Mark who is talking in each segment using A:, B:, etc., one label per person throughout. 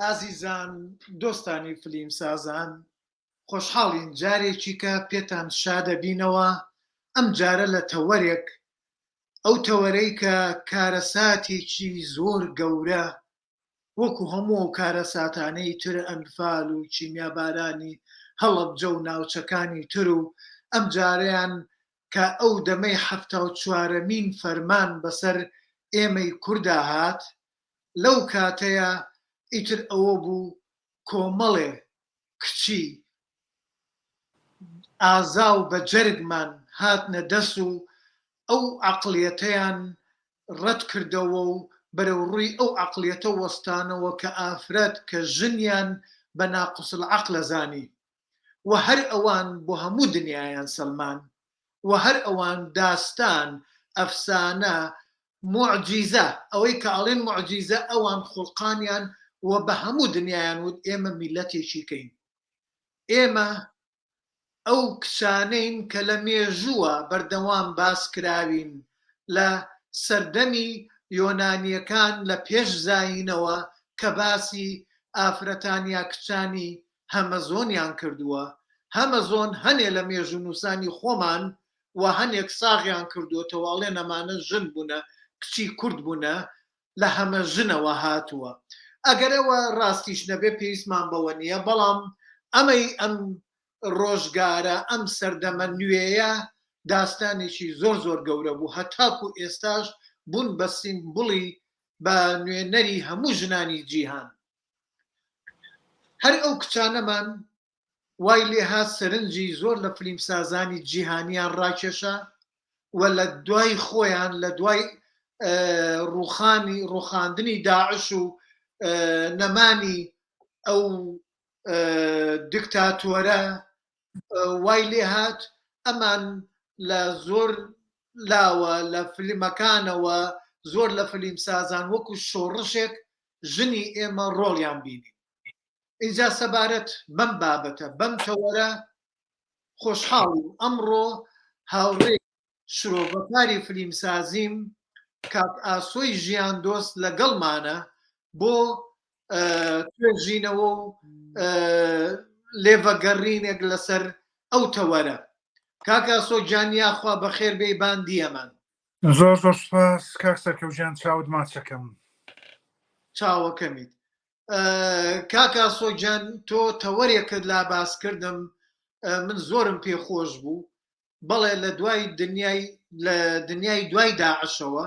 A: ئازیزان دۆستانی فلیم سازان خۆشحاڵین جارێکی کە پێتان شادەبینەوە ئەم جارە لە تەوەرێک ئەو تەوەرەی کە کارەساتێکی زۆر گەورە وەکو هەموو ئەو کارەساتانەی تر ئەنفال و کیمیابارانی هەڵەبجە و ناوچەکانی تر و ئەم جارەیان کە ئەو دەمەی حەفتاوچوارەمین فەرمان بەسەر ئێمەی کوردا هات لەو کاتەیا ئیتر ئەوە بوو کۆمەڵێ کچی ئازا و بە جەرگمان هاتنە دەس و ئەو عەقڵیەتەیان ڕەت کردەوە و بەرەو ڕووی ئەو عەقڵیەتە وەستانەوە کە ئافرەت کە ژنیان بە ناقص العقل ئەزانی و هەر ئەوان بۆ هەموو دنیایان سەلمان و هەر ئەوان داستان، ئەفسانە، موعجیزە، ئەوەی کە ئەڵێن موعجیزە ئەوان خوڵقانیان و بە هەموو دنیایان وت ئێمە میللەتێکی کەین ئێمە ئەو کچانەین کە لە مێژووە بەردەوام باس کراوین لە سەردەمی یۆنانیەکان لە پێش زایینەوە کە باسی ئافرەتان یا کچانی هەمەزۆنیان کردووە، هەمەزۆن هەنێ لە مێژوونووسانی خۆمان و هەنێک ساغیان کردووەتەوە ئەڵێن ئەمانە ژن بوونە، کچی کورد بوونە، لە هەمە ژنەوە هاتووە. ئەگەر ئەوە ڕاستیش نەبێ پێویستمان بەوە نییە، بەڵام ئەمەی ئەم ڕۆژگارە، ئەم سەردەمە نوێیە داستانێکی زۆر زۆر گەورە بوو، هەتاکوو ئێستاش بوون بە سیمبوڵی بە نوێنەری هەموو ژنانی جیهان. هەر ئەو کچانەمان وای لێهات سەرنجی زۆر لە فلیمسازانی جیهانیان ڕاکێشا و لە دوای خۆیان لە دوای ڕوخانی ڕوخاندنی داعش و نەمانی ئەو دکتاتۆرە وای لێهات ئەمان لە زۆر لاوە لە فلیمەکانەوە زۆر لە فلیمسازان وەکو شۆڕشێک ژنی ئێمە ڕۆڵیان بینی. ئینجا سەبارەت بەم بابەتە، بەم تەوەرە خۆشحاڵیم ئەمڕۆ هاوڕێی شرۆڤەکاری فلیمسازیم کاک ئاسۆی ژیاندۆست لەگەڵمانە بۆ توێژینەوە و لێڤەگەڕینێک لەسەر ئەو تەوەرە. کاک ئاسۆ گیان یاخوا بەخێر بێی بان دیەمان.
B: زۆر زۆر سوپاس کاک سەرکەوت گیان چاوت ماچەکەم.
A: چاوەکەمیت. کاک ئاسۆ گیان تۆ تەوەرێکت لا باس کردم من زۆرم پێ خۆش بوو بەڵێ لە دوای دنیای لە دنیای دوای داعشەوە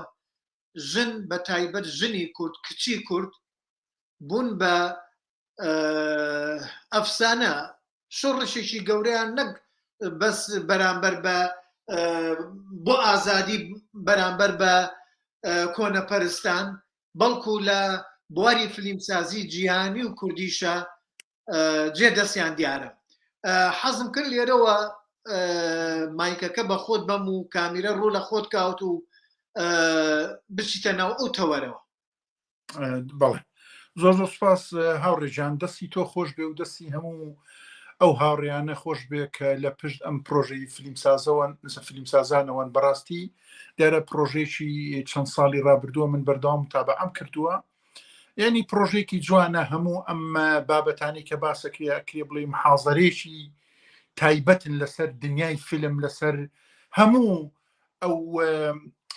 A: ژن بە تایبەت ژنی کورد کچی کورد بوون بە ئەفسانە شۆڕشێکی گەورەیان نەک بەس بەرامبەر بە بۆ ئازادی بەرامبەر بە کۆنەپەرستان بەڵکو لە بواری فلیمسازی جیهانی و کوردیشە جێ دەستیان دیارە حەزم کرد لێرەوە مایکەکە بە خۆت بەم و کامیرە ڕوو لە خۆت کاوت و بچیتە ناو ئەو تەوەرەوە
B: بەڵێ زۆر زۆر سپاس هاوڕێجان دەستی تۆ خۆش بێ و دەستی هەموو ئەو هاوڕیانە خۆش بێ کە لە پشت ئەم پرۆژەی فلیمسازەوە فلیمسازانەوەن بەڕاستی دیارە پرۆژێکی چەند ساڵی ڕابردووە من بەردەوام تابعام کردووە یعنی پرۆژێکی جوانە هەموو ئەم بابەتانی کە باسەکرێ ئەکرێ بڵێ محازەرێکی تایبەتن لەسەر دنیای فیلم لەسەر هەموو ئەو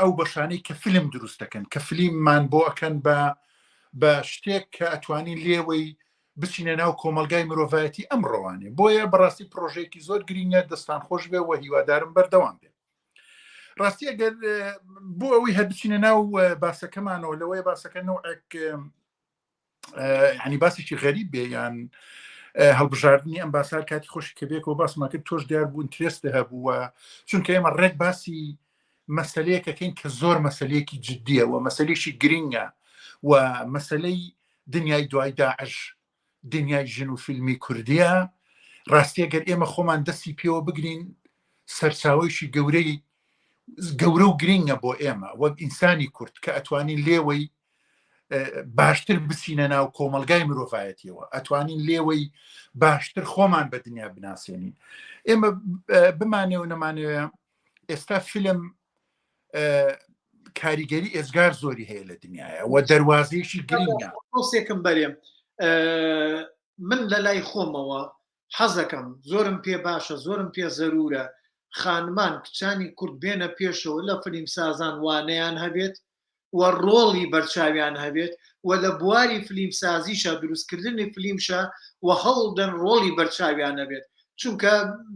B: ئەو بەشانەی کە فیلم دروست دەکەن کە فلیممان بۆ ئەکەن بە بە شتێک کە ئەتوانین لێوەی بچینە ناو کۆمەلگای مرۆڤایەتی ئەم ڕەوانێ بۆیە بەڕاستی پرۆژێکی زۆر گرینگە دەستان خۆش بێ و هیوادارم بەردەوام بێ ڕاستی ئەگەر بۆ ئەوەی هەر بچینە ناو باسەکەمانەوە لەوەیە باسەکە نەوەک ینی باسێکی غەریب بێ یان هەڵبژاردننی ئەم باسار کاتی خۆشی کە بێکەوە باسمان کرد تۆش دیار بوون ترێست هەبووە چونکە ئێمە ڕێک باسی مەسلەیەکەکەین کە زۆر مەسلەیەکی جددیە و مەسلێکی گرنگە و مەسلەی دنیای دوای داعش دنیای ژن و فیلمی کوردیە ڕاستیە گەر ئێمە خۆمان دەستی پێوە بگرین سەرچاوەیەکی گەورەی گەورە و گرنگە بۆ ئێمە وەک ئینسانی کورد کە ئەتوانین لێوەی باشتر بچینە ناو کۆمەلگای مرۆڤایەتیەوە ئەتوانین لێوەی باشتر خۆمان بە دنیا بناسیێنین ئێمە بمانێ و نەمانەوێ ئێستا فیلم کاریگەری ئێزگار زۆری هەیە لە دنیاە و دەواازەیەکی گرنگە
A: قوسێکم بەرێم. من لە لای خۆمەوە حەزەکەم زۆرم پێ باشە زۆرم پێ زەرورە خانمان کچانی کورد بێنە پێشەوە لە فلیمسازان وانەیان هەبێت و ڕۆڵی بەرچاویان هەبێت و لە بواری فلیمسازیشا دروستکردنی فلیمشا و هەوڵدەن ڕۆڵی بەرچاویان هەبێت چونکە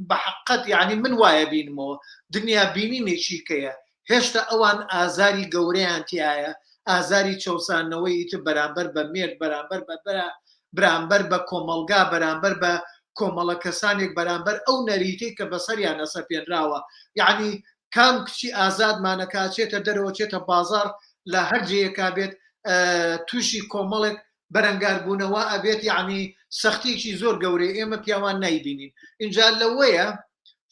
A: بە حەقەت یعنی من وایە بینمەوە دنیا بینینێکی کەیە هێشتا ئەوان ئازاری گەورەیان تایە ئازاری چەوسانەوەی ئیتر بەرامبەر بە مێرد بەرامبەر بە برا برامبەر بە کۆمەڵگا بەرامبەر بە کۆمەڵە کەسانێک بەرامبەر ئەو نەریتەی کە بەسەریان ئەسەپێنراوە یعنی کام کچی ئازادمانە کە ئەچێتە دەرەوە چێتە بازاڕ لە هەر جێیەکا بێت تووشی کۆمەڵێک بەرەنگاربوونەوە ئەبێت یعنی سەختیەکی زۆر گەورەی ئێمە پیاوان نایبینین اینجا لەوەیە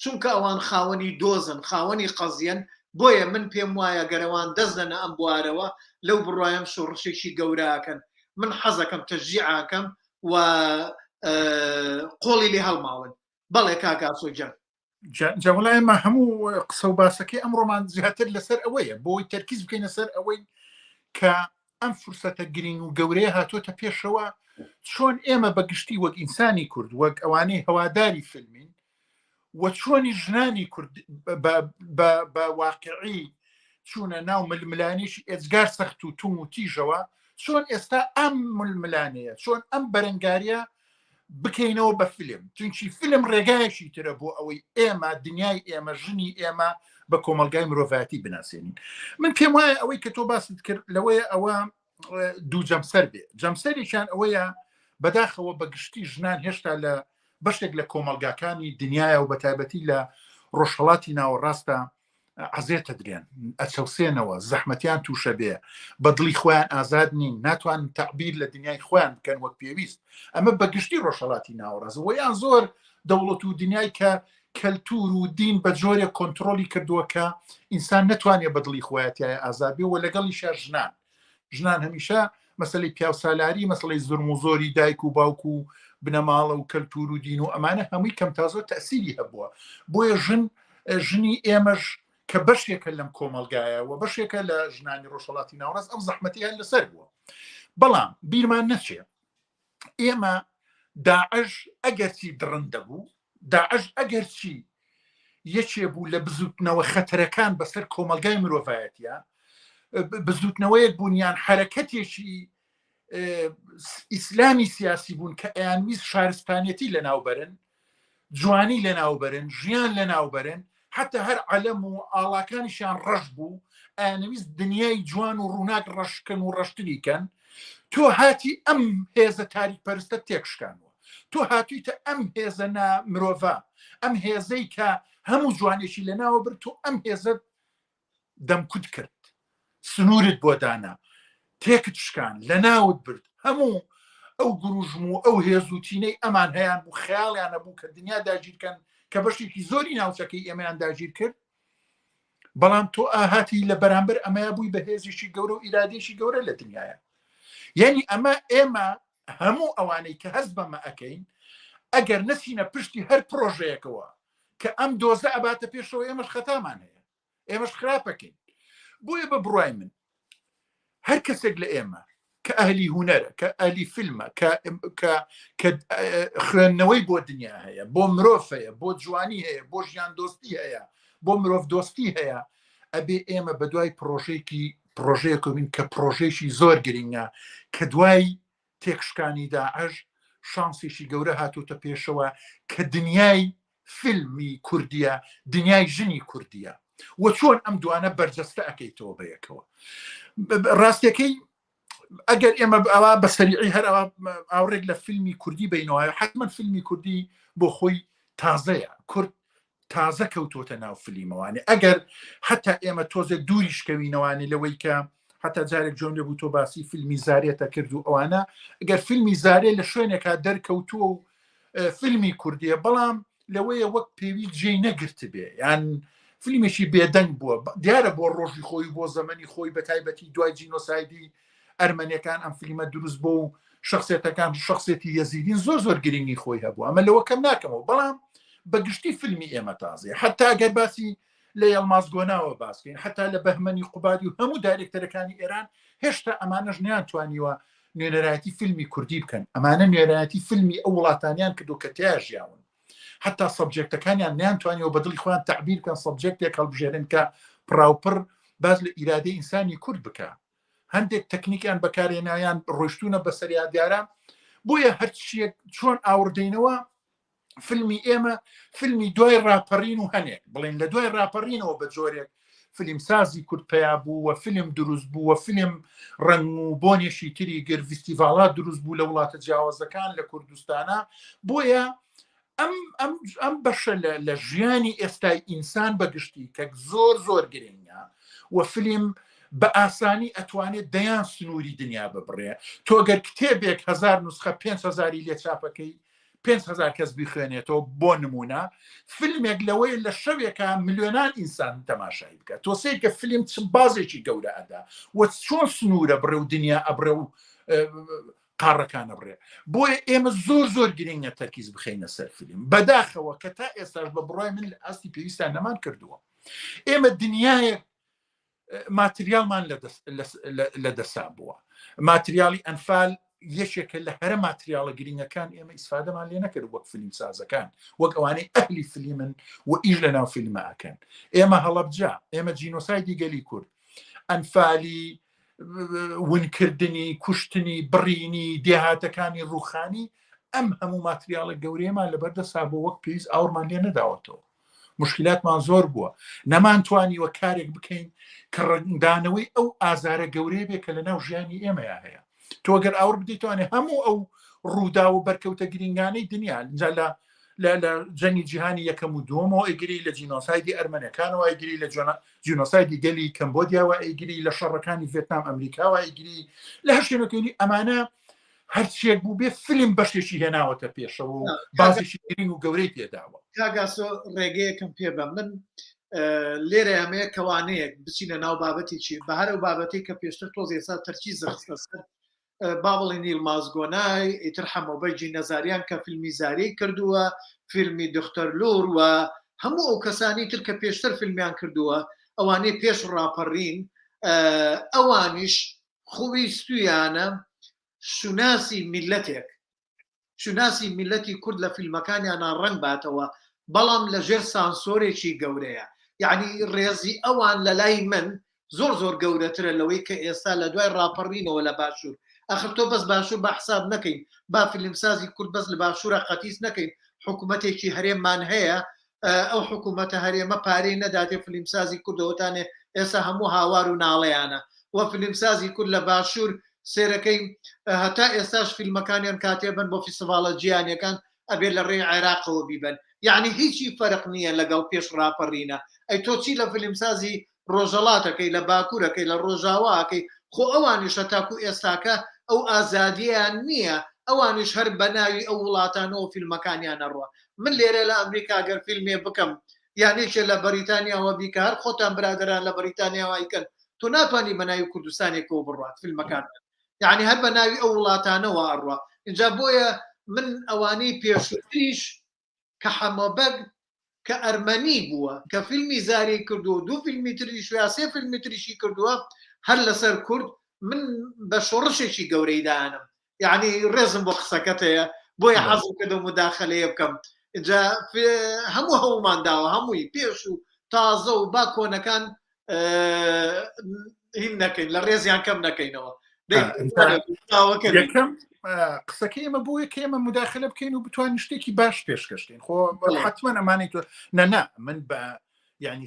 A: چونکە ئەوان خاوەنی دۆزن خاوەنی قەزیەن بۆیە من پێم وایە گەرەوان دەست دەنە ئەم بوارەوە لەو بڕوایم شۆڕشێکی گەوراکەن من حەزەکەم تەشجیعاکەم و قۆڵی لێ هەڵماڵن بەڵێ کاک ئاسۆ گیان.
B: جا وەڵا ئێمە هەموو قسە و باسەکەی ئەمڕۆمان زیاتر لەسەر ئەوەیە بۆی تەرکیز بکەینە سەر ئەوەی کە ئەم فرسەتە گرنگ و گەورەیە هاتوۆتە پێشەوە چۆن ئێمە بە گشتی وەک ئینسانی کورد وەک ئەوانەی هەواداری فیلمین و چۆنی ژنانی کورد بە واقعی چوونە ناو ململانێکی ئێجگار سەخت و توم و تیژەوە چۆن ئێستا ئەم ململانەیە چۆن ئەم بەرەنگاریە بکەینەوە بە فیلم چونکی فیلم ڕێگایەکی ترە بۆ ئەوەی ئێمە دنیای ئێمە ژنی ئێمە بە کۆمەلگای مرۆڤایەتی بناسێنین من پێم وایە ئەوەی کە تۆ باست کرد لەوەیە ئەوە دوو جەمسەر بێ جەمسەرێکیان ئەوەیە بەداخەوە بە گشتی ژنان هێشتا لە بەشێک لە کۆمەلگاکانی دنیاە و بە تایبەتی لە ڕۆژهڵاتی ناوەڕاستە عەزێتە درێن، ئەچەوسێنەوە، زەحمەتیان تووشە بێ، بە دڵی خۆیان ئازاد نین، ناتوانن تەعبیر لە دنیای خۆیان بکەن وەک پێویست. ئەمە بە گشتی ڕۆژهەڵاتی ناوەڕاست و یان زۆر دەوڵەت و دنیای کە کەلتور و دین بە جۆرێک کۆنترۆڵی کردووە کە ئینسان نەتوانێت بە دڵی خۆیان ئازاد بێ و لەگەڵیشا ژنان ژنان هەمیشە مەسەلەی پیاوسالاری مەسەڵی زورم و زۆری دایک و باوک و بنەماڵە و کەلتور و دین و ئەمانە هەمووی کەم تا زۆر تەسیری هەبووە بۆیە ژن ژنی ئێمەش کە بەشێکە لەم کۆمەلگایە و بەشێکە لە ژنانی ڕۆژهڵاتی ناوەڕاست ئەم زەحمەتیان لەسەر بووە بەڵام بیرمان نەچێ ئێمە داعش ئەگەرچی دڕندە بوو داعش ئەگەرچی یەکێ بوو لە بزوتنەوە خەتەرەکان بەسەر کۆمەلگای مرۆڤایەتە بزوتنەوەیەک بوون یان حرەکەتێکی ئیسلامی سیاسی بوون کە ئەیانویست شارستانیەتی لەناوبەرن جوانی لەناوبەرن ژیان لەناوبەرن حتا هەر عەلەم و ئاڵاکانیشیان ڕەش بوو ئەیانەویست دنیای جوان و ڕووناک ڕەشکەن و ڕەشتری کەن تۆ هاتی ئەم هێزە تاریک پەرستە تێکشکانوە تۆ هاتوویتە ئەم هێزە نا مرۆڤە ئەم هێزەی کە هەموو جوانێکی لەناوە برد تۆ ئەم هێزە دەمکوت کرد سنوورت بۆ دانا تێکت شکان لە ناوت برد هەموو ئەو گروژم و ئەو هێز و تینەی ئەمان هەیان بوو خەیاڵیانە بوو کە دنیا داگیرکەن کە بەشێکی زۆری ناوچەکەی ئێمەیان داگیر کرد بەڵام تۆ ئاهاتی لە بەرامبەر ئەمەیە بووی بە هێزێکی گەورە و ئیرادێکی گەورە لە دنیاە یعنی ئەمە ئێمە هەموو ئەوانەی کە هەست بەمە ئەەکەین ئەگەر نەچینە پشتی هەر پرۆژەیەکەوە کە ئەم دۆزە ئەباتە پێشەوە ئێمەش خەتامان هەیە ئێمەش خراپەکەین بۆیە بە بڕای من هەر کەسێک لە ئێمە کە ئەهلی هوەرە کە ئەلی فیلمە کە خوێندنەوەی بۆ دنیا هەیە بۆ مرۆڤ هەیە بۆ جوانی هەیە بۆ ژیان دۆستی هەیە بۆ مرۆڤ دۆستی هەیە ئەبێ ئێمە بە دوای پرۆژێکی پرۆژەیەکە بین کە پرۆژێکی زۆر گرنگە کە دوای تێکشکانی داعش شانسێکی گەورە هاتوتە پێشەوە کە دنیای فیلمی کوردیە دنیای ژنی کوردیە و چۆن ئەم دوانە بەرجەستە ئەەکەیتەوە بە یەکەوە ڕاستەکەی ئەگەر ئێمە ئەوە بە سەریعی هەر ئاوڕێک لە فیلمی کوردی بینەوە حتمما فیلمی کوردی بۆ خۆی تازەیە کورد تازە کەوتۆتە ناو فلیمەوانی ئەگەر حتا ئێمە تۆزێک دووریش کەوینەوانی لەوەی کە حتا جارێک جۆم لێ بوو تۆ باسی فیلمی زارێتە کرد و ئەوانە ئەگەر فیلمی زارێ لە شوێنێکا دەرکەوتووە و فیلمی کوردیە بەڵام لەوەیە وەک پێویست جێی نەگرتبێ یان فیلمێکی بێدەنگ بووە دیارە بۆ ڕۆژی خۆی بۆ زەمەنی خۆی بە تایبەتی دوای جینۆسایدی ئەرمەنیەکان ئەم فلیمە دروست بۆ و شخصێتەکان شخصێتی یەزیدین زۆر زۆر گرنگی خۆی هەبوو ئەمە لەوە کەم ناکەمەوە بەڵام بەگشتی فیلمی ئێمە تازێ حتا گەر باسی لە یەڵماز گۆناوە باسکەین حتا لە بەهمەنی قوبادی و هەموو دایرێکتەرەکانی ئێران هێشتا ئەمانەش نیان توانیوە نوێنەرایەتی فیلمی کوردی بکەن ئەمانە نوێنەرایەتی فیلمی ئەو وڵاتانیان کردو کە تیا ژیاون حتا subject ەکانیان نیانتوانیەوە بە دڵی خۆیان تعبیر بکەن subject ێک هەڵبژێرن کە پڕاوپڕ باز لە ئیرادەی ئینسانی کورد بکە هەندێک تەکنیکیان بەکارێنایان ڕۆشتونە بەسەریا دیارە بۆیە هەرچیەک چۆن ئاوردەینەوە فیلمی ئێمە فیلمی دوای ڕاپەڕین و هەنێک بڵێن لە دوای ڕاپەڕینەوە بە جۆرێک فیلمسازی کورد پیا بوو و فیلم دروست بوو و فیلم ڕنگ و بۆنێکی تری گر فیستیڤاڵات دروست بوو لە وڵاتە جیاوازەکان لە کوردستانە بۆیە ئەم ئەم ئەم بەشە لە ژیانی ئێستای ئینسان بەگشتی کە زۆر زۆر گرنگە و فیلم بە ئاسانی ئەتوانێت دەیان سنووری دنیا ببڕێ تۆ گەر کتێبێک هزار نسخە 5هزاری لێ چاپەکەی 5هزار کەس بیخوێنێتەوە بۆ نمونە فیلمێک لەوەیە لە شەوێکە ملیۆنان ئینسان تەماشای بکە تۆ سەیرکە فیلم چ بازێکی گەورە ئەدا و چۆن سنوورە بڕێ و دنیا ئەبڕێ و قاڕەکان ئەبڕێ بۆیە ئێمە زۆر زۆر گرنگە تەرکیز بخەینە سەر فیلم بەداخەوە کە تا ئێستاش بە بڕای من لە ئاستی پێویستان نەمان کردووە ئێمە دنیایەک ماتریالمان لە دەسا بووە ماتریالی ئەنفال یەکێکە لە هەرە ماتریاڵە گرنگەکان ئێمە ئیسفادەمان لێ نەکرد وەک فیلم سازەکان وەک ئەوانەی ئەهلی فیلمن و ئیش لە ناو فیلمەکەن ئێمە هەڵەبجە ئێمە جینۆسایدی گەلی کورد ئەنفالی ونکردنی کوشتنی بڕینی دێهاتەکانی ڕوخانی ئەم هەموو ماتریاڵە گەورەیەمان لەبەردەسا بۆ وەک پێویست ئاوڕمان لێ نەداوەتەوە مشکلاتمان زۆر بووە نەمانتوانیوە کارێک بکەین کە ڕەنگدانەوەی ئەو ئازارە گەورەیە بێ کە لە ناو ژیانی ئێمەیا هەیە تۆ گەر ئاوڕ بدەیتوانێ هەموو ئەو ڕوودا و بەرکەوتە گرنگانەی دنیا جا لە لە جەنگی جیهانی یەکەم و دووەمەوە ئەیگری لە جینۆسایدی ئەرمەنەکانەوە ئەیگری لە جینۆسایدی گەلی کەمبۆدیاوە ئەیگری لە شەڕەکانی ڤێتنام ئەمریکاوە ئەیگری لە هەر شوێنەکەی ئەمانە هەرچیەک بوو بێ فیلم بەشێکی هێناوەتە پێشەوە و بازێکی گرنگ و گەورەی پێداوە.
A: کاگاسۆ ڕێگەیەکم پێ بە من لێرە ئەمەیە کەوانەیەک بچینە ناو بابەتێکی بە هەر ئەو بابەتێک کە پێشتر تۆز ئێستا تەرکیز خستە سەر با بڵێین یڵماز گۆنای ئیتر حەمۆبەگی نەزاریان کە فیلمی زاری کردووە فیلمی دختەر لور و هەموو ئەو کەسانی تر کە پێشتر فیلمیان کردووە ئەوانەی پێش ڕاپەڕین ئەوانیش خویستویانە شوناسی میللەتێک، شوناسی میللەتی کورد لە فیلمەکانیانا ڕەنگ باتەوە، بەڵام لە ژێر سانسۆرێکی گەورەیە. یەعنی ڕێزی ئەوان لە لای من زۆر زۆر گەورەترە لەوەی کە ئێستا لە دوای ڕاپەڕینەوە لە باشوور. ئەخر تۆ بەس باشوور با حساب نەکەین، با فیلمسازی کورد بەس لە باشوورا قەتیس نەکەین، حکوومەتێکی هەرێممان هەیە ئەو حکوومەتە هەرێمە پارەی نەداتێ فلیمسازی کوردەوەتانێ ئێستا هەموو هاوار و ناڵەیانە و فلیمسازی کورد لە باشوور سێرەکەی هەتا ئێستاش فیلمەکانیان کاتێ بن بۆ فیستیڤاڵە جیهانیەکان ئەبێ لە ڕێی عێراقەوە بیبەن یعنی هیچی فەرق نییە لەگەڵ پێش ڕاپەڕینە ئەی تۆ چی لە فیلمسازی ڕۆژەڵاتەکەی لە باکوورەکەی لە ڕۆژاواکەی خۆ ئەوانیش هەتاکو ئێستاکە ئەو ئازادیەیان نییە ئەوانیش هەر بە ناوی ئەو وڵاتانەوە فیلمەکانیان ئەڕوا من لێرە لە ئەمریکا گەر فیلمێ بکەم یان یەکێ لە بەریتانیاوە بیکە هەر خۆتان برادەران لە بەریتانیاوە ئەیکەن تۆ ناتوانی بە ناوی کوردستانێکەوە بڕوات فیلمەکان یعنی هەر بە ناوی ئەو وڵاتانەوە ئەڕوا اینجا بۆیە من ئەوانەی پێشووتریش کە حەمەبەگ کە ئەرمەنی بووە کە فیلمی زاری کردووە دوو فیلمی تریش یا سێ فیلمی تریشی کردووە هەر لەسەر کورد من بە شۆڕشێکی گەورەی دانم یعنی ڕێزم بۆ قسەکەت هەیە بۆیە حەزم کردو مداخلەیە بکەم اینجا هەموو هەوڵمان داوە هەمووی پێش و تازە و با کۆنەکان هین نەکەین لە ڕێزیان کەم نەکەینەوە
B: یەکەم قسەکەی ئێمە بۆیە کە ئێمە مداخلە بکەین و بتوانین شتێکی باش پێشکەشکەین خۆ حتمما ئەمانەی تۆ نەنا من بە یعنی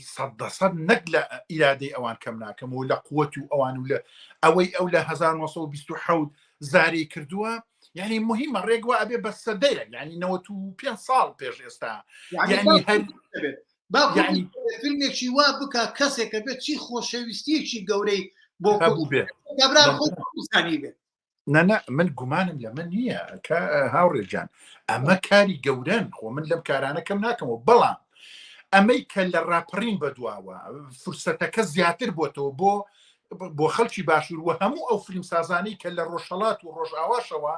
B: سەد نەک لە ئیرادەی ئەوان کەم ناکەم و لە قوت و ئەوان و لە ئەوەی ئەو لە 1927 زاری کردووە یعنی مهمە ڕێگوە ئەبێ بە سەدەیە یعنی 95 ساڵ پێش ئێستا
A: یعنی هەر با یعنی فیلمێکی وا بکە کەسێکە بێت چی خۆشەویستیەکی گەورەی بۆ
B: بێ
A: زانی بێت
B: نەنە من گومانم لە من نییە کە هاوڕێجان ئەمە کاری گەورەن خۆ من لەم کارانە کەم ناکەمەوە بەڵام ئەمەی کە لە ڕاپەڕین بەدواوە فرسەتەکە زیاتر بۆتەوە بۆ بۆ خەڵکی باشوور و هەموو ئەو فیلمسازانەی کە لە ڕۆژهڵات و ڕۆژئاواشەوە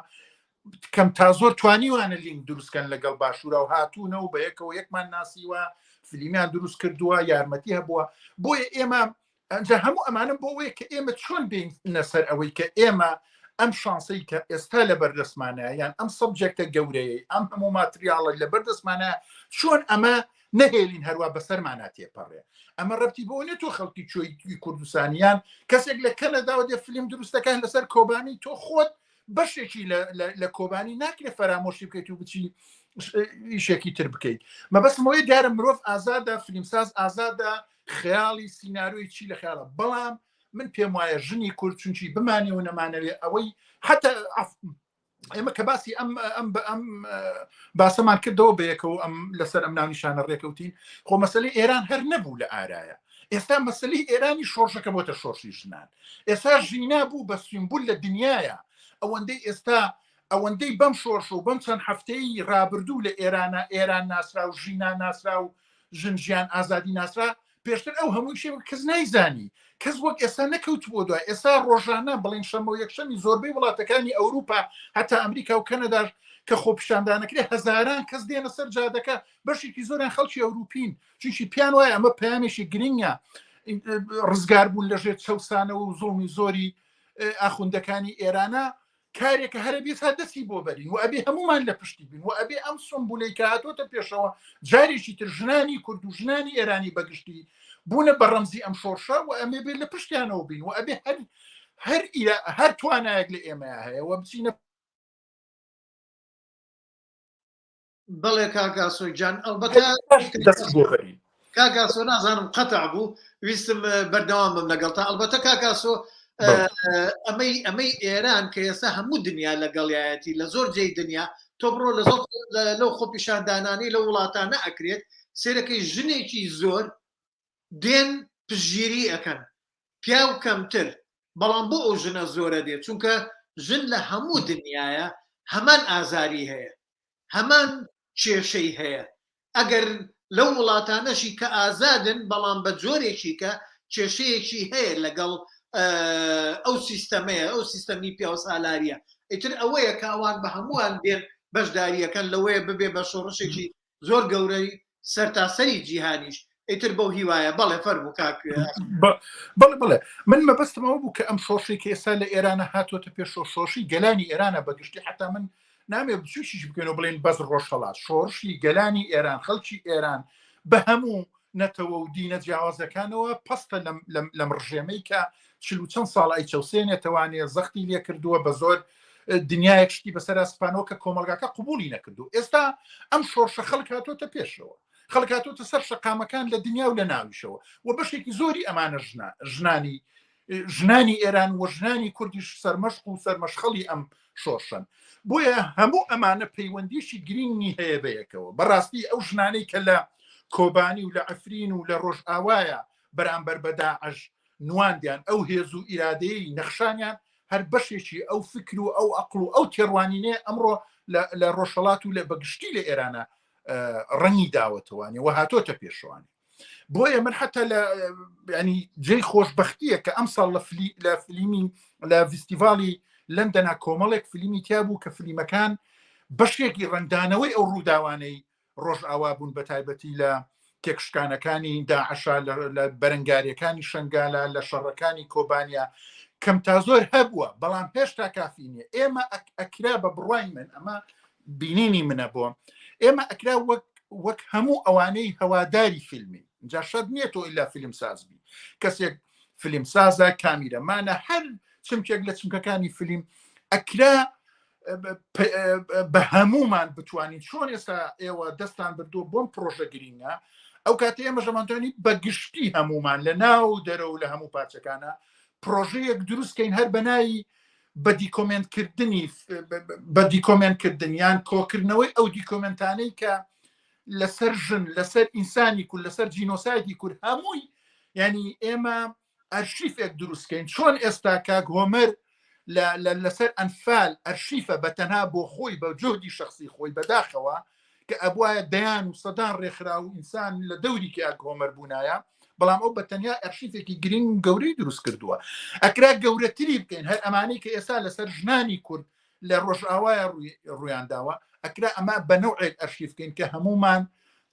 B: کەم تا زۆر توانیوانە لینک دروستکەن لەگەڵ باشوورا و هاتوونە و بە یەکەوە یەکمان ناسیوە فلیمیان دروست کردووە یارمەتی هەبووە بۆیە ئێمە ئەنجا هەموو ئەمانە بۆ ئەوەیە کە ئێمە چۆن بینە سەر ئەوەی کە ئێمە ئەم شانسەی کە ئێستا لە بەردەستمانە یان ئەم subject ە گەورەیە ئەم هەموو material ە لە بەردەستمانە چۆن ئەمە نەهێلین هەروە بەسەرمانە تێپەڕێ ئەمە ڕەتی بۆ نیە تۆ خەڵکی چۆی کوردستانیان کەسێک لە کەنەداوە دێ فیلم دروستەکان لەسەر کۆبانی تۆ خۆت بەشێکی لە کۆبانی ناکرێت فەرامۆشی بکەیت و بچی ئیشێکی تر بکەیت مەبەستمەوەی دیارە مرۆڤ ئازادە فیلمساز ئازادە خەیاڵی سیناریۆی چی لە خیاڵە بەڵام من پێم وایە ژنی کورد چونکی بمانێ و نەمانەوێ ئەوەی حتا ئێمە کە باسی ئەم ئەم ئەم باسەمان کردەوە بەیەکەوە ئەم لەسەر ئەم ناونیشانە ڕێکەوتین خۆ مەسلەی ئێران هەر نەبوو لە ئارایە ئێستا مەسلەی ئێرانی شۆڕشەکە بۆتە شۆڕشی ژنان ئێستا ژینا بوو بە سیمبول لە دنیاە ئەوەندەی ئێستا ئەوەندەی بەم شۆڕش و بەم چەند هەفتەی ڕابردوو لە ئێرانە ئێران ناسرا و ژینا ناسرا و ژن ژیان ئازادی ناسرا پێشتر ئەو هەموو شێ کەس نایزانی کەس وەک ئێستا نەکەوت بۆ دوای ئێستا ڕۆژانە بڵین شەمە و یەکشەمی زۆربەی وڵاتەکانی ئەوروپا هەتا ئەمریکا و کەنەداش کە خۆپیشاندانەکرێ هەزاران کەس دێنە سەر جادەکە بەشێکی زۆریان خەڵکی ئەوروپین چونکی پیان وایە ئەمە پەیامێکی گرنگە ڕزگار بوون لەژێر چەسانەوە و زوڵمی زۆری ئاخوندەکانی ئێرانە کارێکە هەرە بێت تا دەستی بۆ بەرین و ئەبێ هەمومان لە پشتی بین و ئەبێ ئەم سمبولەی کە هاتۆتە پێشەوە جارێکی تر ژنانی کورد و ژنانی ئێرانی بەگشتی بوونە بە ڕەمزی ئەم شۆڕشە و ئەمێ بێت لە پشتیانەوە بین و ئەبێ هەر هەر هەر توانایەک لە ئێمە هەیە و بچینە
A: بەڵێ کاک ئاسۆ گیان ئەڵبەتە
B: دەست بۆ بەرین.
A: کاک ئاسۆ نازانم قەتع بوو ویستم بەردەوام بم لەگەڵ تا ئەڵبەتە کاک ئاسۆ ئەمەی ئەمەی ئێران کە ئێستا هەموو دنیا لەگەڵیایەتی لە زۆر جێی دنیا تۆ بڕۆ لە زۆر لەو خۆپیشاندانانی لە وڵاتانە ئەکرێت سێرەکەی ژنێکی زۆر دێن پشگیری ئەکەن پیاو کەمتر بەڵام بۆ ئەو ژنە زۆرە دێت چونکە ژن لە هەموو دنیاە هەمان ئازاری هەیە هەمان کێشەی هەیە ئەگەر لەو وڵاتانەشی کە ئازادن بەڵام بە جۆرێکی کە کێشەیەکی هەیە لەگەڵ ئەو سیستەمەیە ئەو سیستەمی پیاوسالاریە ئیتر ئەوەیە کە ئەوان بە هەمووان دێن بەشداریەکەن لەوەیە ببێ بە شۆڕشێکی زۆر گەورەی سەرتاسەری جیهانیش ئیتر بەو هیوایە بەڵێ فەرموو کاک
B: بەڵێ بەڵێ من مەبەستمەوە بوو کە ئەم شۆڕشی کە ئێستا لە ئێرانە هاتووەتە پێش شۆڕشی گەلانی ئێرانە بەگشتی حتا من نامێ بچووکیش بکەین و بڵێن بەس ڕۆژهەڵات شۆڕشی گەلانی ئێران خەڵکی ئێران بە هەموو نەتەوە و دینە جیاوازەکانەوە پەستە لەم ڕژێمەی کە چل و چەند ساڵ ئەی چەوسێنێتەوانێ زەختی لێ کردووە بە زۆر دنیایەک شتی بەسەرا سپانەوە کە کۆمەلگاکە قوبولی نەکردو ئێستا ئەم شۆڕشە خەڵک هاتۆتە پێشەوە خەڵک هاتۆتە سەر شەقامەکان لە دنیا و لە ناویشەوە و بەشێکی زۆری ئەمانە ژنا ژنانی ژنانی ئێران و ژنانی کوردیش سەرمەشق و سەرمەشخەڵی ئەم شۆڕشەن بۆیە هەموو ئەمانە پەیوەندیشی گرنگی هەیە بەیەکەوە بەڕاستی ئەو ژنانەی کە لە کۆبانی و لە عفرین و لە ڕۆژئاوایە بەرامبەر بە داعش نواندیان ئەو هێز و ئیرادەیەی نەخشانیان هەر بەشێکی ئەو فکر و ئەو ئەقڵ و ئەو تێڕوانینەیە ئەمڕۆ لە ڕۆژهەڵات و لە بەگشتی لە ئێرانە ڕەنگی داوەتەوانێ و هاتۆتە پێشوانێ بۆیە من حتا لە ینی جێی خۆشببختیە کە ئەم ساڵ لە فلی لە فلیمی لە فیستیڤاڵی لەندەنا کۆمەڵێک فلیمی تیا بوو کە فلیمەکان بەشێکی ڕەنگدانەوەی ئەو ڕووداوانەی ڕۆژئاوا بوون بە تایبەتی لە تێکشکانەکانی داعشا لە بەرەنگاریەکانی شنگالە لە شەڕەکانی کۆبانیا کەم تا زۆر هەبووە بەڵام هێشتا کافی نییە ئێمە ئەکرا بە بڕای من ئەمە بینینی منە بۆ ئێمە ئەکرا وەک وەک هەموو ئەوانەی هەواداری فیلمی جا شەرت نییە تۆ ئیلا فیلم سازبی کەسێک فیلم سازە کامیرەمانە هەر چمکێک لە چمکەکانی فیلم ئەکرا بە هەمومان بتوانین چۆن ئێستا ئێوە دەستان بردووە بۆم پرۆژە گرینگە ئەو کاتێ ئێمە ژەمانتوانی بە گشتی هەمومان لە ناو دەرەوە لە هەموو پارچەکانە پرۆژەیەک دروستکەین هەر بەناوی بە دیکۆمنتکردنی بە دیکۆمنتکردن یان کۆکردنەوەی ئەو دیکۆمنتانەی کە لەسەر ژن لەسەر ئینسانی کورد لەسەر جینۆسایدی کورد هەمووی ینی ئێمە ئەرشیفێک دروستکەین چۆن ئێستا کاک هۆمەر لەسەر ئەنفال ئەرشیفە بە تەنها بۆ خۆی بە جۆدی شخصی خۆی بەداخەوە کە ئەبواە دەیان و سەدان ڕێکخرا و ئینسان لە دەوری کاک هۆمەر بوونایە بەڵام ئەو بە تەنیا ئەرشیفێکی گرنگ گەورەی دروست کردووە ئەکرا گەورەتری بکەین هەر ئەمانەی کە ئێستا لەسەر ژنانی کورد لە ڕۆژئاوایە ڕوویان داوە ئەکرا ئەمە بە نەوعێک ئەرشیف بکەین کە هەمومان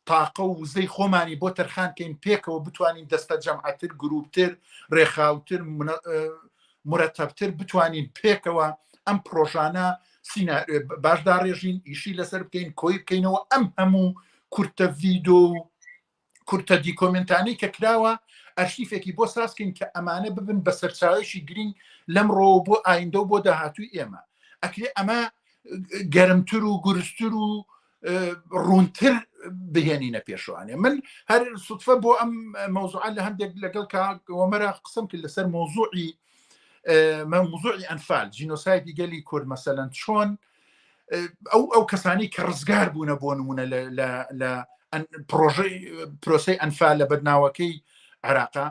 B: تاقە و وزەی خۆمانی بۆ تەرخان کەین پێکەوە بتوانین دەستە جەمعەتر گروپتر ڕێکخاوتر مرەتەبتر بتوانین پێکەوە ئەم پرۆژانە سیناریۆ باش داڕێژین، ئیشی لەسەر بکەین، کۆی بکەینەوە، ئەم هەموو کورتە ڤیدۆ و کورتە دیکۆمێنتانەی کە کراوە ئەرشیفێکی بۆ سازکەین کە ئەمانە ببن بە سەرچاوەیەکی گرینگ لەمڕۆ بۆ ئایندە و بۆ داهاتووی ئێمە. ئەکرێ ئەمە گەرمتر و گورستر و ڕوونتر بهێنینە پێشوانێ. من هەر سوتفە بۆ ئەم مەوزوعە لە هەندێک لەگەڵ کاوەمەرا قسەم کرد لەسەر مۆزوعی مەوزوعی ئەنفال، جینۆسایدی گەلی کورد، مەسەلەن چۆن ئەو ئەو کەسانی کە ڕزگار بوونە بۆ نمونە لە پرۆژەی پرۆسی ئەنفال لە بەدناوەکەی عێراقا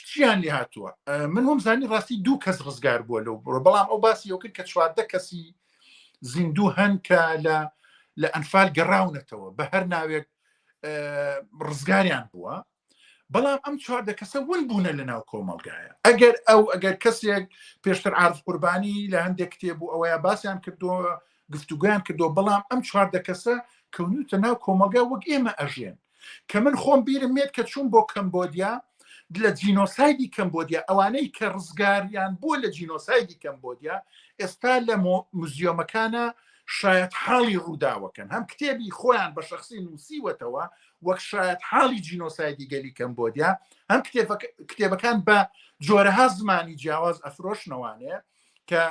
B: چیان لێ هاتووە. من هەم زانی ڕاستی دوو کەس ڕزگار بووە لەو بڕۆ، بەڵام ئەو باسی ئەو کرد کە 14 کەسی زیندوو هەن کە لە لە ئەنفال گەڕاونەتەوە، بە هەر ناوێک ڕزگاریان بووە، بەڵام ئەم 14 کەسە ون بوونە لە ناو کۆمەڵگایە. ئەگەر ئەو ئەگەر کەسێک پێشتر عارف قوربانی لە هەندێک کتێب و ئەوەیە باسیان کردووە، گفتوگویان کردووە، بەڵام ئەم 14 کەسە کەونوتە ناو کۆمەڵگا وەک ئێمە ئەژێن. کە من خۆم بیرم مێت کە چوون بۆ کەمبۆدیا لە جینۆسایدی کەمبۆدیا، ئەوانەی کە ڕزگاریان بووە لە جینۆسایدی کەمبۆدیا ئێستا لە موزیۆمەکانە شایەت حاڵی ڕووداوەکەن، هەم کتێبی خۆیان بە شخصی نووسیوەتەوە وەک شایەت حاڵی جینۆسایدی گەلی کەمبۆدیا، هەم کتێبەکان بە جۆرەها زمانی جیاواز ئەفرۆشنەوانێ کە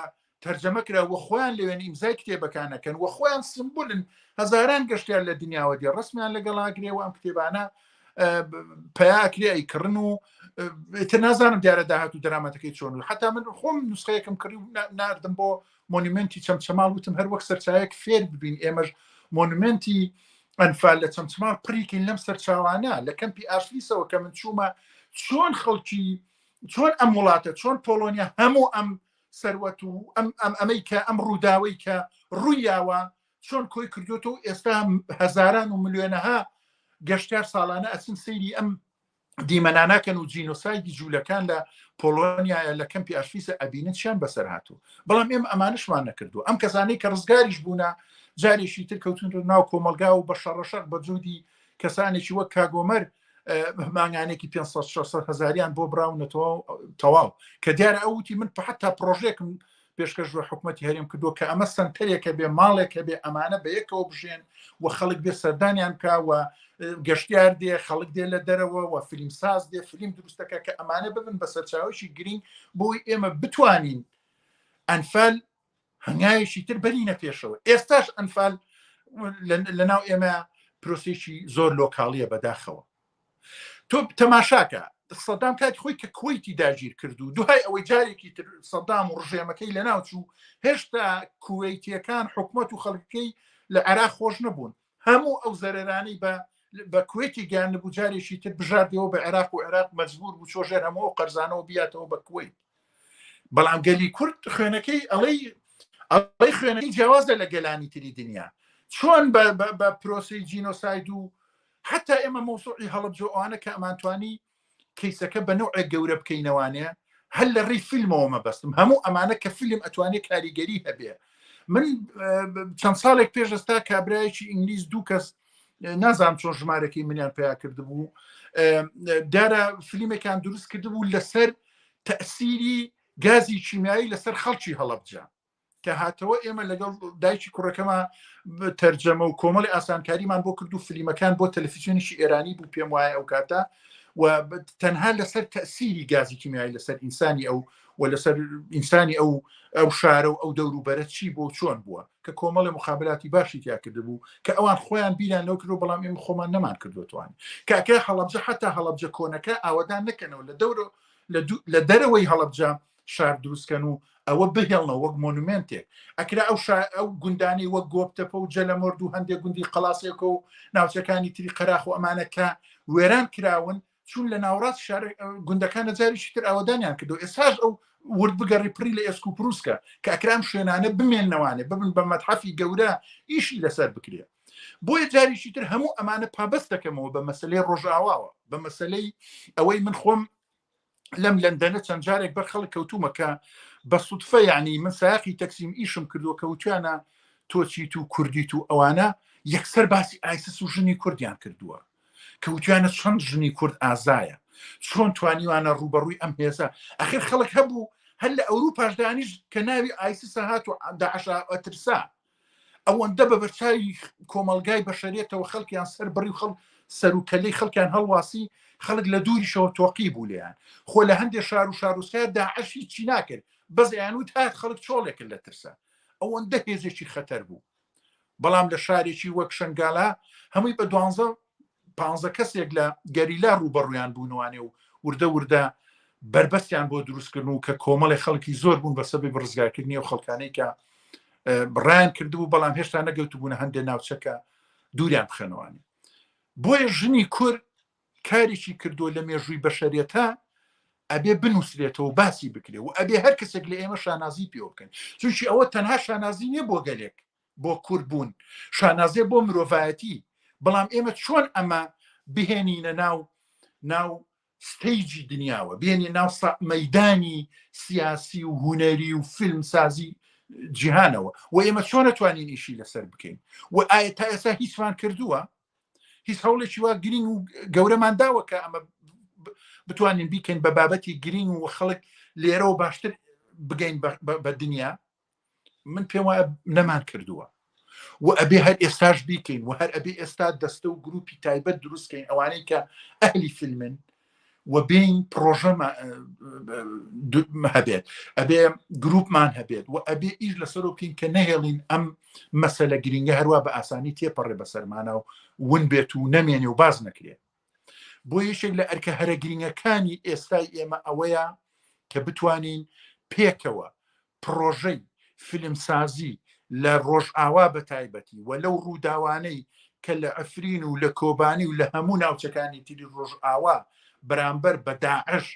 B: تەرجەمە کرا و خۆیان لەوێن ئیمزای کتێبەکانەکەن و خۆیان سمبولن. هەزاران گەشتیار لە دنیاوە دێ ڕسمیان لەگەڵاگرێ و ئەم کتێبانە پیاکرێ ئەیکڕن و ئیتر نازانم دیارە داهات و دەرامەتەکەی چۆن و حتا من خۆم نسخەیەکم کڕی و ناردم بۆ مۆنیمنتی چەمچەماڵ، وتم هەر وەک سەرچاوێک فێر ببین ئێمەش مۆنیمنتی ئەنفال لە چەمچەماڵ پڕیکین لەم سەرچاوانە. لە کەمپی ئاشلیسەوە کە من چوومە، چۆن خەڵکی، چۆن ئەم وڵاتە، چۆن پۆڵۆنیا هەموو ئەم سەروەت و ئەم ئەم ئەمەی کە ئەم ڕووداوەی کە ڕوویاوە چۆن کۆی کردوێتەوە، ئێستا هەزاران و ملیۆنەها گەشتیار ساڵانە ئەچن سەیری ئەم دیمەناناکەن و جینۆسایدی جوولەکان لە پۆڵۆنیایە لە کەمپی ئاشفیسە ئەبینن چیان بەسەر هاتوو. بەڵام ئێمە ئەمانشمان نەکردو. ئەم کەسانەی کە ڕزگاریش بوونە جارێکی تر کەوتون ناو کۆمەلگا و بە شەڕەشەق بە جودی کەسانێکی وەک کاگۆمەر مانگانێکی 500 600 هزاریان بۆ براونەتەوە تەواو. کە دیارە ئەو وتی من حتا پرۆژێکم پێشکەش بە حکوومەتتی هەرێم کردووە کە ئەمە سنتەرێکە بێ، ماڵێکە بێ، ئەمانە بە یەکەوە بژێن و خەڵک بێ سەردانیان بکە و گەشتیار دێ، خەڵک دێ لە دەرەوە و فیلم ساز دێ فیلم دروستەکە، کە ئەمانە ببن بە سەرچاوەیەکی گرنگ بۆی ئێمە بتوانین ئەنفال هەنگاوێکی تر بەرینە پێشەوە. ئێستاش ئەنفال لە ناو ئێمە پرۆسێکی زۆر لۆکاڵیە بەداخەوە. تۆ تەماشاکە سەدام کاتی خۆی کە کوەیتی داگیر کرد و دوای ئەوەی جارێکی تر سەدام و ڕژێمەکەی لەناوچوو، هێشتا کوەیتیەکان حکومەت و خەڵکەکەی لە عێراق خۆش نەبوون. هەموو ئەو زەرەرانەی بە بە کوەیتی گەیاندبوو جارێکی تر بژاردەوە بە عێراق و عێراق مەجبور بوو چۆ ژێر هەموو ئەو قەرزانەوە بیاتەوە بە کوەیت. بەڵام گەلی کورد خوێنەکەی ئەڵەی ئەڵەی خوێنەکەی جیاوازە لە گەلانی تری دنیا. چۆن بە پرۆسەی جینۆساید و حتا ئێمە مەوزوعی هەڵەبجە ئەوانە کە ئەمانتوانی کەیسەکە بە نەوعێک گەورە بکەینەوانێ، هەر لە ڕێی فیلمەوە مەبەستم هەموو ئەمانە کە فیلم ئەتوانێت کاریگەری هەبێ. من چەند ساڵێک پێش ئێستا کابرایەکی ئینگلیز، دوو کەس نازانم چۆن ژمارەکەی منیان پیا کردبوو، دیارە فیلمێکیان دروست کردبوو لەسەر تەسیری گازی کیمیایی لەسەر خەڵکی هەڵەبجە. کە هاتەوە ئێمە لەگەڵ دایکی کوڕەکەمە تەرجەمە و کۆمەڵی ئاسانکاریمان بۆ کرد و فلیمەکان بۆ تەلەفزیۆنیشی ئێرانی بوو پێم وایە ئەو کاتە، و تەنها لەسەر تەسیری گازی کیمیایی لەسەر ئینسانی ئەو و لەسەر ئینسانی ئەو ئەو شارە و ئەو دەوروبەرە چی بۆ چۆن بووە، کە کۆمەڵی مخابراتی باشی تیا کردبوو کە ئەوان خۆیان بیران لەو کردو، بەڵام ئێمە خۆمان نەمان کردوتوان کاکە هەڵەبجە حتا هەڵەبجە کۆنەکە ئاوەدان نەکەنەوە، لە دەورە لە دەرەوەی هەڵەبجە شار دروستکەن و ئەوە بهێڵنەوە وەک مۆنومێنتێک. ئەکرا ئەو شا ئەو گوندانەی وەک گۆپتەپە و جەلەمۆرد و هەندێک گوندی قەڵاسێکە و ناوچەکانی تری قەراخ و ئەمانە کە وێران کراون، چون لە ناوەڕاست شار گوندەکانە جارێکی تر ئاوەدانیان کردو. ئێستاش ئەو ورد بگەڕی پڕی لە ئێسک و پروسکە، کە ئەکرا ئەم شوێنانە بمێننەوانێ، ببن بە مەتحەفی گەورە ئیشی لەسەر بکرێ. بۆیە جارێکی تر هەموو ئەمانە پابەست دەکەمەوە بە مەسلەی ڕۆژئاواوە، بە مەسلەی ئەوەی من خۆم لەم لەندەنە چەند جارێک بەر خەڵک کەوتومە کە بە سودفە، یعنی من سایەقی تەکسیم ئیشم کردووە، کە وتویانە تۆ چیت و کوردیت و ئەوانە، یەکسەر باسی ئایسس و ژنی کوردیان کردووە، کە وتویانە چۆن ژنی کورد ئازایە، چۆن توانیوانە ڕووبەڕووی ئەم هێزە. ئەخر خەڵک هەبوو. هەر لە ئەوروپاش دانیش کە ناوی ئایسیسە هات و داعشا ئەترسا ئەوەندە بە بەرچاوی کۆمەلگای بەشەرێتەوە خەڵکیان سەر بڕی و خەڵ سەر و کەلەی خەڵکیان هەڵواسی خەڵک لە دووریشەوە تۆقی بوو لێیان خۆ لە هەندێک شار و شارۆچکە داعش هیچی ناکرد بەس ئەیان وت هات خەڵک چۆڵێکرد لە ترسا ئەوەندە هێزێکی خەتەر بوو بەڵام لە شارێکی وەک شنگالا هەمووی بە دوانزە پ کەسێک لە گەریلا ڕووبەڕوویان بوونوانێ و وردە وردە بربەستیان بۆ دروستکردن و کە کۆمەڵی خەڵکی زۆر بوون بە سەبی ڕزگارکردنی و خەڵکانەی کە بڕیان کردبوو بەڵام هێشتا نەگەوتبوونە هەندێک ناوچەکە دووریان بخەنەوانی بۆیە ژنی کورد کارێکی کردووە لە مێژووی بەشەرێتە ئەبێ بنووسرێتەوە باسی بکرێ و ئەبێ هەر کەسێک لە ئێمە شانازی پێوە بکەن چونکی ئەوە تەنها شانازی نییە بۆ گەلێک بۆ کورد بوون شانازیە بۆ مرۆڤایەتی بەڵام ئێمە چۆن ئەمە بهێنینە ناو ناو stage ی دنیاوە بێنی ناو مەدانی سیاسی و هوەری و فیلم سازی جیهانەوە و ئێمە چۆن توانین ئیشی لەسەر بکەین و ئایا تا ئێستا هیچمان کردووە هیچ هەوڵێکی وا گرنگ و گەورەمان داوە کە ئەمە بتوانین بیکەین بە بابەتی گرنگ و خەڵک لێرەوە باشتر بگەین بە دنیا من پێم وایە نەمان کردووە و ئەبێ هەر ئێستاش بیکەین و هەر ئەبێ ئێستا دەستە و گروپی تایبەت دروستکەین ئەوانەی کە ئەهلی فیلمن و بین پرۆژە هەبێت ئەبێ گروپمان هەبێت و ئەبێ ئیش لەسەر بکەین کە نەهێڵین ئەم مەسەلە گرنگە هەروە بە ئاسانی تێپەڕێ بەسەرمانە و ون بێت و نەمێنێ و باز نەکرێت بۆ یەکێک لە ئەرکە هەرە گرنگەکانی ئێستای ئێمە ئەوەیە کە بتوانین پێکەوە پڕۆژەی فیلمسازی لە ڕۆژئاوا بە تایبەتی و لەو ڕووداوانەی کە لە عفرین و لە کۆبانی و لە هەموو ناوچەکانی تری ڕۆژئاوا بەرامبەر بە داعش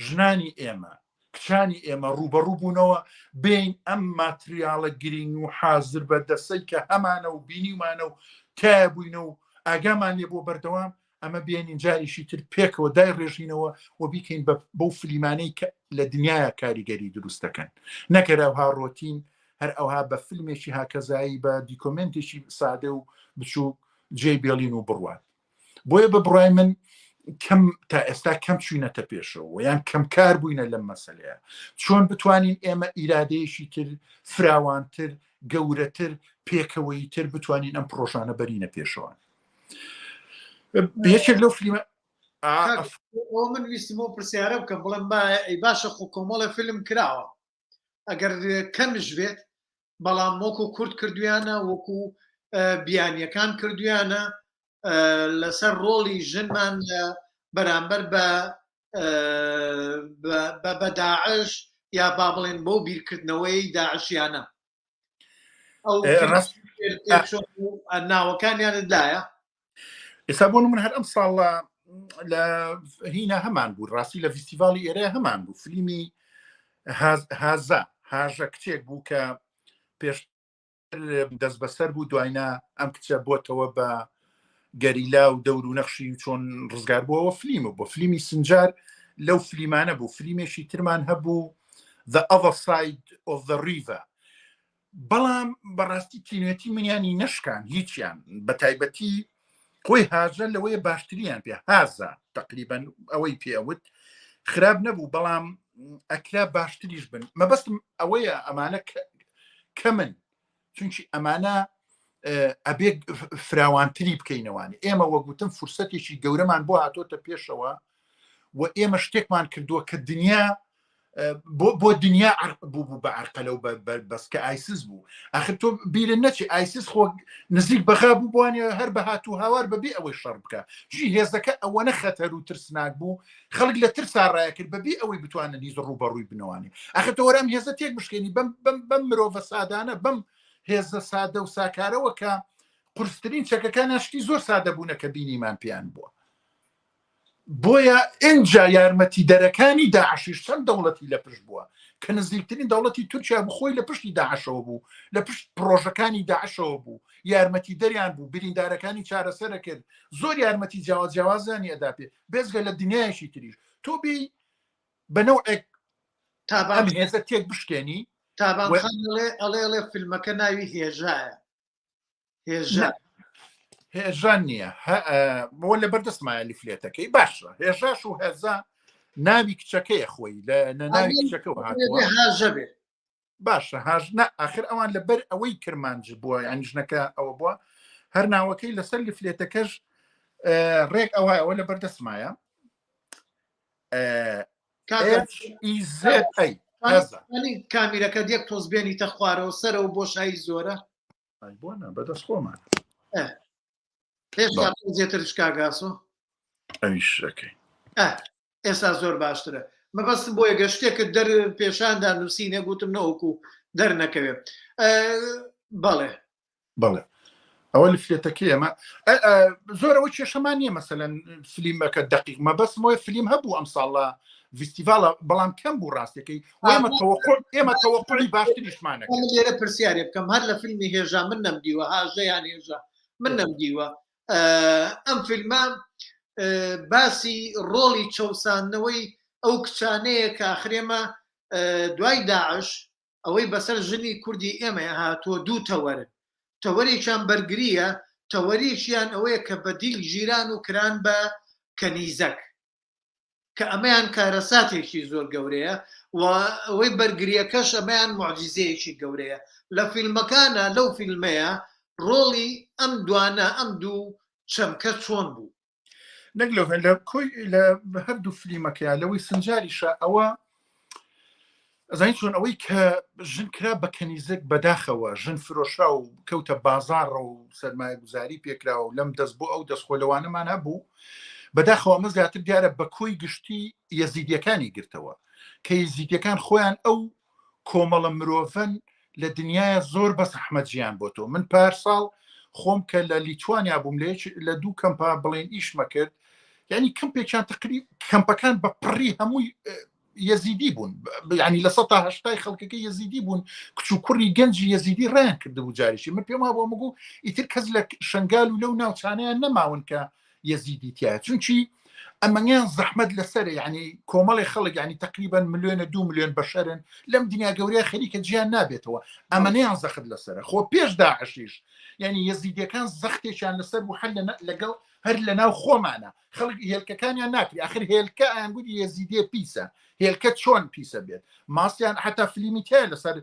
B: ژنانی ئێمە کچانی ئێمە ڕووبەڕوو بوونەوە بین ئەم ماتریاڵە گرینگ و حازر بە دەسەی کە هەمانە و بینیمانە و تایە بووینە و ئاگامان لێ بۆ بەردەوام ئەمە بێنین جاریشی تر پێکەوە دای ڕێژینەوە و بیکەین بە بەو فلیمانەی کە لە دنیاە کاریگەری دروست دەکەن نەکەرەوها ڕۆتین هەر ئەوها بە فیلمێکی هاکەزایی بە دیکۆمنتێکی سادە و بچوو جێ بێڵین و بڕوات بۆیە بە بڕای من کەم تا ئێستا کەم چوینەتە پێشەوە یان کەمکار بووینە لەم مەسلەیە چۆن بتوانین ئێمە ئیرادەیەکی تر فراوانتر گەورەتر پێکەوەی تر بتوانین ئەم پرۆژانە بەرینە پێشەوە یەکێک لەو فلیمە
A: من ویستمەوە پرسیارە بکەم بڵێم ئەی باشە خۆ کۆمەڵە فیلم کراوە ئەگەر کەمش بێت بەڵام وەکو کورد کردویانە وەکو بیانیەکان کردویانە لەسەر ڕۆڵی ژنمان بەرامبەر بە بە داعش یا با بڵێن بۆ بیرکردنەوەی داعشیانە ئەو ناوەکانیانت لایە
B: ئێستا بۆ من هەر ئەم ساڵە لە هینا هەمان بوو ڕاستی لە فیستیڤاڵی ئێرە هەمان بوو فلیمی هازا هاژە کچێک بوو کە پێش دەست بەسەر بوو دواینا ئەم کچە بۆتەوە بە گەریلا و دەور و نەخشی چۆن ڕزگار بووەوە فلیمە بۆ فلیمی سنجار لەو فلیمانە بوو فلیمێکی ترمان هەبوو The Other Side of the River بەڵام بەڕاستی تینوێتی منیانی نەشکان هیچیان بە تایبەتی خۆی هاژە لەوەیە باشتریان پێ هازە تقریبان ئەوەی پێوت خراپ نەبوو بەڵام ئەکرا باشتریش بن مەبەستم ئەوەیە ئەمانە کەمن چونکی ئەمانە ئەبێ فراوانتری بکەینەوانی ئێمە وەگوتم فرسەتێکی گەورەمان بۆ هاتۆتە پێشەوە و ئێمە شتێکمان کردووە کە دنیا بۆ دنیا بوو بوو بە عرقەلە و بەس کە ئایسس بوو ئەخر تۆ بیرن نەچی ئایسس خۆ نزیک بەغا بوو بوانە هەر بە هات و هاوار بەبێ ئەوەی شەڕ بکە جی هێزەکە ئەوەنە خەتەر و ترسناک بوو خەڵک لە ترسا ڕایە کرد بەبێ ئەوەی بتوانن هیچ ڕووبەڕووی بنەوانی ئەخر تۆ وەرە ئەم هێزە تێک بشکێنی بەم بەم بەم مرۆڤە سادانە بەم هێزە سادە و ساکارەوە کە قورسترین چەکەکانیان شتی زۆر سادە بوونە کە بینیمان پێیان بووە بۆیە ئینجا یارمەتیدەرەکانی داعشیش چەند دەوڵەتی لە پشت بووە کە نزیکترین دەوڵەتی تورکیا بوو خۆی لە پشتی داعشەوە بوو لە پشت پرۆژەکانی داعشەوە بوو یارمەتی دەریان بوو بریندارەکانی چارەسەرە کرد زۆر یارمەتی جیاواز جیاوازیانی ئەدا پێ بێزگە لە دنیایەکی تریش تۆ بی بە نەوعێک
A: تابان
B: ئەم هێزە تێک بشکێنی
A: تابان خان ئەڵێ ئەڵێ ئەڵێ فیلمەکە ناوی هێژایە هێژا
B: هێژان نییە بۆ لە بەردەستمایە لیفلێتەکەی باشە هێژاش و هێزا. ناوی کچەکەیە خۆی لە ناوی کچەکەەوە هاتووە
A: هاژە بێ
B: باشە هاژ نە ئاخر ئەوان لەبەر ئەوەی کرمانج بووە یان ژنەکە ئەوە بووە هەر ناوەکەی لەسەر لفلێتەکەش ڕێک ئەوە ئەوە لە بەردەستمایە
A: کامیرەکە یەک تۆز بێنیتە خوارەوە سەرەوە بۆشایی زۆرە
B: بۆنە بەدەست خۆمان
A: هێشتا زیاتر شکاگاسۆ
B: ئەویشەکەی
A: ئێستا زۆر باشترە مەبەستم بۆیە گە شتێکت دەر پێشاندا نووسی نەگوتم نەوەکو دەرنەکەوێت بەڵێ
B: بەڵێ ئەوە لفلێتەکەی ئەمە زۆر ئەوە کێشەمان نییە مەسەەن فلیمەکە دقیق مەبەستمەوەی فلیم هەبوو ئەم ساڵە ڤیستیڤالە بەڵام کەم بوو ڕاستەکەی ئێمە تەوەقع ئێمە تەوەقعی باشتریشمانە
A: لێرە پرسیارێ بکەم هەر لە فیلمی هێژا من نەمدیوە هاژەیان هێژا من نەمدیوە ئەم فیلمە باسی ڕۆڵی چەوساندنەوەی ئەو کچانەیە کە ئاخرێمە دوای داعش ئەوەی بەسەر ژنی کوردی ئێمە هاتووە دوو تەوەرن تەوەرێکیان بەرگریە تەوەرێکیان ئەوەیە کە بەدیل گیران و کران بە کەنیزەک کە ئەمەیان کارەساتێکی زۆر گەورەیە و ئەوەی بەرگریەکەش ئەمەیان معجزەیەکی گەورەیە لە فیلمەکانە لەو فیلمەیە ڕۆڵی ئەم دوانە ئەم دوو چەمکە چۆن بوو؟
B: نەک لەو لە کۆی لە هەردوو فلیمەکەیان لەوەی سنجاریشە ئەوە ئەزانی چۆن ئەوەی کە ژن کرا بە کەنیزەک بەداخەوە ژن فرۆشرا و کەوتە بازاڕە و سەرمایە گوزاری پێکراوە و لەم دەست بۆ ئەو دەست خۆ لەوانەمان هەبوو بەداخەوە ئەمە زیاتر دیارە بە کۆی گشتی یەزیدیەکانی گرتەوە کە یەزیدیەکان خۆیان ئەو کۆمەڵە مرۆڤن لە دنیاە زۆر بە زەحمەت ژیان بۆ تۆ من پار ساڵ خۆم کە لە لیتوانیا بووم لە لە دوو کەمپا بڵێن ئیشمە کرد یعنی کەمپێکیان تقریب کەمپەکان بە پڕی هەمووی یەزیدی بوون ینی لە سە هەشتای خەڵکەکە یەزیدی بوون کچ و کوڕی گەنجی یەزیدی ڕیان کردبوو جاریشی من پێم وابوو مگو ئیتر کەس لە شنگال و لەو ناوچانیان نەماون کە یەزیدی تایە چونکی ئەمەیان زەحمت لەسەر ینی کۆمەڵی خەڵک ینی تقریبا ملیۆنە دو ملیۆن بەشەرن لەم دنیا گەورەیە خەریکە جیان نابێتەوە ئەمەیان زەخت لەسەر خۆ پێش داعشیش یعنی یەزیدیەکان زەختێکیان لەسەر بوو هەر لەگەڵ هەر لە ناو خۆمانە خەڵک هێلکەکانیان ناکری ئاخر هێلکە ئەیان گوتی یەزیدێ پیسە هێلکە چۆن پیسە بێت ماستیان حتا فلیمی تایە لەسەر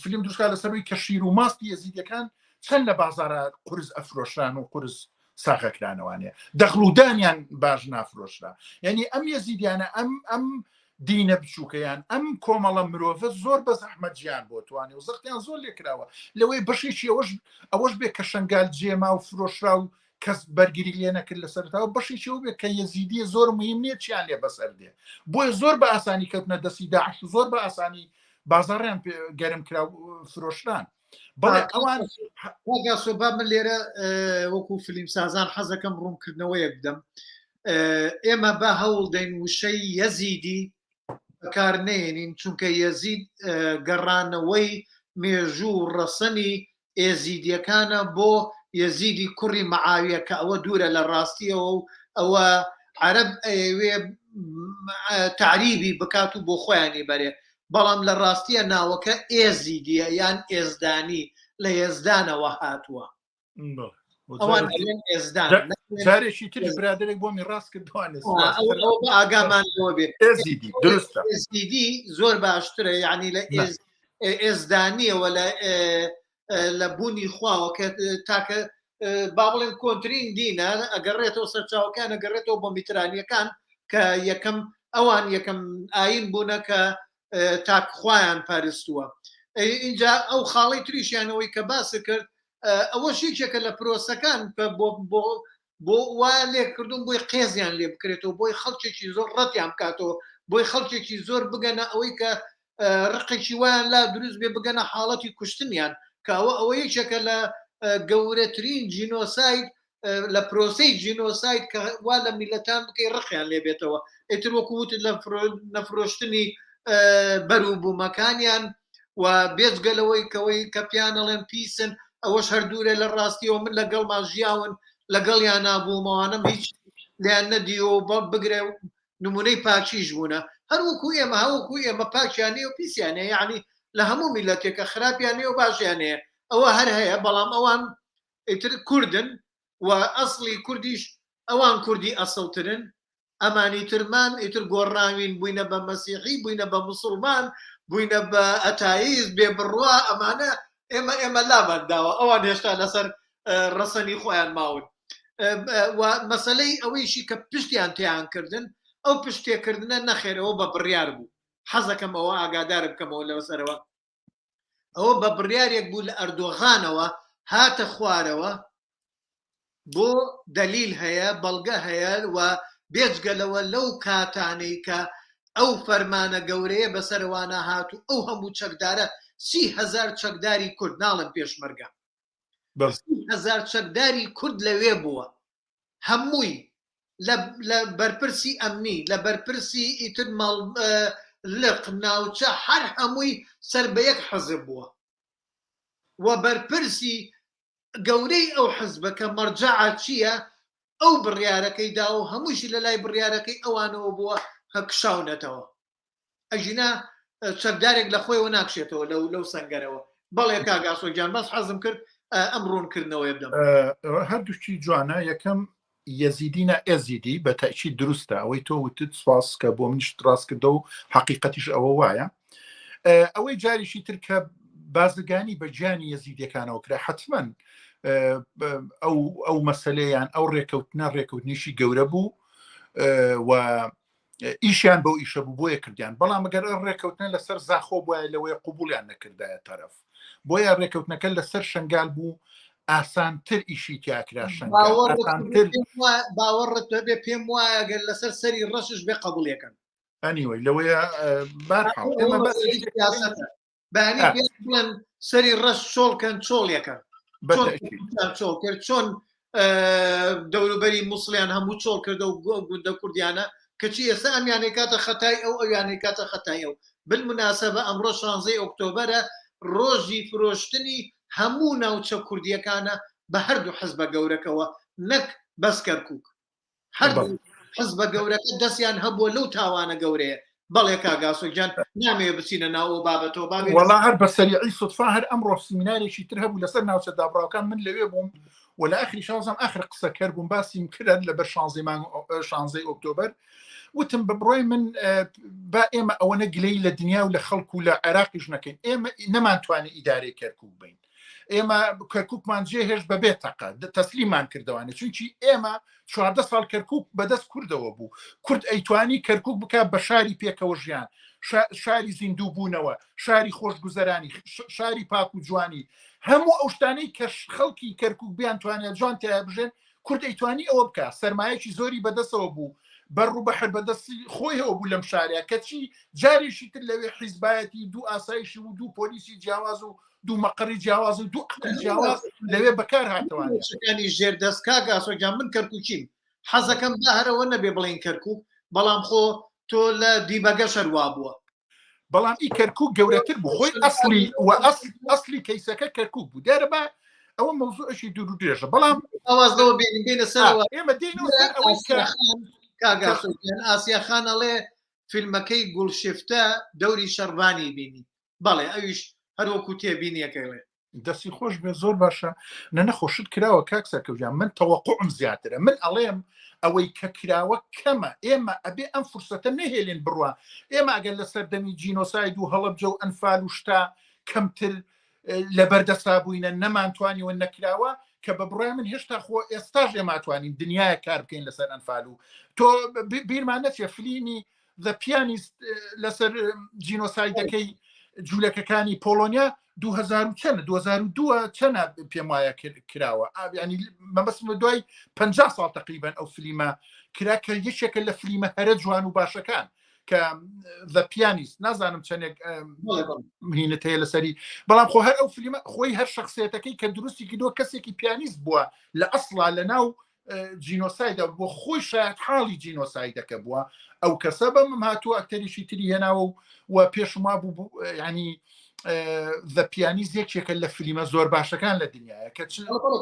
B: فیلم دروستکا لەسەروی کە شیر و ماستی یەزیدەکان چەند لە بازارە قورس ئەفرۆشران و قورس ساغەکرانەوانێ دەخڵودانیان باش نافرۆشرا یعنی ئەم یەزیدیانە ئەم ئەم دینە بچووکەیان ئەم کۆمەڵە مرۆڤە زۆر بە زەحمەت ژیان بۆ توانێ و زەختیان زۆر لێکراوە لەوەی بەشێکی ئەوەش ئەوەش بێ کە شنگال جێما و فرۆشرا و کەس بەرگری لێ نەکرد لە سەرتاوە بەشێکی ئەو بێت کە یەزیدیە زۆر مهم نییە چیان لێ بەسەر دێ بۆیە زۆر بە ئاسانی کەوتنە دەستی داعش و زۆر بە ئاسانی بازاڕیان گەرم کرا و فرۆشران بەڵێ ئەوان
A: گاسۆ با من لێرە وەکو فیلم سازان حەزەکەم ڕوونکردنەوەیەک بدەم ئێمە بە هەوڵ دەین وشەی یەزیدی بەکار نێنین چونکە یەزید گەڕانەوەی مێژوو و ڕەسەنی ئێزیدیەکانە بۆ یەزیدی کوڕی مەعاویە کە ئەوە دوورە لە ڕاستیەوە و ئەوە عەرەب ئەیەوێ تەعریبی بکات و بۆ خۆیانی بەرێ بەڵام لە ڕاستیە ناوەکە ئێزیدیە یان ئێزدانی لە یەزدانەوە هاتووە. ئەوان ئەڵێن ئێزدان
B: جارێکی تری برادێک بۆمی ڕاست کردوانێ
A: ئاگامان لەوە بێ
B: ئێزیدی دروستە
A: ئێزیدی زۆر باشترە یعنی لە ئێزدانیەوە لە لە بوونی خواوە کە تاکە با بڵێن کۆنترین دینە ئەگەڕێتەوە سەرچاوەکان ئەگەڕێتەوە بۆ میترانیەکان کە یەکەم ئەوان یەکەم ئاین بوونە کە تاک خوایان پەرستووە اینجا ئەو خاڵی تریشیانەوەی کە باس کرد ئەوەش یەکێکە لە پرۆسەکان کە بۆ بۆ بۆ وا لێ کردوون بۆی قێزیان لێ بکرێتەوە بۆی خەڵکێکی زۆر ڕەتیان بکاتەوە بۆی خەڵکێکی زۆر بگەنە ئەوەی کە ڕقێکی وایان لا دروست بێ بگەنە حاڵەتی کوشتنیان کە ئەوە ئەوە یەکێکە لە گەورەترین جینۆساید لە پرۆسەی جینۆساید کە وا لە میلەتان بکەی ڕقیان لێ بێتەوە ئیتر وەکو وتت لە نەفرۆشتنی بەروبوومەکانیان و بێجگە لەوەی کەوەی کە پیان ئەڵێن پیسن ئەوەش هەر دوورە لە ڕاستیەوە من لەگەڵمان ژیاون لەگەڵیان نابوومەوانم هیچ لیان نەدیوە و بگرێ نمونەی پاکیش بوونە هەروەکو ئێمە هەوەکو ئێمە پاکیان نیە و پیسیان هەیە یعنی لە هەموو میلەتێکە خراپیان نیە و باشیان هەیە ئەوە هەر هەیە بەڵام ئەوان ئیتر کوردن و ئەسڵی کوردیش ئەوان کوردی ئەسڵترن. ئەمانی ترمان ئیتر گۆڕاوین بووینە بە مەسیحی بووینە بە موسڵمان بووینە بە ئەتاییست بێ بڕوا ئەمانە ئێمە ئێمە لامان داوە ئەوان هێشتا لەسەر ڕەسەنی خۆیان ماون و مەسلەی ئەوەیشی کە پشتیان تیان کردن ئەو پشتێکردنە نەخێرەوە بە بڕیار بوو حەزەکەم ئەوە ئاگادار بکەمەوە لەسەرەوە ئەوە بە بڕیارێک بوو لە ئەردۆغانەوە هاتە خوارەوە بۆ دەلیل هەیە بەڵگە هەیە و بێجگە لەوە لەو کاتانەی کە ئەو فەرمانە گەورەیە بەسەرەوانە هات و ئەو هەموو چەکدارە 30هزار چەکداری کورد ناڵم پێشمەرگە هزار چەکداری کورد لەوێ بووە هەمووی لە بەرپرسی ئەمنی لە بەرپرسی ئیتر ماڵ لق ناوچە هەر هەمووی سەر بە یەک حەزب بووە و بەرپرسی گەورەی ئەو حزبە کە مەرجەعە چییە ئەو بڕیارەکەی دا و هەمووشی لە لای بڕیارەکەی ئەوانەوە بووە کشاونەتەوە ئەگینا چەکدارێک لە خۆیەوە ناکشێتەوە لەو لەو سەنگەرەوە بەڵێ کاک ئاسۆ گیان بەس حەزم کرد ئەم ڕوونکردنەوەیە بدەم.
B: هەردووکی جوانە یەکەم یەزیدی نا ئێزیدی بە تەئکید دروستە ئەوەی تۆ وتت سپاس کە بۆ منیشت ڕاست کردەوە و حەقیقەتیش ئەوە وایە ئەوەی جاریشی تر کە بازرگانی بە گیانی یەزیدیەکانەوە کرا حتمما ئەو ئەو مەسلەیان ئەو ڕێکەوتنە ڕێکەوتنیشی گەورە بوو و ئیشیان بەو ئیشە بوو بۆیە کردیان بەڵام ئەگەر ئەو ڕێکەوتنە لەسەر زاخۆ بواە لەوەیە قوبولیان نەکردایە تەرەف بۆیە ڕێکەوتنەکە لەسەر شنگال بوو ئاسانتر ئیشی تیاکرا شنگال ئاسانتر
A: باوەڕت هەبێ پێم وایە گەر لەسەر سەری ڕەشش بێ قبوڵیەکەن
B: ئەنیوەی لەوەیە بارحاڵ ئێمە بەس
A: بەیانی پێ بڵێن سەری ڕەش چۆڵکەن چۆڵ یەکەن چۆڵ کرد چۆن دەوروبەری موسڵیان هەموو چۆڵ کردە و گوندە کوردیانە کەچی ئێستا ئەمیانەی کاتە خەتای ئەو ئەویانەی کاتە خەتای ئەو بالمناسبە ئەمڕۆ شانزەی ئۆکتۆبەرە ڕۆژی فرۆشتنی هەموو ناوچە کوردیەکانە بە هەردوو حزبە گەورەکەوە نەک بەس کەرکک هەردوو حزبە گەورەکە دەستیان هەبووە لەو تاوانە گەورەیە بەڵێ کاک ئاسۆ گیان نامەوێ بچینە ناو ئەو بابەتەوە با بێینە
B: وەڵا هەر بە سەریعی سودفە هەر ئەمڕۆ سیمینارێکی تر هەبوو لەسەر ناوچە دابڕاوەکان من لەوێ بووم و لە ئاخری شازم ئاخر قسەکەر بووم باسیم کرد لەبەر شانزەی مانگ شانزەی ئۆکتۆبەر وتم بە بڕای من با ئێمە ئەوەنە گلەی لە دنیا و لە خەڵک و لە عێراقیش نەکەین ئێمە نەمانتوانی ئیدارەی کەرکوک بین ئێمە کەرکوکمان جێهێشت بەبێ تەقە تەسلیمان کردەوانێ چونکی ئێمە چواردە ساڵ کەرکک بەدەست کوردەوە بوو کورد ئەیتوانی کەرکک بک بە شاری پێکەوە ژیان شاری زیندوو بوونەوە شاری خۆشگوزەرانی شاری پاک و جوانی هەموو ئەو شتانەی کە خەڵکی کەرکک بیان توانێت جوان تیا بژێن کورد ئەیتوانی ئەوە بکە سرمایەکی زۆری بەدەستەوە بوو بەر و بەحر بەدەستی خۆیەوە بوو لەم شارە کەچی جارێکی تر لەوێ حیزبایەتی دوو ئاسایشی و دوو پۆلیسی جیاواز و دوو مەقەڕی جیاواز و دوو عەقڵی جیاواز لەوێ بەکار هاتەوانێ.
A: ناوچەکانی ژێر دەست کاک ئاسۆ گیان من کەرکوکیم حەزەکەم با هەرەوە نەبێ بڵێین کەرکوک بەڵام خۆ تۆ لە دیبەگەش هەر وابووە.
B: بەڵام ئی کەرکوک گەورەتر بوو خۆی ئەسڵی و ئەسڵ ئەسڵی کەیسەکە کەرکوک بوو دیارە با ئەوە مەوزوعێکی دوور و درێژە بەڵام
A: ئاواز لەوە بێنین بێنە سەرەوە
B: ئێمە دێینەوە سەر ئەوەی کە
A: کاک ئاسۆ گیان ئاسیا خان ئەڵێ فیلمەکەی گوڵشفتە دەوری شەڕڤانی بینی بەڵێ ئەویش هەر وەکو تێبینیەکەی ڵێ.
B: دەستی خۆش بێ زۆر باشە نە نەخۆشت کراوە کاک سەرکەوت گیان من تەوەقوعم زیاترە من ئەڵێم ئەوەی کە کراوە کەمە ئێمە ئەبێ ئەم فرسەتە نەهێلین بڕوا ئێمە ئەگەر لە سەردەمی جینۆساید و هەڵەبجە و ئەنفال و شتا کەمتر لەبەردەسا بووینە نەمانتوانیوە نەکراوە کە بە بڕای من هێشتا خۆ ئێستاش ئێماتوانین دنیاە کار بکەین لەسەر ئەنفال و تۆ بیرمان نەچێ فلیمی The Pianist لەسەر جینۆسایدەکەی جوولەکەکانی پۆڵۆنیا 2000 چەند 2002 چەنە پێم وایە کراوە ینی مەبەستم لە دوای 50 ساڵ تقریبان ئەو فلیمە کرا کە یەکێکە لە فلیمە هەرە جوان و باشەکان کە The Pianist نازانم چەندێک مهینت هەیە لەسەری بەڵام خۆ هەر ئەو فلیمە خۆی هەر شخصێتەکەی کە دروستی کردووە کەسێکی پیانیست بووە لە ئەسڵا لە ناو جینۆسایدە بۆ خۆی شایەت حاڵی جینۆسایدەکە بووە ئەو کەسە بەمم هاتووە ئەکتەریشی تری هێناوە و و پێشم وا بوو ینی The Pianist یەکێکە لە فلیمە زۆر باشەکان لە دنیاە کە چ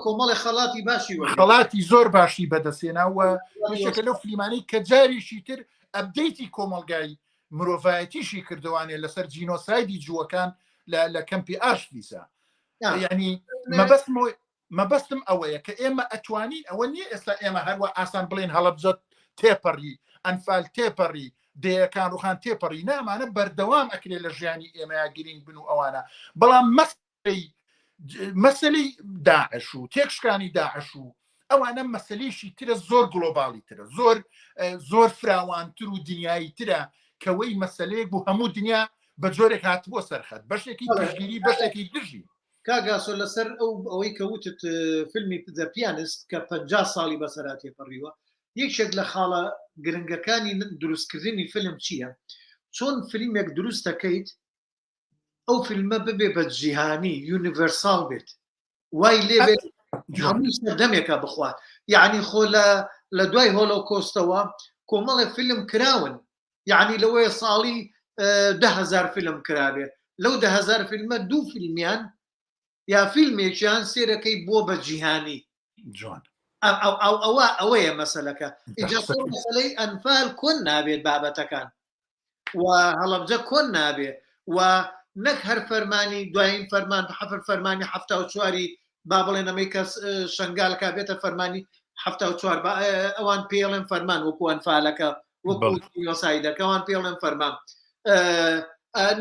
A: کۆمەڵی خەڵاتی باشی
B: خەڵاتی زۆر باشی بەدەستێناوە یەکێکە لەو فلیمانەی کە جارێکی تر update ی کۆمەلگای مرۆڤایەتیشی کردوانێ لەسەر جینۆسایدی جووەکان لە کەمپی ئاشڤیزا یعنی مەبەستم مەبەستم ئەوەیە کە ئێمە ئەتوانین ئەوە نییە ئێستا ئێمە هەروە ئاسان بڵێن هەڵەبجە تێپەڕی ئەنفال تێپەڕی دێیەکان ڕوخان تێپەڕی نامانە بەردەوام ئەکرێ لە ژیانی ئێمەیا گرنگ بن و ئەوانە بەڵام مەسەلەی مەسەلەی داعش و تێکشکانی داعش و ئەوانە مەسلەیشی ترە زۆر گلۆباڵی ترە زۆر زۆر فراوانتر و دنیایی ترە کەوەی مەسلەیەک بوو هەموو دنیا بە جۆرێک هاتبووە سەرخەت بەشێکی پشگیری بەشێکی دژی.
A: کاک ئاسۆ لەسەر ئەو ئەوەی کە وتت فیلمی The Pianist کە 50 ساڵی بەسەرا تێپەڕیوە یەکێک لە خاڵە گرنگەکانی دروستکردنی فیلم چییە؟ چۆن فیلمێک دروست دەکەیت ئەو فیلمە ببێ بە جیهانی universal بێت وای لێ بێت هەموو سەردەمێکە بخوات یعنی خۆ لە لە دوای هۆلۆکۆستەوە کۆمەڵێ فیلم کراون یعنی لەوەیە ساڵی دههزار فیلم کرابێ لەو دههزار فیلمە دوو فیلمیان یا فیلمێکیان سێرەکەی بووە بە جیهانی
B: جوان
A: ئەو ئەوە ئەوەیە مەسەلەکە ئینجا مەسەلەی ئەنفال کۆن نابێت بابەتەکان و هەڵەبجە کۆن نابێ و نەک هەر فەرمانی دوایین فەرمان حەفر فەرمانی حەفتا و چواری با بڵێن ئەمەی کەس شنگال کا بێتە فەرمانی حەفتا و چوار ئەوان پێڵێن فەرمان وەکو ئەنفالەکە وەکو یۆسایدەکە ئەوان پێڵێن فەرمان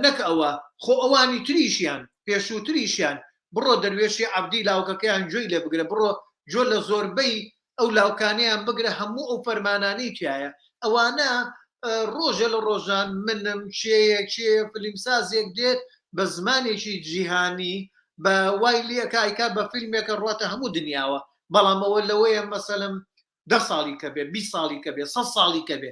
A: نەک ئەوە خۆ ئەوانی تریشیان پێشووتریشیان بڕۆ دەروێشی عەبدی لاوکەکەیان گوێی لێ بگرە بڕۆ گوێ لە زۆربەی ئەو لاوکانەیان بگرە هەموو ئەو فەرمانانەی تایە ئەوانە ڕۆژێ لە ڕۆژان منم کێیە کێیە فلیمسازێک دێت بە زمانێکی جیهانی بە وای لێکا ئەیکا بە فیلمێکە ڕواتە هەموو دنیاوە بەڵام ئەوە لەوەیە مەسەلەن دە ساڵی کە بێ 20 ساڵی کە بێ سە ساڵی کە بێ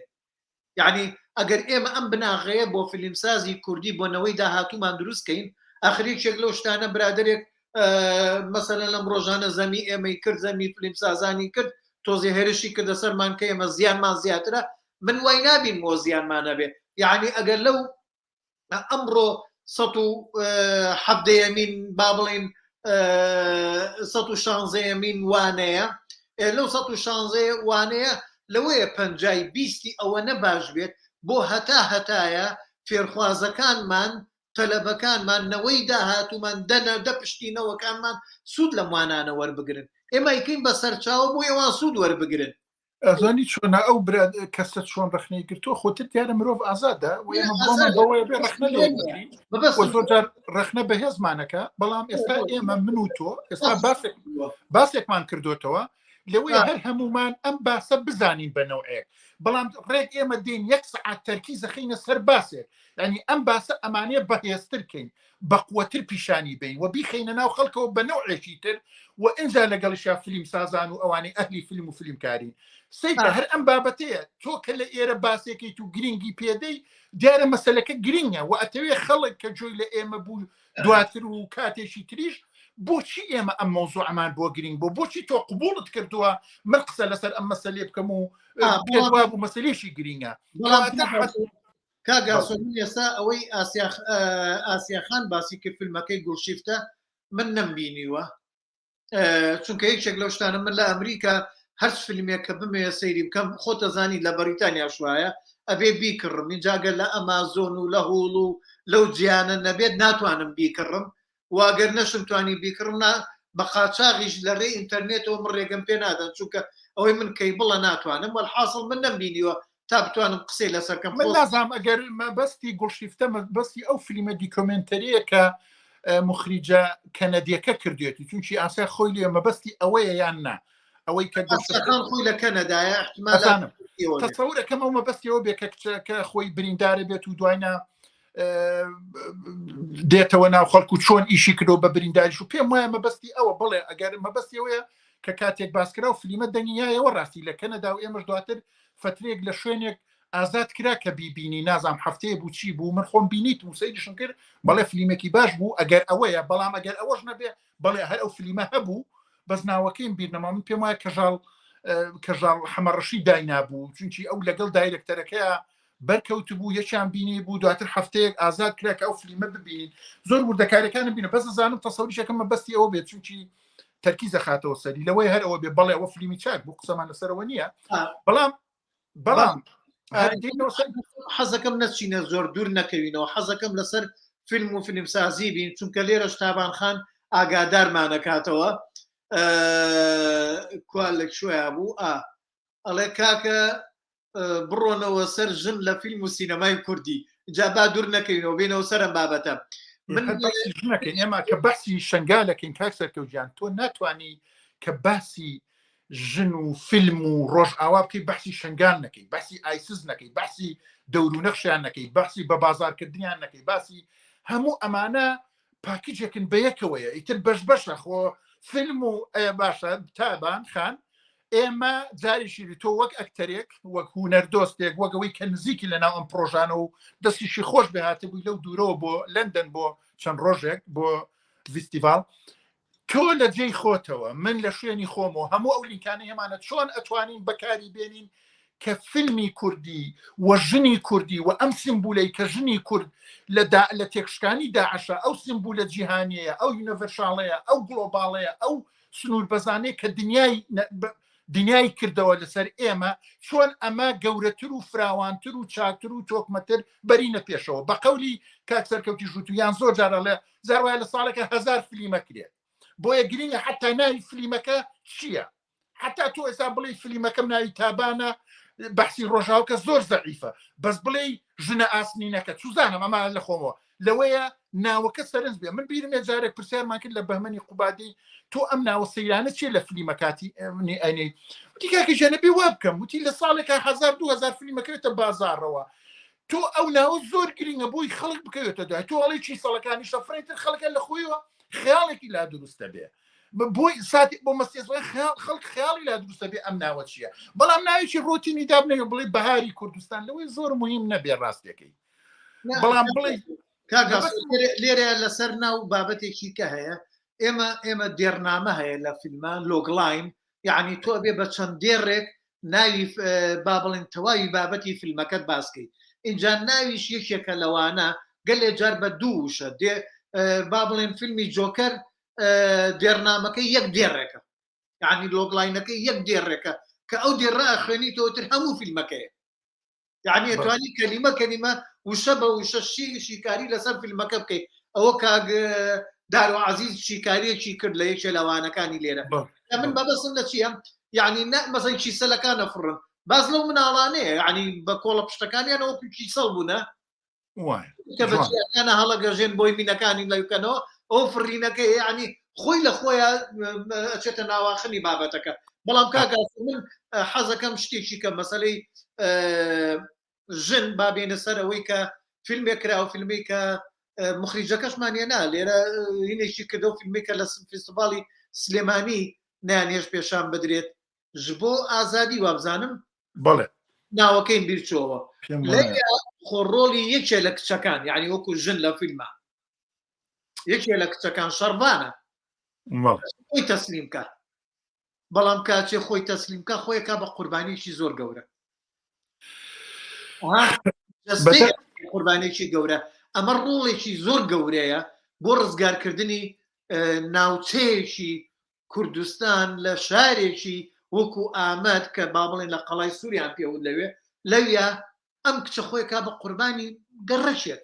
A: یعنی ئەگەر ئێمە ئەم بناغەیە بۆ فیلمسازی کوردی بۆ نەوەی داهاتوومان دروست کەین ئەخر یەکێک لەو شتانە برادێک مەسەلەن لەم ڕۆژانە زەمی ئێمەی کرد زەمی فیلمسازانی کرد تۆزێ هێرشی کردە سەرمان کە ئێمە زیانمان زیاترە من وای نابین بۆ زیانمان نەبێ یعنی ئەگەر لەو ئەمڕۆ سە حەفدەیەمین با بڵین 116مین وانەیە لەو 116 وانەیە لەوەیە پەنجای بیستی ئەوە نەباش بێت بۆ هەتا هەتایە فێرخوازەکانمان تەلەبەکانمان نەوەی داهاتوومان دەنە دە پشتی نەوەکانمان سوود لەم وانانە وەربگرن ئێمە ئەیکەین بە سەرچاوە بۆ ئەوان سوود وەربگرن
B: ئەزانی چۆنە ئەو برا کەسە چۆن ڕخنەی گرتووە خۆتر دیارە مرۆڤ ئازادە و ئێمە بڕۆمان بەوەیە بێ ڕخنە لێ بگرین و زۆر جار ڕخنە بەهێزمانەکە بەڵام ئێستا ئێمە من و تۆ ئێستا باسێک باسێکمان کردوتەوە لەوەی هەر هەمومان ئەم باسە بزانین بە نەوعێک بەڵام ڕێک ئێمە دێن یەک سەعات تەرکی زەخینە سەر باسێک ینی ئەم باسە ئەمانەیە بەهێزتر کەین بەقوەتر پیشانی بین و بیخینە ناو خەڵکەوە بە نەوعێکی تر و ئینجا لەگەڵیشا فلیم سازان و ئەوانەی ئەهلی فیلم و فیلمکارین سەیرکە هەر ئەم بابەتەیە تۆ کە لە ئێرە باسێکیت و گرنگی پێدەی دیارە مەسلەکە گرنگە و ئەتەوێ خەڵک کە جۆی لە ئێمە بوو دواتر و کاتێکی تریش بۆچی ئێمە ئەم مەوزوعمان بۆ گرنگ بۆ بۆچی تۆ قبوڵت کردووە من قسە لەسەر ئەم مەسلێ بکەم و بوو مەسلێکی گرنگە
A: کاک ئاسۆ من ئێستا ئەوەی ئاسیاخان باسی کرد فیلمەکەی گوڵشیفتە من نەمبینیوە چونکە یەکێک لەو شتانە من لە ئەمریکا هەرچ فیلمێک کە بمەوێ سەیری بکەم خۆتەزانی لە بەریتانیا شوایە ئەبێ بیکڕم اینجاگەر لە ئەمازۆن و لە هوڵ و لەو جیانە نەبێت ناتوانم بیکڕم و ئەگەر نەشم توانی بیکڕم نا بە قاچاغیش لە ڕێی ئینتەرنێتەوە من ڕێگەم پێ نادەن چونکە ئەوەی من کەیبڵە ناتوانم وەلحاسڵ من نەمبینیوە تا بتوانم قسەی لەسەر کەم
B: من نازانم ئەگەر مەبەستی گوڵشیفتە مەبەستی ئەو فلیمە دیکۆمێنتەریە کە مخریجە کەنەدیەکە کردوێتی چونکی ئاسیا خۆی لێ مەبەستی ئەوەیە یان نا ئەوەی کە
A: گوڵشیفتەکان خۆی لە کەنەدایە
B: احتمال تەسەورەکەم ئەو مەبەستیەوە بێ کە کچەکە خۆی بریندارە بێت و دواینا دێتەوە ناو خەڵکو چۆن ئیشی کردو بە برینداریش و پێم وایە مەبەستی ئەوە بڵێ ئەگەر مەبەستیەوەیە کە کاتێک باسکرا و فلیمە دەنگیایەوە ڕاستی لە کەنەدا و ئێمەش دواتر فترێک لە شوێنێک ئازاد کرا کە بیبینی نازام هەفتەیە بوو چی بوو من خۆم بینیت و سەیریشم کرد بەڵێ فلیمێکی باش بوو ئەگەر ئەوەیە بەڵام ئەگەر ئەوەش نەبێ بەڵێ هەر ئەو فلیمە هەبوو بەس ناوەکەیم بیرنەما من پێم وایە کەژاڵ کەژاڵ حەمەڕەشی داینابوو چونکی ئەو لەگەڵ دایرکتەرەکەیە بەرکەوتبوو یەکیان بینی بوو دواتر هەفتەیەک ئازاد کرا کە ئەو فلیمە ببینین زۆر وردەکاریەکانم بینە بەس زانم تەسەوریشەکەم مەبەستی ئەوە بێت چونکی تەرکیز دەخاتەوە سەری لەوەی هەر ئەوە بێ بەڵێ ئەوە فلیمی چاک بوو قسەمان لەسەرەوە نییە بەڵام بەڵام
A: حەزەکەم نەچینە زۆر دوور نەکەوینەوە حەزەکەم لەسەر فیلم و فیلمسازی بین چونکە لێرەش تابان خان ئاگادارمانەکاتەوە کوا لە کوێیا بوو ئا ئەڵێ کاکە. بڕۆنەوە سەر ژن لە فیلم و سینەمای کوردی جا با دوور نەکەینەوە بینەوە سەر ئەم بابەتە.
B: من بەسی ژنەکەین ئێمە کە باسی شنگالەکەین کاک سەرکەوتیان تۆ ناتانی کە باسی ژن و فیلم و ڕۆژ ئاوا بکەی بەحسی شنگال نەکەی باسی ئایسز نەکەی باسی دەور و نەخشیان نەکەی باسی بە بازارکردنیان نەکەی باسی هەموو ئەمانە پاکیجێکن بەیەکەوەیە ئیتر بەش بەشە خۆ فیلم و باشە تابان خان ئێمە جاریشی تۆ وەک ئەکتەرێک وەک هوەر دۆستێک وەک ئەوەی کە نزیکی لە ناو ئەم پرۆژانە و دەستیشی خۆش بهاتبووی لەو دوورەوە بۆ لەندەن بۆ چەند ڕۆژێک بۆ فیستیڤال تۆ لە جێی خۆتەوە من لە شوێنی خۆمەوە هەموو ئەو لینکانەی هەمانە چۆن ئەتوانین بەکاری بێنین کە فیلمی کوردی و ژنی کوردی و ئەم سیمبولەی کە ژنی کورد لە دا لە تێکشکانی داعشە ئەو سیمبولە جیهانیەیە ئەو universal ەیە ئەو global ەیە ئەو سنوور بەزانەیە کە دنیای دنیای کردەوە لەسەر ئێمە چۆن ئەمە گەورەتر و فراوانتر و چاکتر و تۆکمەتر بەرینە پێشەوە بە قەولی کاک سەرکەوتی ژوتویان زۆر جارەڵێ جار وایە لە ساڵێکە هەزار فلیمە کرێت بۆیە گرینگە حتا ناوی فلیمەکە چییە حتا تۆ ئێستا بڵێ فلیمەکەم ناوی تابانە بەحسی ڕۆژاوکە زۆر زەعیفە بەس بڵێ ژنە ئاسنینەکە چوزانم ئەمە لە خۆمەوە لەوەیە ناوەکە سەرنج بێ من بیرمێ جارێک پرسیارمان کرد لە بەهمەنی قوبادی تۆ ئەم ناوە سەیرانە چیە لە فلیمەکاتی ئەنی وتی کاکە ژەنە بێ وا بکەم وتی لە ساڵێکا هزار 2000 فلیمەکرێتە بازاڕەوە تۆ ئەو ناوە زۆر گرنگە بۆی خەڵک بکەوێتە دوای تۆ ئەڵێ چی سەڵەکانی شەفرەی تر خەڵکە لە خۆیەوە خیاڵێکی لا دروستە بێ بۆی ساتی بۆ مەسیێ خەڵک خیاڵی لا دروستە بێ ئەم ناوە چییە بەڵام ناوێکی ڕۆتینی دابنێ بڵێ بەهاری کوردستان لەوەی زۆر مهم نەبێ ڕاستەکەی بەڵام بڵێ
A: لێرە لەسەر ناو بابەتێکی کە هەیە ئێمە ئێمە دێرنامە هەیە لە فیلمان logline یعنی تۆ بێ بە چەند دێڕێک ناوی با بڵێن تەواوی بابەتی فیلمەکەت باسکەی ئینجا ناویش یەکێکە لەوانە گەلێ جار بە دوو وشە دێ با بڵێن فیلمی جۆکەر دێرنامەکەی یەک دێڕێکە یعنی logline ەکەی یەک دێڕێکە کە ئەو دێڕە خوێنیتەوە تر هەموو فیلمەکەیە یعنی ئەتوانی کەلیمە کەلیمە وشە بە وشە شی شیکاری لەسەر فیلمەکە بکەیت ئەوە کاک دارۆ عزیز شیکاریەکی کرد لە یەکێ لەوانەکانی لێرە من بەبەسم لە چییە یعنی نە مەسەن کیسەلەکانە فڕن باز لەو مناڵانەیە یعنی بە کۆڵە پشتەکانیان وەکو کیسەڵ بوونە کە بەچیانە هەڵەگەژێن بۆی مینەکانی لەوکەنەوە ئەو فڕینەکە یعنی خۆی لە خۆیان ئەچێتە ناواخنی بابەتەکە بەڵام کاکە من حەزەکەم شتێکی کە مەسلەی ژن با بێنە سەر ئەوەی کە فیلمێک کرا و فیلمی کە مخریجەکەشمان نا لێرە هینێکی کردەوە فیلمی کە لە فیستیڤاڵی سلێمانی نیانێش پێشان بدرێت ji بۆ ئازادی وابزانم
B: بەڵێ
A: ناوەکەیم بیرچۆوە خۆ ڕۆڵی یەکێ لە کچەکان یعنی وەکو ژن لە فیلمە یەکێ لە کچەکان شەڕڤانە خۆی تەسلیم کە بەڵام کاچێ خۆی تەسلیم کە خۆیەکە بە قوربانیکی زۆر گەورە قوربانێکی گەورە ئەمە ڕۆڵێکی زۆر گەورەیە بۆ ڕزگارکردنی ناوچەیەکی کوردستان لە شارێکی وەکو ئامەد کە با بڵێن لە قەڵای سووریان پێوت لەوێ لەویا ئەم کچە خۆی کا بە قوربانی گەڕەکێک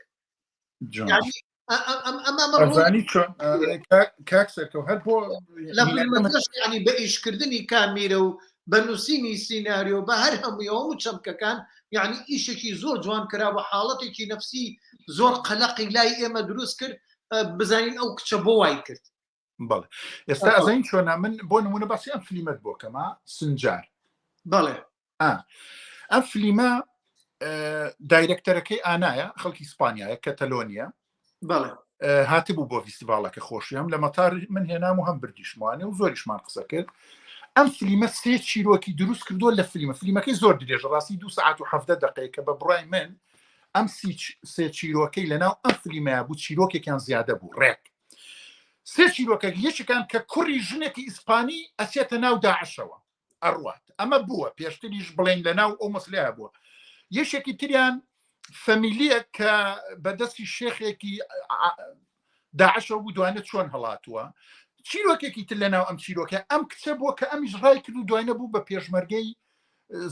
B: هەر بۆ
A: ینی بە ئیشکردنی کامیرە و بە نووسینی سیناریۆ بە هەر هەموویەوە و چەمکەکان یعنی ئیشێکی زۆر جوان کرا بە حاڵەتێکی نەفسی زۆر قەلەقی لای ئێمە دروست کرد بزانین ئەو کچە بۆ وای کرد
B: بەڵێ ئێستا ئەزانین چۆنا من بۆ نمونە باسی ئەم فلیمەت بۆ کەمە سنجار
A: بەڵێ
B: ئەم فلیمە دایرکتەرەکەی ئانایە خەڵکی ئیسپانیایە کەتەلۆنیە
A: بەڵێ
B: هاتبوو بۆ فیستیڤاڵەکە خۆشی هەم لە مەتار من هێنام و هەم بردیشموانێ و زۆریشمان قسە کرد ئەم فلیمە سێ چیرۆکی دروست کردووە لە فلیمە فلیمەکەی زۆر درێژە ڕاستی دو سعات و حەفتە دقەیە کە بە بڕای من ئەم سێ چیرۆکەی لەناو ئەم فلیمەیە بوو چیرۆکێکیان زیادە بوو ڕێک سێ چیرۆکە یەکێکان کە کوڕی ژنێکی ئیسپانی ئەچێتە ناو داعشەوە ئەڕوات ئەمە بووە پێشتریش بڵێن لە ناو ئەو مەسلەیە بووە یەکێکی تریان فەمیلیە کە بەدەستی شێخێکی داعشەوە بوو دوانە چۆن هەڵاتووە چیرۆکێکی تر لەناو ئەم چیرۆکە ئەم کچە بووە کە ئەمیش ڕای کرد و دوایە بوو بە پێشمەرگەی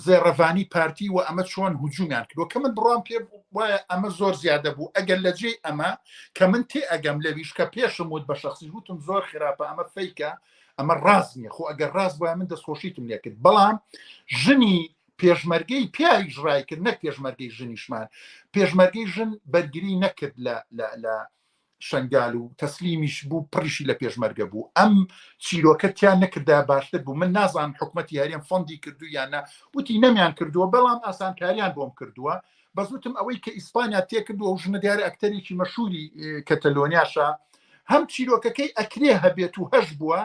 B: زێڕەڤانی پارتی و ئەمە چۆن هجومیان کردوە کە من بڕام پێ وایە ئەمە زۆر زیادە بوو ئەگەر لە جێی ئەمە کە من تێ ئەگەم لەویش کە پێشم وت بە شخصی وتم زۆر خراپە ئەمە فەیکە ئەمە ڕاست نییە خۆ ئەگەر ڕاست وایە من دەستخۆشیتم لێکرد بەڵام ژنی پێشمەرگەی پیاویش ڕای کرد نەک پێشمەرگەی ژنیشمان پێشمەرگەی ژن بەرگری نەکرد لە لە لە شنگال و تەسلیمیش بوو پڕیشی لە پێشمەرگە بوو ئەم چیرۆکە تیان نەکردا باشتر بوو من نازانم حکومەتی هەرێم fund ی کردو یان نا وتی نەمیان کردووە بەڵام ئاسانکاریان بۆم کردووە بەس وتم ئەوەی کە ئیسپانیا تێکردووە و ژنە دیارە ئەکتەرێکی مەشهوری کەتەلۆنیاشە هەم چیرۆکەکەی ئەکرێ هەبێت و هەش بووە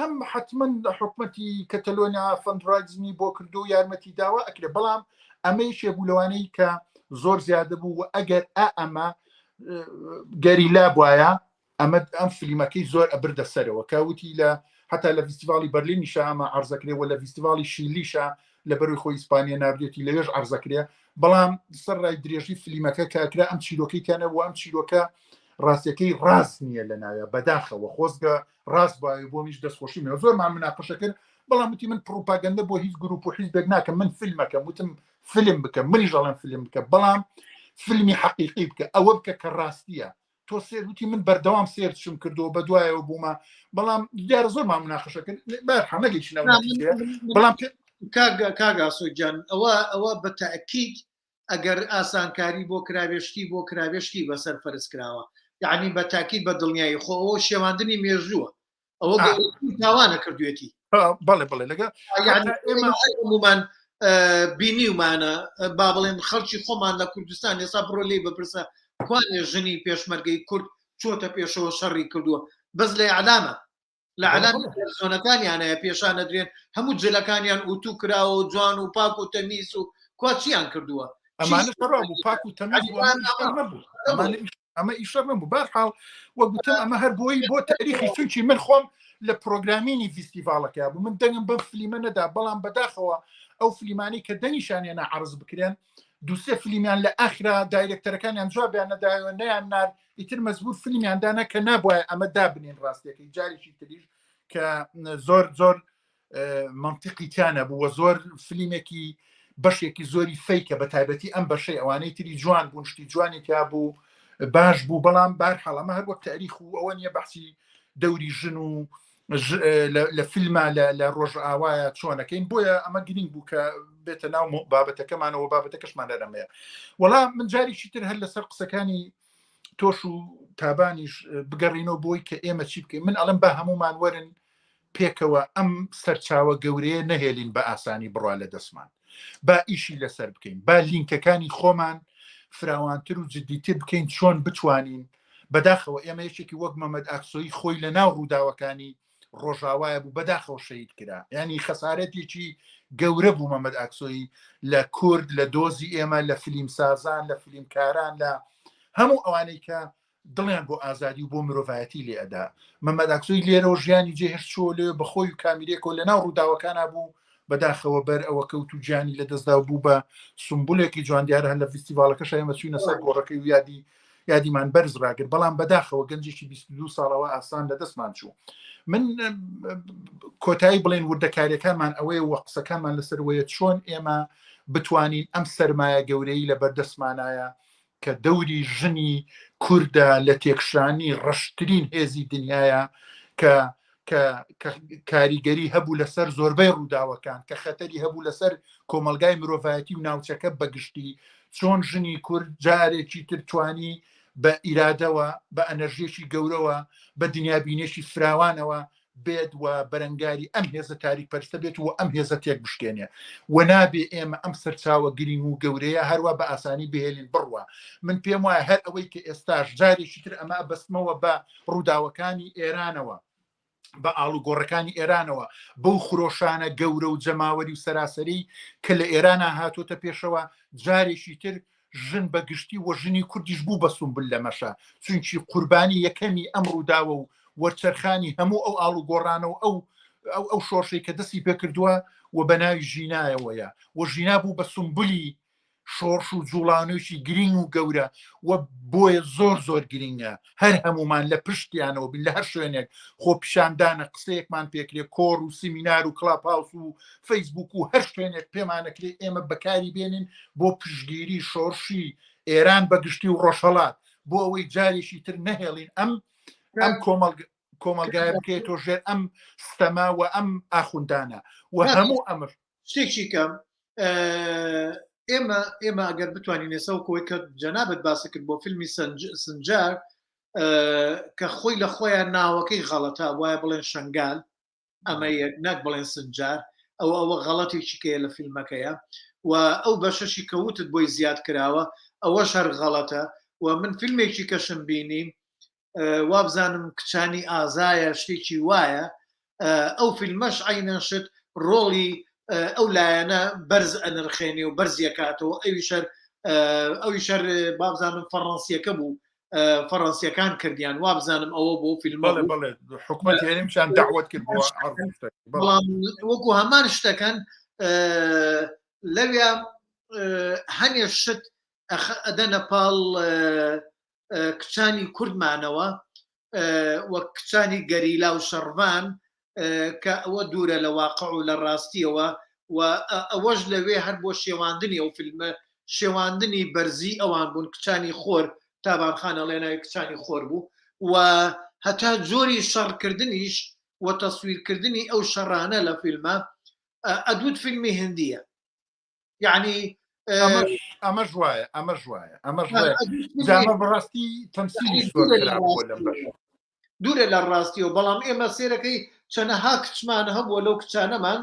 B: هەم حتمما لە حکومەتی کەتەلۆنیا fundraising ی بۆ کردو و یارمەتی داوا ئەکرێ بەڵام ئەمە یەکێ بوو لەوانەی کە زۆر زیادە بوو و ئەگەر ئا ئەمە گەریلا بواە ئەمە ئەم فلیمەکەی زۆر ئەبردە سەرەوە کە وتی لە هەتا لە فیستیڤاڵی بەرلینیشا ئەمە عەرزەکرێ و لە فیستیڤاڵی شیلیشا لە بەروی خۆی ئیسپانیا ناردێتی لەوێش عەرزەکرێ بەڵام سەر ڕای درێژی فلیمەکە کاکرا ئەم چیرۆکەی تیانە بوو ئەم چیرۆکە ڕاستیەکەی ڕاست نییە لە ناوێ بەداخەوە خۆزگە ڕاست وایە بۆ منیش دەستخۆشی منە زۆرمان مناقەشە کرد بەڵام وتی من پڕوپاگەندە بۆ هیچ گروپ و حیزبێک ناکەم من فیلمەکەم وتم فیلم بکە منیش ئەڵێم فیلم بکە بەڵام فیلمی حەقیقی بکە ئەوە بکە کە ڕاستیە تۆ سێر وتی من بەردەوام سێرچم کردەوە بە دوایەوە بوومە بەڵام دیارە زۆرمان مناقەشە کرد بەرحاڵ نەگەیشتینە ئەو نەتیجەیە بەڵام
A: کاک ئاسۆ گیان ئەوە ئەوە بە تەئکید ئەگەر ئاسانکاری بۆ کراوێ شتی بۆ کراوێ شتی بەسەر فەرز کراوە یعنی بە تاکید بە دڵنیایی خۆ ئەوە شێواندنی مێژووە ئەوە تاوانە کردوێتی
B: بەڵێ بەڵێ لەگە
A: ئێمە هەمومان بینیومانە با بڵێن خەڵکی خۆمان لە کوردستان ئێستا بڕۆ لێی بپرسە کوانێ ژنی پێشمەرگەی کورد چۆتە پێشەوە شەڕی کردووە بەس لە ئەعلامە لە علامی تەلەفزیۆنەکانیانەیە پێشان نەدرێن هەموو جلەکانیان ئوتو کراوە و جوان و پاک و تەمیز و کوا چیان کردووە
B: ئەمانە شەڕا بوو پاک و تەمیز بوو ئەمە ئیشەر نەبوو بارحاڵ وەک گوتم ئەمە هەر بۆی بۆ تاریخی چونکی من خۆم لە پرۆگرامینی فیستیڤاڵەکە بوو من دەنگم بەم فلیمە نەدا بەڵام بەداخەوە ئەو فلیمانی کە دەنیشانیانە عرض بکرێن دوسێ فلیمیان لە ئاخرا دایرێکتەرەکانیان جوابیان نەدایەوە نەیان نار ئیتر مەجبور فلیمیان دانا کە نابواە ئەمە دابنین ڕاستیەکەی جارێکی تریش کە زۆر زۆر منطقی تیانە بوو وە زۆر فلیمێکی بەشێکی زۆری فیکە بە تایبەتی ئەم بەشەی ئەوانەی تری جوان بوون شتی جوانی تیا بوو باش بوو بەڵام بار حاڵەمە هەر وەک تاریخ و ئەوە نیە بەحسی دەوری ژن و لە فیلما لە ڕۆژئاوایە چۆنەکەین بۆیە ئەمە گرنگ بوو کە بێتە ناو بابەتەکەمانەوە بابەتەکەشمان لەرەمەیە وەڵام من جارێکی تر هەر لەسەر قسەکانی تۆش و تابانیش بگەڕینەوە بۆی کە ئێمە چی بکەین من ئەڵم بە هەمومان وەرن پێکەوە ئەم سەرچاوە گەورەیە نەهێلین بە ئاسانی بڕوا لە دەستمان با ئیشی لەسەر بکەین با لینکەکانی خۆمان فراوانتر و جددیتر بکەین چۆن بتوانین بەداخەوە ئێمە یەکێکی وەک مەمەد ئاکسۆیی خۆی لە ناو ڕووداوەکانی ڕۆژاوایە بوو بەداخەوە شەهید کرا ینی خەسارەتێکی گەورە بوو مەمەد ئاکسۆیی لە کورد لە دۆزی ئێمە لە فلیمسازان لە فلیمکاران لە هەموو ئەوانەی کە دڵیان بۆ ئازادی و بۆ مرۆڤایەتی لێ ئەدا مەمەد ئاکسۆی لێرەوە ژیانی جێهێشت چووە لێ بەخۆی و کامیرێکەوە لە ناو ڕووداوەکانا بوو بەداخەوە بەر ئەوە کەوت و گیانی لەدەستدا و بوو بە سمبولێکی جوان دیارە هەر لە فیستیڤاڵەکەش ئێمە چوینە سەر گۆڕەکەی و یادی یادیمان بەرز ڕاگرت بەڵام بەداخەوە گەنجێکی 22 ساڵەوە ئاسان لە دەستمان چوو من کۆتایی بڵێن وردەکاریەکانمان ئەوەیە وە قسەکانمان لەسەر وەیە چۆن ئێمە بتوانین ئەم سەرمایە گەورەی لە بەردەستمانایە کە دەوری ژنی کوردە لە تێکشانی ڕەشترین هێزی دنیاە کە کە کاریگەری هەبوو لەسەر زۆربەی ڕووداوەکان کە خەتەری هەبوو لەسەر کۆمەلگای مرۆڤایەتی و ناوچەکە بەگشتی چۆن ژنی کورد جارێکی تر توانی بە ئیرادەوە بە ئەنەرژیەکی گەورەوە بە دنیابینێکی فراوانەوە بێت و بەرەنگاری ئەم هێزە تاریک پەرستە بێت و ئەم هێزە تێک بشکێنێ و نابێ ئێمە ئەم سەرچاوە گرینگ و گەورەیە هەروە بە ئاسانی بهێلین بڕوا من پێم وایە هەر ئەوەی کە ئێستاش جارێکی تر ئەمە بەستمەوە بە ڕووداوەکانی ئێرانەوە بە ئاڵوگۆڕەکانی ئێرانەوە بەو خرۆشانە گەورە و جەماوەری و سەراسەری کە لە ئێرانە هاتۆتە پێشەوە جارێکی تر ژن بە گشتی و ژنی کوردیش بوو بە سومبل لەمەشە چونکی قوربانی یەکەمی ئەم ڕووداوە و وەرچەرخانی هەموو ئەو ئاڵوگۆڕانە و ئەو ئەو ئەو شۆڕشەی کە دەستی پێکردووە و بە ناوی ژینایەوەیە و ژینا بوو بە سومبلی شۆڕش و جوڵانێکی گرینگ و گەورە و بۆیە زۆر زۆر گرینگە هەر هەمومان لە پشتیانەوە بین لە هەر شوێنێک خۆپیشاندانە قسەیەکمان پێکرێ کۆڕ و سیمینار و کڵاپ هاوس و فەیسبوک و هەر شوێنێک پێمانەکرێ ئێمە بەکاری بێنین بۆ پشتگیری شۆڕشی ئێران بە گشتی و ڕۆژهەڵات بۆ ئەوەی جارێکی تر نەهێڵین ئەم ئەم کۆمەڵ کۆمەڵگایە بکەێتۆ ژێر ئەم ستەما و ئەم ئاخوندانە و هەموو ئەمر
A: شتێکی کەم. ئێمە ئێمە ئەگەر بتوانین ئێستا وەکەوەی کە جەنابەت باسی کرد بۆ فیلمی سنجار کە خۆی لە خۆیان ناوەکەی غەڵەتە وایە بڵێن شنگال ئەمە یەک نەک بڵێن سنجار ئەوە ئەوە غەڵەتێکی کەیە لە فیلمەکەیە و ئەو بەشەشی کە وتت بۆی زیاد کراوە ئەوەش هەر غەڵەتە و من فیلمێکی کەشم بینی وابزانم کچانی ئازایە شتێکی وایە ئەو فیلمەش عینەن شت ڕۆڵی ئەو لایەنە بەرز ئەنرخێنێ و بەرزیەکاتەوە ئەوی شەر ئەوی شەر بابزانم فەڕەنسیەکە بوو فەڕەنسیەکان کردیان وابزانم ئەوە بۆ فیلم
B: بڵێ حکومەت هەرێمیشان داوت کرد
A: بەڵام وەکو هەمان شتەکەن لەویا هەنێ شت ئەدەنە پاڵ کچانی کوردمانەوە وەک کچانی گەریلا و شەڕڤان کە ئەوە دوورە لە واقع و لە ڕاستیەوە و ئەوەش لەوێ هەر بۆ شێواندنی ئەو فیلمە شێواندنی بەرزی ئەوان بوون کچانی خۆر تابان خان ئەڵێ ناوی کچانی خۆر بوو و هەتا جۆری شەڕکردنیش و تەسویرکردنی ئەو شەڕانە لە فیلمە ئەدوت فیلمی هندیە یعنی
B: ئەمەش وایە ئەمەش وایە ئەمەش وایە جامە بەڕاستی تەمسیلی زۆر خراپ بووە لەم بەشە
A: دوورە لە ڕاستیەوە بەڵام ئێمە سێرەکەی چەنەها کچمان هەبووە لەو کچانەمان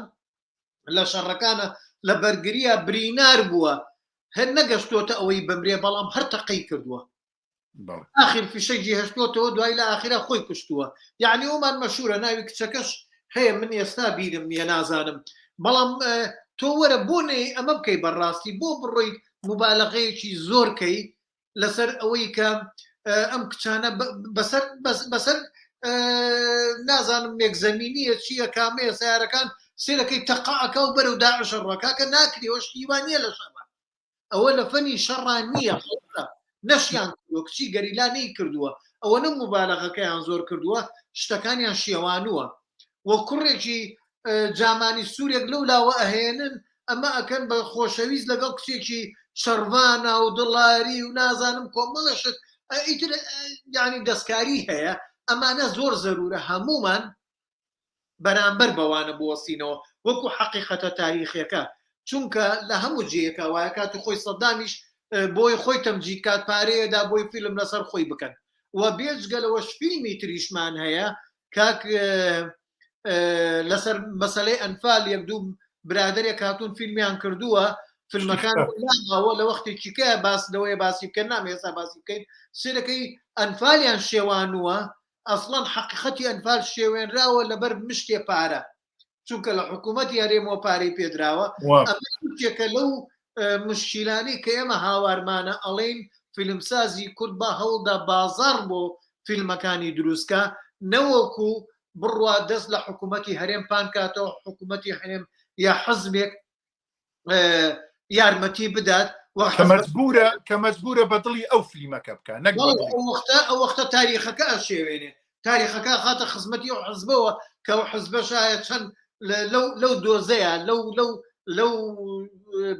A: لە شەڕەکانە لە بەرگریە برینار بووە هەر نەگەشتۆتە ئەوەی بمرێ بەڵام هەر تەقەی کردووە ئاخر فیشەکی هەشتۆتەوە دوای لە ئاخرا خۆی کوشتووە یعنی ئەومان مەشورە ناوی کچەکەش هەیە من ئێستا بیرم نییە نازانم بەڵام تۆ وەرە بۆ نەی ئەمە بکەی بەڕاستی بۆ بڕۆیت مبالغەیەکی زۆر کەی لەسەر ئەوەی کە ئەم کچانە بەسەر بەسەر نازانم مێکزەمینیە چییە کامەیە سیارەکان سێرەکەی تەقاکە و بەرەو داعشە ڕۆکاکە ناکرێەوە شتیوان نییە لە شەڕە ئەوە لە فەنی شەڕا نییە نەشیان کردووە کچی گەریلا نەی کردووە ئەوە نە مبالغەکەیان زۆر کردووە شتەکانیان شێوانووە و کوڕێکی جامانی سوورێک لەو لاوە ئەهێنن ئەمە ئەکەن بە خۆشەویست لەگەڵ کچێکی شەڕڤانە و دڵاری و نازانم کۆمەڵە شت ئیتر یعنی دەستکاری هەیە ئەمانە زۆر زەرورە هەمومان بەرامبەر بەوانە بوەستینەوە وەکو حەقیقەتە تاریخیەکە چونکە لە هەموو جێیەکە وایە کاتی خۆی سەدامیش بۆی خۆی تەمجید کات پارەیەدا بۆی فیلم لەسەر خۆی بکەن و بێجگە لەوەش فیلمی تریشمان هەیە کاک لەسەر مەسلەی ئەنفال یەک دوو برادێک هاتوون فیلمیان کردووە فیلمەکان ئەوە لە وەختێکی کە باس لەوەیە باسی بکەن نام ئێستا باسی بکەین سێرەکەی ئەنفالیان شێوانووە ئەسڵەن حەقیقەتی ئەنفال شێوێنراوە لەبەر مشتێ پارە چونکە لە حکوومەتی هەرێمەوە پارەی پێدراوە ئەمە یەکێکە لەو مشکیلانەی کە ئێمە هاوارمانە ئەڵێین فیلمسازی کورد با هەوڵدا بازاڕ بۆ فیلمەکانی دروستکە نەوەکو بڕوا دەست لە حکوومەتی هەرێم پانکاتەوە حکوومەتی هەرێم یا حزبێک یارمەتی بدات
B: کە مەجبورە کە مەجبورە بە دڵی ئەو فلیمەکە بکە نەک
A: وەختە ئەو وەختە تاریخەکە ئەشێوێنێ تاریخەکە خاتە خزمەتی ئەو حزبەوە کە ئەو حزبەشایە چەند لەو لەو دۆزەیە لەو لەو لەو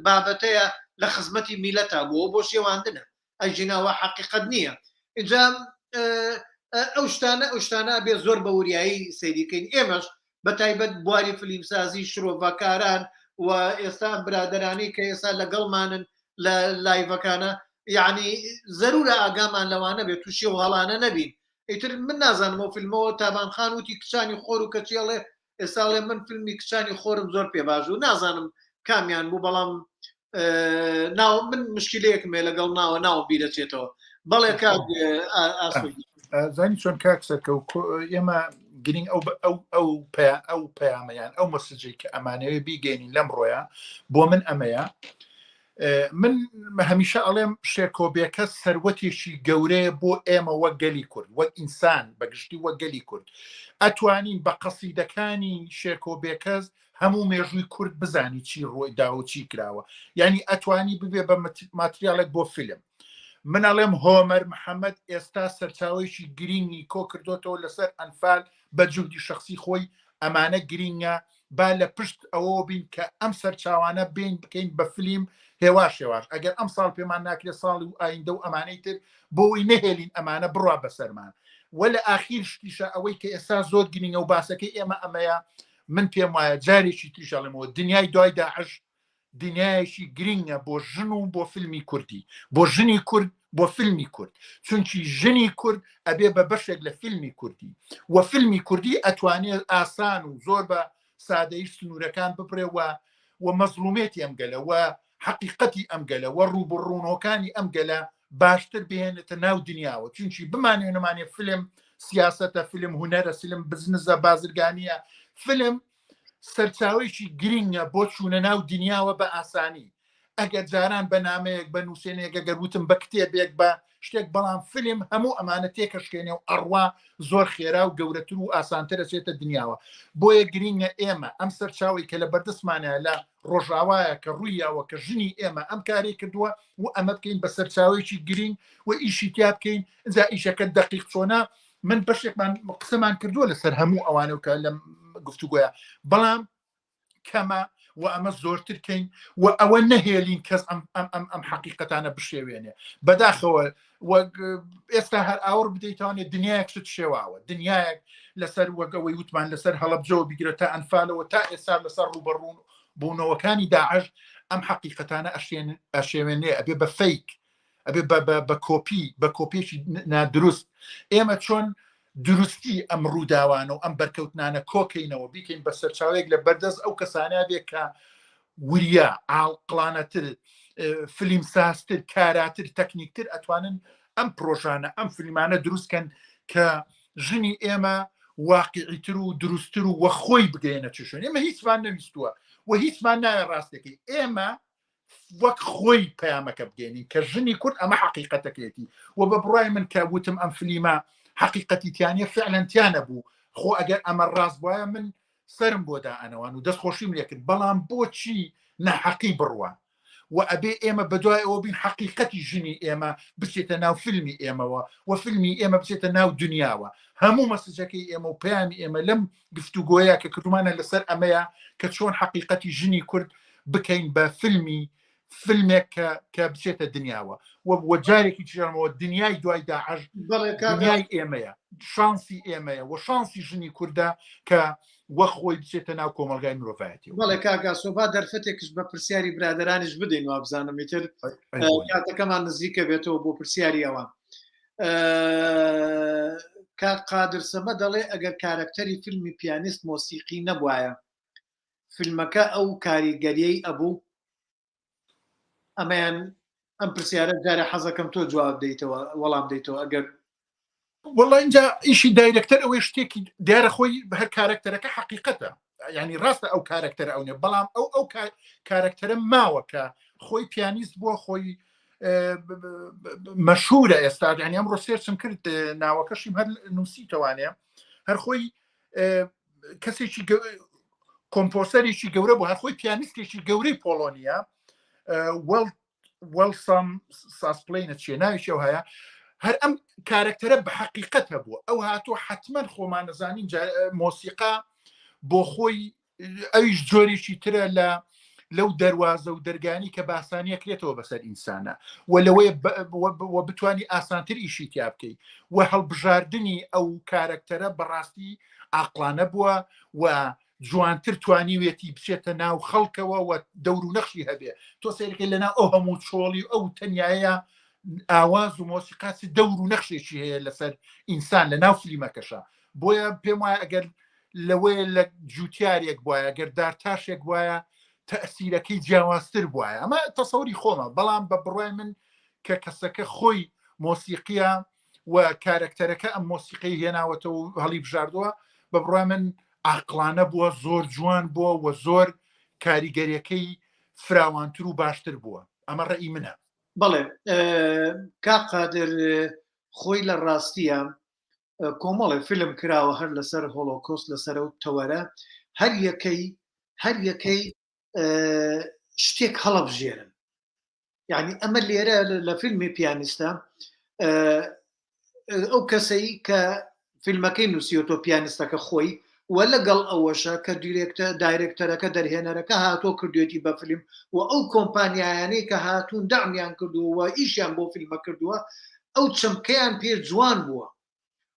A: بابەتەیە لە خزمەتی میلەتا بووە بۆ شێواندنە ئەگینا وا حەقیقەت نییە اینجا ئەو شتانە ئەو شتانە بێ زۆر بە وریایی سەیریکەین ئێمەش بە تایبەت بواری فلیمسازی شرۆڤەکاران و ئێستا برادرانی کە ئێستا لەگەڵمانن لە لایڤەکانە یعنی زەرورە ئاگامان لەوانە بێت تووشی و هەڵانە نەبین ئیتر من نازانم ئەو فیلمەوە تابان خان وتی کچانی خۆر و کەچێڵێ ئێستا ئەڵێ من فیلمی کچانی خۆرم زۆر پێ باش بوو نازانم کامیان بوو بەڵام ناو من مشکلەیەکم هەیە لەگەڵ ناوە ناوم بیرەچێتەوە بەڵێ کاک ئاسۆ
B: زانی چۆن کاک سەرکەوت ئێمە گرنگ ئەو ئەو ئەو پیا ئەو پەیامەیان ئەو message ەی کە ئەمانەوێ بیگەینین لەم ڕۆیە بۆ من ئەمەیە من هەمیشە ئەڵێم شێرکۆ بێکەس سەروەتێکی گەورەیە بۆ ئێمە وەک گەلی کورد وەک ئینسان بەگشتی وەک گەلی کورد ئەتوانین بە قەسیدەکانی شێرکۆ بێکەس هەموو مێژووی کورد بزانی چی ڕوویدا و چی کراوە یعنی ئەتوانی ببێ بە ماتریالێک بۆ فیلم من ئەڵێم هۆمەر محەممەد ئێستا سەرچاوەیەکی گرینگی کۆ کردوتەوە لەسەر ئەنفال بە جوهدی شخصی خۆی ئەمانە گرینگە با لە پشت ئەوەوە بین کە ئەم سەرچاوانە بین بکەین بە فلیم هێواش هێواش ئەگەر ئەم ساڵ پێمان ناکرێت ساڵی و ئایندە و ئەمانەی تر بۆی نەهێلین ئەمانە بڕوا بەسەرمان وە لە ئاخیر شتیشە ئەوەی کە ئێستا زۆر گرینگە و باسەکەی ئێمە ئەمەیە من پێم وایە جارێکی تریش ئەڵێمەوە دنیای دوای داعش دنیایەکی گرینگە بۆ ژن و بۆ فیلمی کوردی، بۆ ژنی کورد، بۆ فیلمی کورد، چونکی ژنی کورد ئەبێ بە بەشێک لە فیلمی کوردی و فیلمی کوردی ئەتوانێ ئاسان و زۆر بە سادەیی سنوورەکان ببڕێ و و مەزڵومێتی ئەم گەلە و حەقیقەتی ئەم گەلە و ڕووبڕوونەوەکانی ئەم گەلە باشتر بهێنێتە ناو دنیاوە چونکی بمانێ نەمانێ فیلم سیاسەتە فیلم هونەرە فیلم بزنزە بازرگانیە فیلم سەرچاوەیەکی گرینگە بۆ چوونە ناو دنیاوە بە ئاسانی ئەگەر جاران بە نامەیەک بە نووسێنێک ئەگەر وتم بە کتێبێک بە شتێک بەڵام فیلم هەموو ئەمانە تێکەشکێنێ و ئەڕوا زۆر خێرا و گەورەتر و ئاسانتر ئەچێتە دنیاوە بۆیە گرینگە ئێمە ئەم سەرچاوی کە لە بەردەستمانە لە ڕۆژاوایە کە ڕوویاوە کە ژنی ئێمە ئەم کاری کردووە و ئەمە بکەین بە سەرچاوەیەکی گرینگ و ئیشی تیا بکەین ئینجا ئیشەکە دەقیق چۆنە من بەشێکمان قسەمان کردووە لەسەر هەموو ئەوانە کە لەم گفتوگۆیە بەڵام کەمە و ئەمە زۆرتر کەین و ئەوە نەهێلین کەس ئەم ئەم ئەم ئەم حەقیقەتانە بشێوێنێ بەداخەوە وەک ئێستا هەر ئاوڕ بدەیتوانێت دنیایەک شت شێواوە دنیایەک لەسەر وەک ئەوەی وتمان لەسەر هەڵەبجەوە بیگرە تا ئەنفالەوە تا ئێستا لەسەر ڕوبەڕوون بوونەوەکانی داعش ئەم حەقیقەتانە ئەشێوێنێ ئەبێ بە فیک ئەبێ بە کۆپی بە کۆپیێکی نادروست ئێمە چۆن دروستی ئەم ڕووداوانە و ئەم بەرکەوتنانە کۆکەینەوە بیکەین بە سەرچاوەیەک لە بەردەست ئەو کەسانە بێ کە وریا ئاڵقلانەتر فلیم سازتر کاراتر تەکنیکتر ئەتوانن ئەم پرۆژانە ئەم فلیمانە دروستکەن کە ژنی ئێمە واقعیتر و دروستتر و وەخۆی بگەێنە چ شوێن ئێمە هیچمان نەویستووە و هیچمان نایە ڕاستەکەی ئێمە وەک خۆی پەیامەکە بگەێنین کە ژنی کورد ئەمە حقیقەتەکەیەتی و بە بڕای من کە وتم ئەم فلیمە حقیقەتی تیانە فعلەن تیانە بوو خۆ ئەگەر ئەمە ڕاست وایە من سرم بۆ دائەنەوان و دەست خۆشیم لێکرد بەڵام بۆچی نەحەقی بڕوە و ئەبێ ئێمە بەدوای ئەوە بین حقیقەتی ژنی ئێمە بچێتە ناو فیلمی ئێمەوە و فیلمی ئێمە بچێتە ناو دنیاوە هەموو مەسجەکەی ئێمە و پەیامی ئێمە لەم گفتوگۆیە کە کردومانە لەسەر ئەمەیە کە چۆن حقیقەتی ژنی کورد بکەین بە فیلمی فیلمێک کە کە بچێتە دنیاوە و وە جارێکی تریشەوە دنیای دوای داعش دنیای ئێمەیە شانسی ئێمەیە و شانسی ژنی کوردە کە وە خۆی بچێتە ناو کۆمەلگای مرۆڤایەتی
A: بەڵێ کاگاسۆ با دەرفەتێکش بە پرسیاری برادرانیش بدەین وابزانم ئیتر کاتەکەمان نزیکە بێتەوە بۆ پرسیاری ئەوان کاک قادر سەمە دەڵێ ئەگەر کارەکتەری فیلمی پیانیست مۆسیقی نەبوایە فیلمەکە ئەو کاریگەریەی ئەبوو؟ ئەمەیان ئەم پرسیارە جارێ حەزەکەم تۆ جواب دەیتەوە وەڵام دەیتەوە ئەگەر
B: وەڵا اینجا ئیشی دایرکتەر ئەوەی شتێکی دیارە خۆی هەر کارکتەرەکە حقیقەتە ینی ڕاستە ئەو کارکتەر ئەو نیە بەڵام ئەو ئەو کارکتەرە ماوە کە خۆی پیانیست بووە خۆی مەشهورە ئێستا ینی ئەمڕۆ سێرچم کرد ناوەکەشیم هەر نووسیتەوانێ هەر خۆی کەسێکی کۆمپۆسەرێکی گەورە بوو هەر خۆی پیانیستێکی گەورەی پۆڵۆنیە وەڵ وەڵسام ساسپلینە چیە ناویشی ئەو هەیە هەر ئەم کارکتەرە بە حەقیقەت هەبوو ئەو هاتوو حتمما خۆمان نەزانین مۆسیقا بۆ خۆی ئەویش جۆرێکی ترە لە لەو دەواازە و دەرگانی کە باسانیە کرێتەوە بەسەر ئینسانە و لەوەیە بتانی ئاسانتر ئیشی تیا بکەیت و هەڵبژاردننی ئەو کارکتەرە بەڕاستی ئاقلانە بووە و جوانتر توانیوێتی بچێتە ناو خەڵکەوە و دەور و نەخشی هەبێ تۆ سەیرکەی لەناو ئەو هەموو چۆڵی و ئەو تەنیایە ئاواز و مۆسیقا چ دەور و نەخشێکی هەیە لەسەر ئینسان لە ناو فلیمەکەشە بۆیە پێم وایە ئەگەر لەوەیە لە جوتیارێک وایە گەر دارتاشێک وایە تەسیرەکەی جیاوازتر وایە ئەمە تەسەوری خۆمە بەڵام بە بڕای من کە کەسەکە خۆی مۆسیقیە و کارەکتەرەکە ئەم مۆسیقی هێناوەتەوە و هەڵی بژاردووە بە بڕای من عاقڵانە بووە زۆر جوان بووە و زۆر کاریگەریەکەی فراوانتر و باشتر بووە ئەمە ڕێی منە.
A: بەڵێ کاک قادر خۆی لە ڕاستیە کۆمەڵێ فیلم کراوە هەر لەسەر هۆڵۆکۆست لەسەر ئەو تەوەرە هەر یەکەی هەر یەکەی شتێک هەڵەبژێرن یعنی ئەمە لێرە لە فیلمی پیانیستە ئەو کەسەی کە فیلمەکەی نووسیوەتەوە پیانیستەکە خۆی و لەگەڵ ئەوەشە کە دیرێکتە دایرێکتەرەکە دەرهێنەرەکە هاتۆ کردوێتی بە فیلم و ئەو کۆمپانیایانەی کە هاتوون دەعمیان کردووە و ئیشیان بۆ فیلمە کردووە ئەو چەمکەیان پێ جوان بووە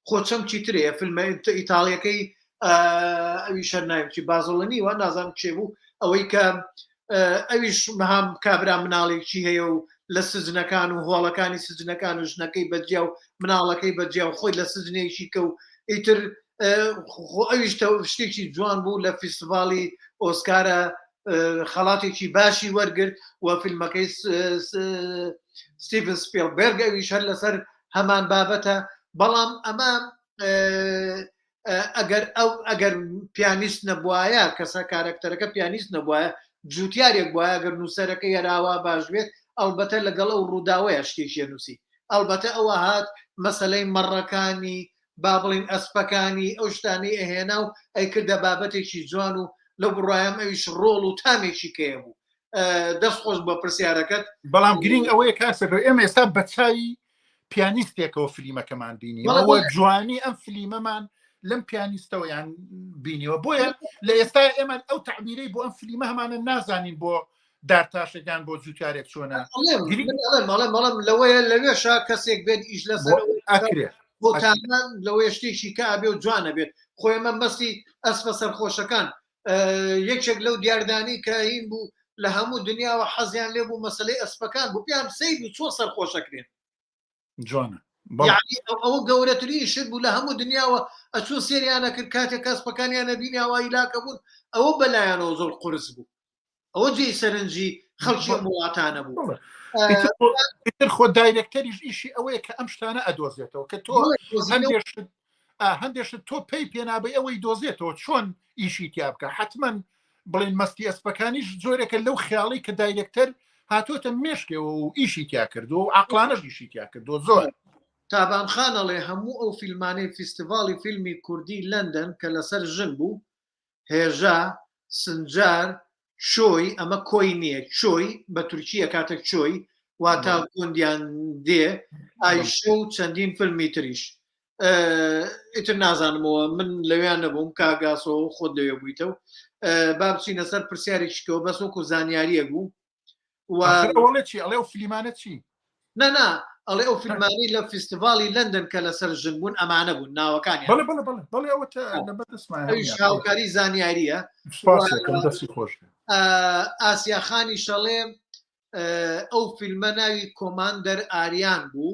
A: خۆ چەمکی ترەیە فیلمە ئیتاڵیەکەی ئەوی شەر ناوی بازڵنی وە نازانم کێ بوو ئەوەی کە ئەویش مەهام کابرا مناڵێکی هەیە و لە سجنەکان و هۆڵەکانی سجنەکان و ژنەکەی بەجیا و مناڵەکەی بەجیا و خۆی لە سجنێکی کە و ئیتر خۆ ئەویش شتێکی جوان بوو لە فیستیڤاڵی ئۆسکارە خەڵاتێکی باشی وەرگرت و فیلمەکەی ستیڤن سپیلبێرگ ئەویش هەر لەسەر هەمان بابەتە بەڵام ئەمە ئەگەر ئەو ئەگەر پیانیست نەبواە کەسە کارەکتەرەکە پیانیست نەبواە جوتیارێک بواە گەر نووسەرەکە یەراوا باش بێت ئەلبەتە لەگەڵ ئەو ڕووداوەیە شتێکی نووسی ئەلبەتە ئەوە هات مەسلەی مەڕەکانی با بڵین ئەسپەکانی ئەو شتانەی ئەهێنا و ئەیکردە بابەتێکی جوان و لەو بڕوایم ئەویش ڕۆڵ و تامێکی کەیە بوو دەست خۆش بۆ پرسیارەکەت.
B: بەڵام گرینگ ئەوەیە کاک سەرکەوت ئێمە ئێستا بە چاوی پیانیستێکەوە فلیمەکەمان بینیەوە جوانی ئەم فلیمەمان لەم پیانیستەوە یان بینیوە بۆیە لە ئێستا ئێمە ئەو تعبیرەی بۆ ئەم فلیمە هەمانە نازانین بۆ دارتاشێکیان بۆ جوتیارێک چۆنە
A: بەڵێ لەوەیە لەوێشا کەسێک بێت ئیش لەسەر ئەکرێ بۆ تامان لەوەیە شتێکی کە ئەبێ و جوانە بێت خۆی ئەمە مەستی ئەسپە سەرخۆشەکان یەکێک لەو دیاردانی کە هین بوو لە هەموو دنیاوە حەزیان لێ بوو مەسلەی ئەسپەکان بوو پێیان سەیر بوو چۆن سەرخۆشەکرێن
B: جوانە
A: ئەوە گەورەترین شت بوو لە هەموو دنیاوە ئەچوون سێریانە کرد کاتێک کەسپەکانیان نەبینی ئەوە هیلاکە بوون ئەوە بەلایەنەوە زۆر قورس بوو ئەوە جێی سەرنجی خەڵکی ئەم وڵاتانە بوو
B: ئیتر خۆ دایرێکتەریش ئیشی ئەوەیە کە ئەم شتانە ئەدۆزێتەوە کە تۆ هەندێک شت تۆ پێی پێنابەی ئەوەی دۆزێتەوە چۆن ئیشی تیا بکە حتمما بڵین مەستی ئەسپەکانیش جۆرێکە لەو خیاڵی کە دایرێکتەر هاتوۆتە مێشکەوە و ئیشی تیا کردو و عقلانەش ئیشی تیا کردو زۆر
A: تابان خان ئەڵێ هەموو ئەو فیلمانەی فیستیڤاڵی فیلمی کوردی لەندەن کە لەسەر ژن بوو هێژا، سنجار، چۆی، ئەمە کۆی نییە، چۆی، بە تورکی ئەکاتە چۆی، واتا گوند یان دێ، ئایشە و چەندین فیلمی تریش. ئیتر نازانمەوە من لەوێیان نەبووم کاک ئاسۆ خۆت لەوێ بوویتە و با بچینە سەر پرسیارێکی کەەوە بەس وەکو زانیاریەک بوو
B: وەڵێ چی ئەڵێ ئەو فلیمانە چی
A: نا نا ئەڵێ ئەو فیلمانەی لە فیستیڤاڵی لەندەن کە لەسەر ژن بوون ئەمانە بوون ناوەکانیان
B: بەڵێ بەڵێ بەڵێ بەڵێ ئەوە تا لەبەر دەستمان
A: ئەویش
B: هەموویان.
A: هاوکاری زانیارییە
B: سپاس دەکەم دەستی خۆش بێ.
A: ئاسیا خانیش ئەڵێ ئەو فیلمە ناوی کۆماندەر ئاریان بوو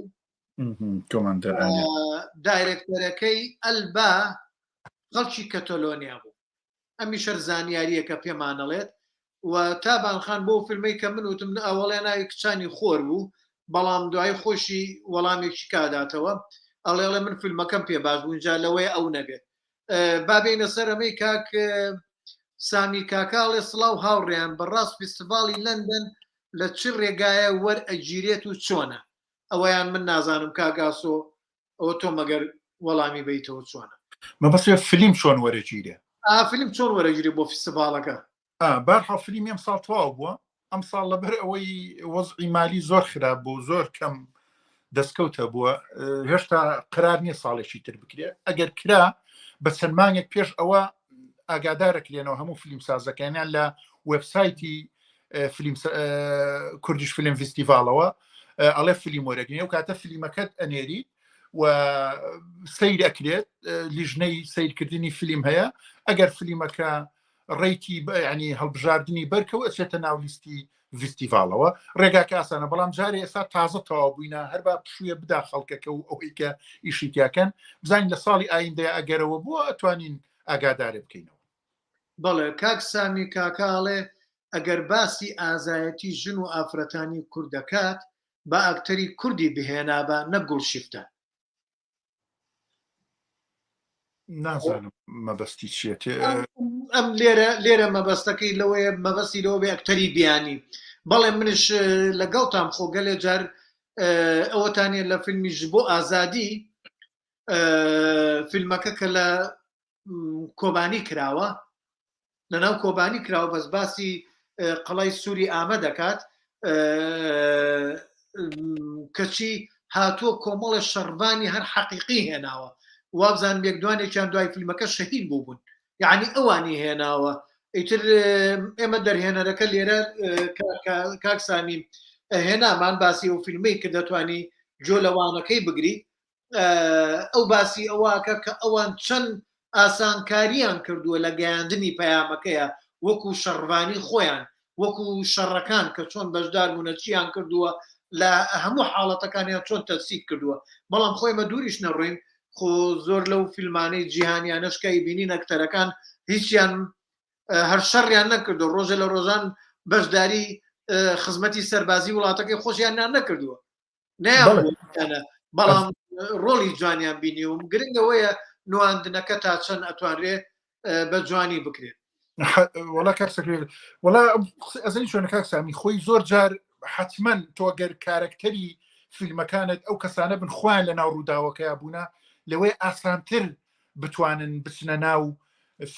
B: مهم. کۆماندەر ئاریان.
A: دایرێکتەرەکەی ئەلبا خەڵکی کەتۆلۆنیا بوو ئەمیش هەر زانیارییەکە پێمان ئەڵێت و تابان خان بۆ فیلمەی کە من وتم ئەوەڵێ ناوی کچانی خۆر بوو بەڵام دوای خۆشی وەڵامێکی کاداتەوە ئەڵێڵێ من فیلمەکەم پێ باش بوو جا لەوەیە ئەو نەبێت با بێینە سەر ئەمەی کاک سامی کاکاڵێ سڵاو هاوڕێیان بەڕاست فیستیڤاڵی لەندەن لە چ ڕێگایە وەرئەگیرێت و چۆنە ئەوەیان من نازانم کاک ئاسۆ ئەوە تۆ مەگەر وەڵامی بەیتەوە چۆنە؟
B: مەبەستێ فلیم چۆن وەرەگیرێ؟
A: ئا فلیم چۆن وەرەگیرێ بۆ فیستیڤاڵەکە؟
B: ئا بارحاڵ فلیمی ئەم ساڵ تەواو بووە ئەم ساڵ لەبەر ئەوەی وەزعی مالی زۆر خراپ بوو زۆر کەم دەستکەوت هەبووە هێشتا قرار نییە ساڵێکی تر بکرێ ئەگەر کرا بە چەند مانگێک پێش ئەوە ئاگادارەکرێنەوە هەموو فلیم سازەکانیان لە وەبسایتی فلیم کوردیش فیلم فیستیڤاڵەوە ئەڵێ فلیم وەرەگرین ئەو کاتە فلیمەکەت ئەنێری و سیر ئەکرێت لیژنەی سیرکردنی فیلم هەیە ئەگەر فلیمەکە ڕیتی ینی هەڵبژاردننی بەرکەوە ئەچێتە ناو لیستی ڤستیڤاڵەوە ڕێگاکە ئاسانە بەڵام جارێ ئێستا تازە تەواو بووینە هەر با پشوویە بدا خەڵکەکە و ئەوەی کە ئیشی تیاکەن بزانین لە ساڵی ئایندەیە ئەگەرەوە بووە ئەتوانین ئاگادارێ بکەینەوە
A: بەڵێ کاک سامی کاکە ئەڵێ ئەگەر باسی ئازایەتی ژن و ئافرەتانی کورد دەکات با ئەکتەری کوردی بهێنابا نەک گوڵشیفتە.
B: نازانم مەبەستی چیە
A: ئەم لێرە لێرە مەبەستەکەی لەوەیە مەبەستی لەوە بێ ئەکتەری بیانی بەڵێ منش لەگەڵتام خۆ گەلێ جار ئەوەتانە لە فیلمی ژ بۆ ئازادی فیلمەکە کە لە کۆبانی کراوە لەناو کۆبانی کراوە بەس باسی قەڵای سووری ئامە دەکات کەچی هاتووە کۆمەڵە شەڕڤانی هەر حەقیقی هێناوە وابزانم یەک دوانێکیان دوای فیلمەکە شەهید بوو بوون یعنی ئەوانی هێناوە ئیتر ئێمە دەرهێنەرەکە لێرە کاک سامی هێنامان باسی ئەو فیلمەی کە دەتوانی جۆ لەوانەکەی بگری ئەو باسی ئەوەکە کە ئەوان چەند ئاسانکاریان کردووە لە گەیاندنی پەیامەکەیە وەکو شەڕڤانی خۆیان. وەکو شەڕەکان کە چۆن بەشدار بوونە چیان کردووە لە هەموو حاڵەتەکانیان چۆن تەجسید کردووە بەڵام خۆی مە دووریش نەڕۆین خۆ زۆر لەو فیلمانەی جیهانیانەش کە ئەیبینین ئەکتەرەکان هیچیان هەر شەڕیان نەکردو ڕۆژێ لە ڕۆژان بەشداری خزمەتی سەربازی وڵاتەکەی خۆشیان نان نەکردووە نەیان بەڵام ڕۆڵی جوانیان بینیوم گرنگەوەیە نواندنەکە تا چەند ئەتوانرێ بە جوانی بکرێت
B: وەڵا کاک سەکرێت وەڵا ئەزانی چۆنە کاک سامی خۆی زۆر جار حتمما تۆ گەر کارەکتەری فیلمەکانت ئەو کەسانە بن خۆیان لە ناو ڕووداوەکەیا بوونە لەوەی ئاسانتر بتوانن بچنە ناو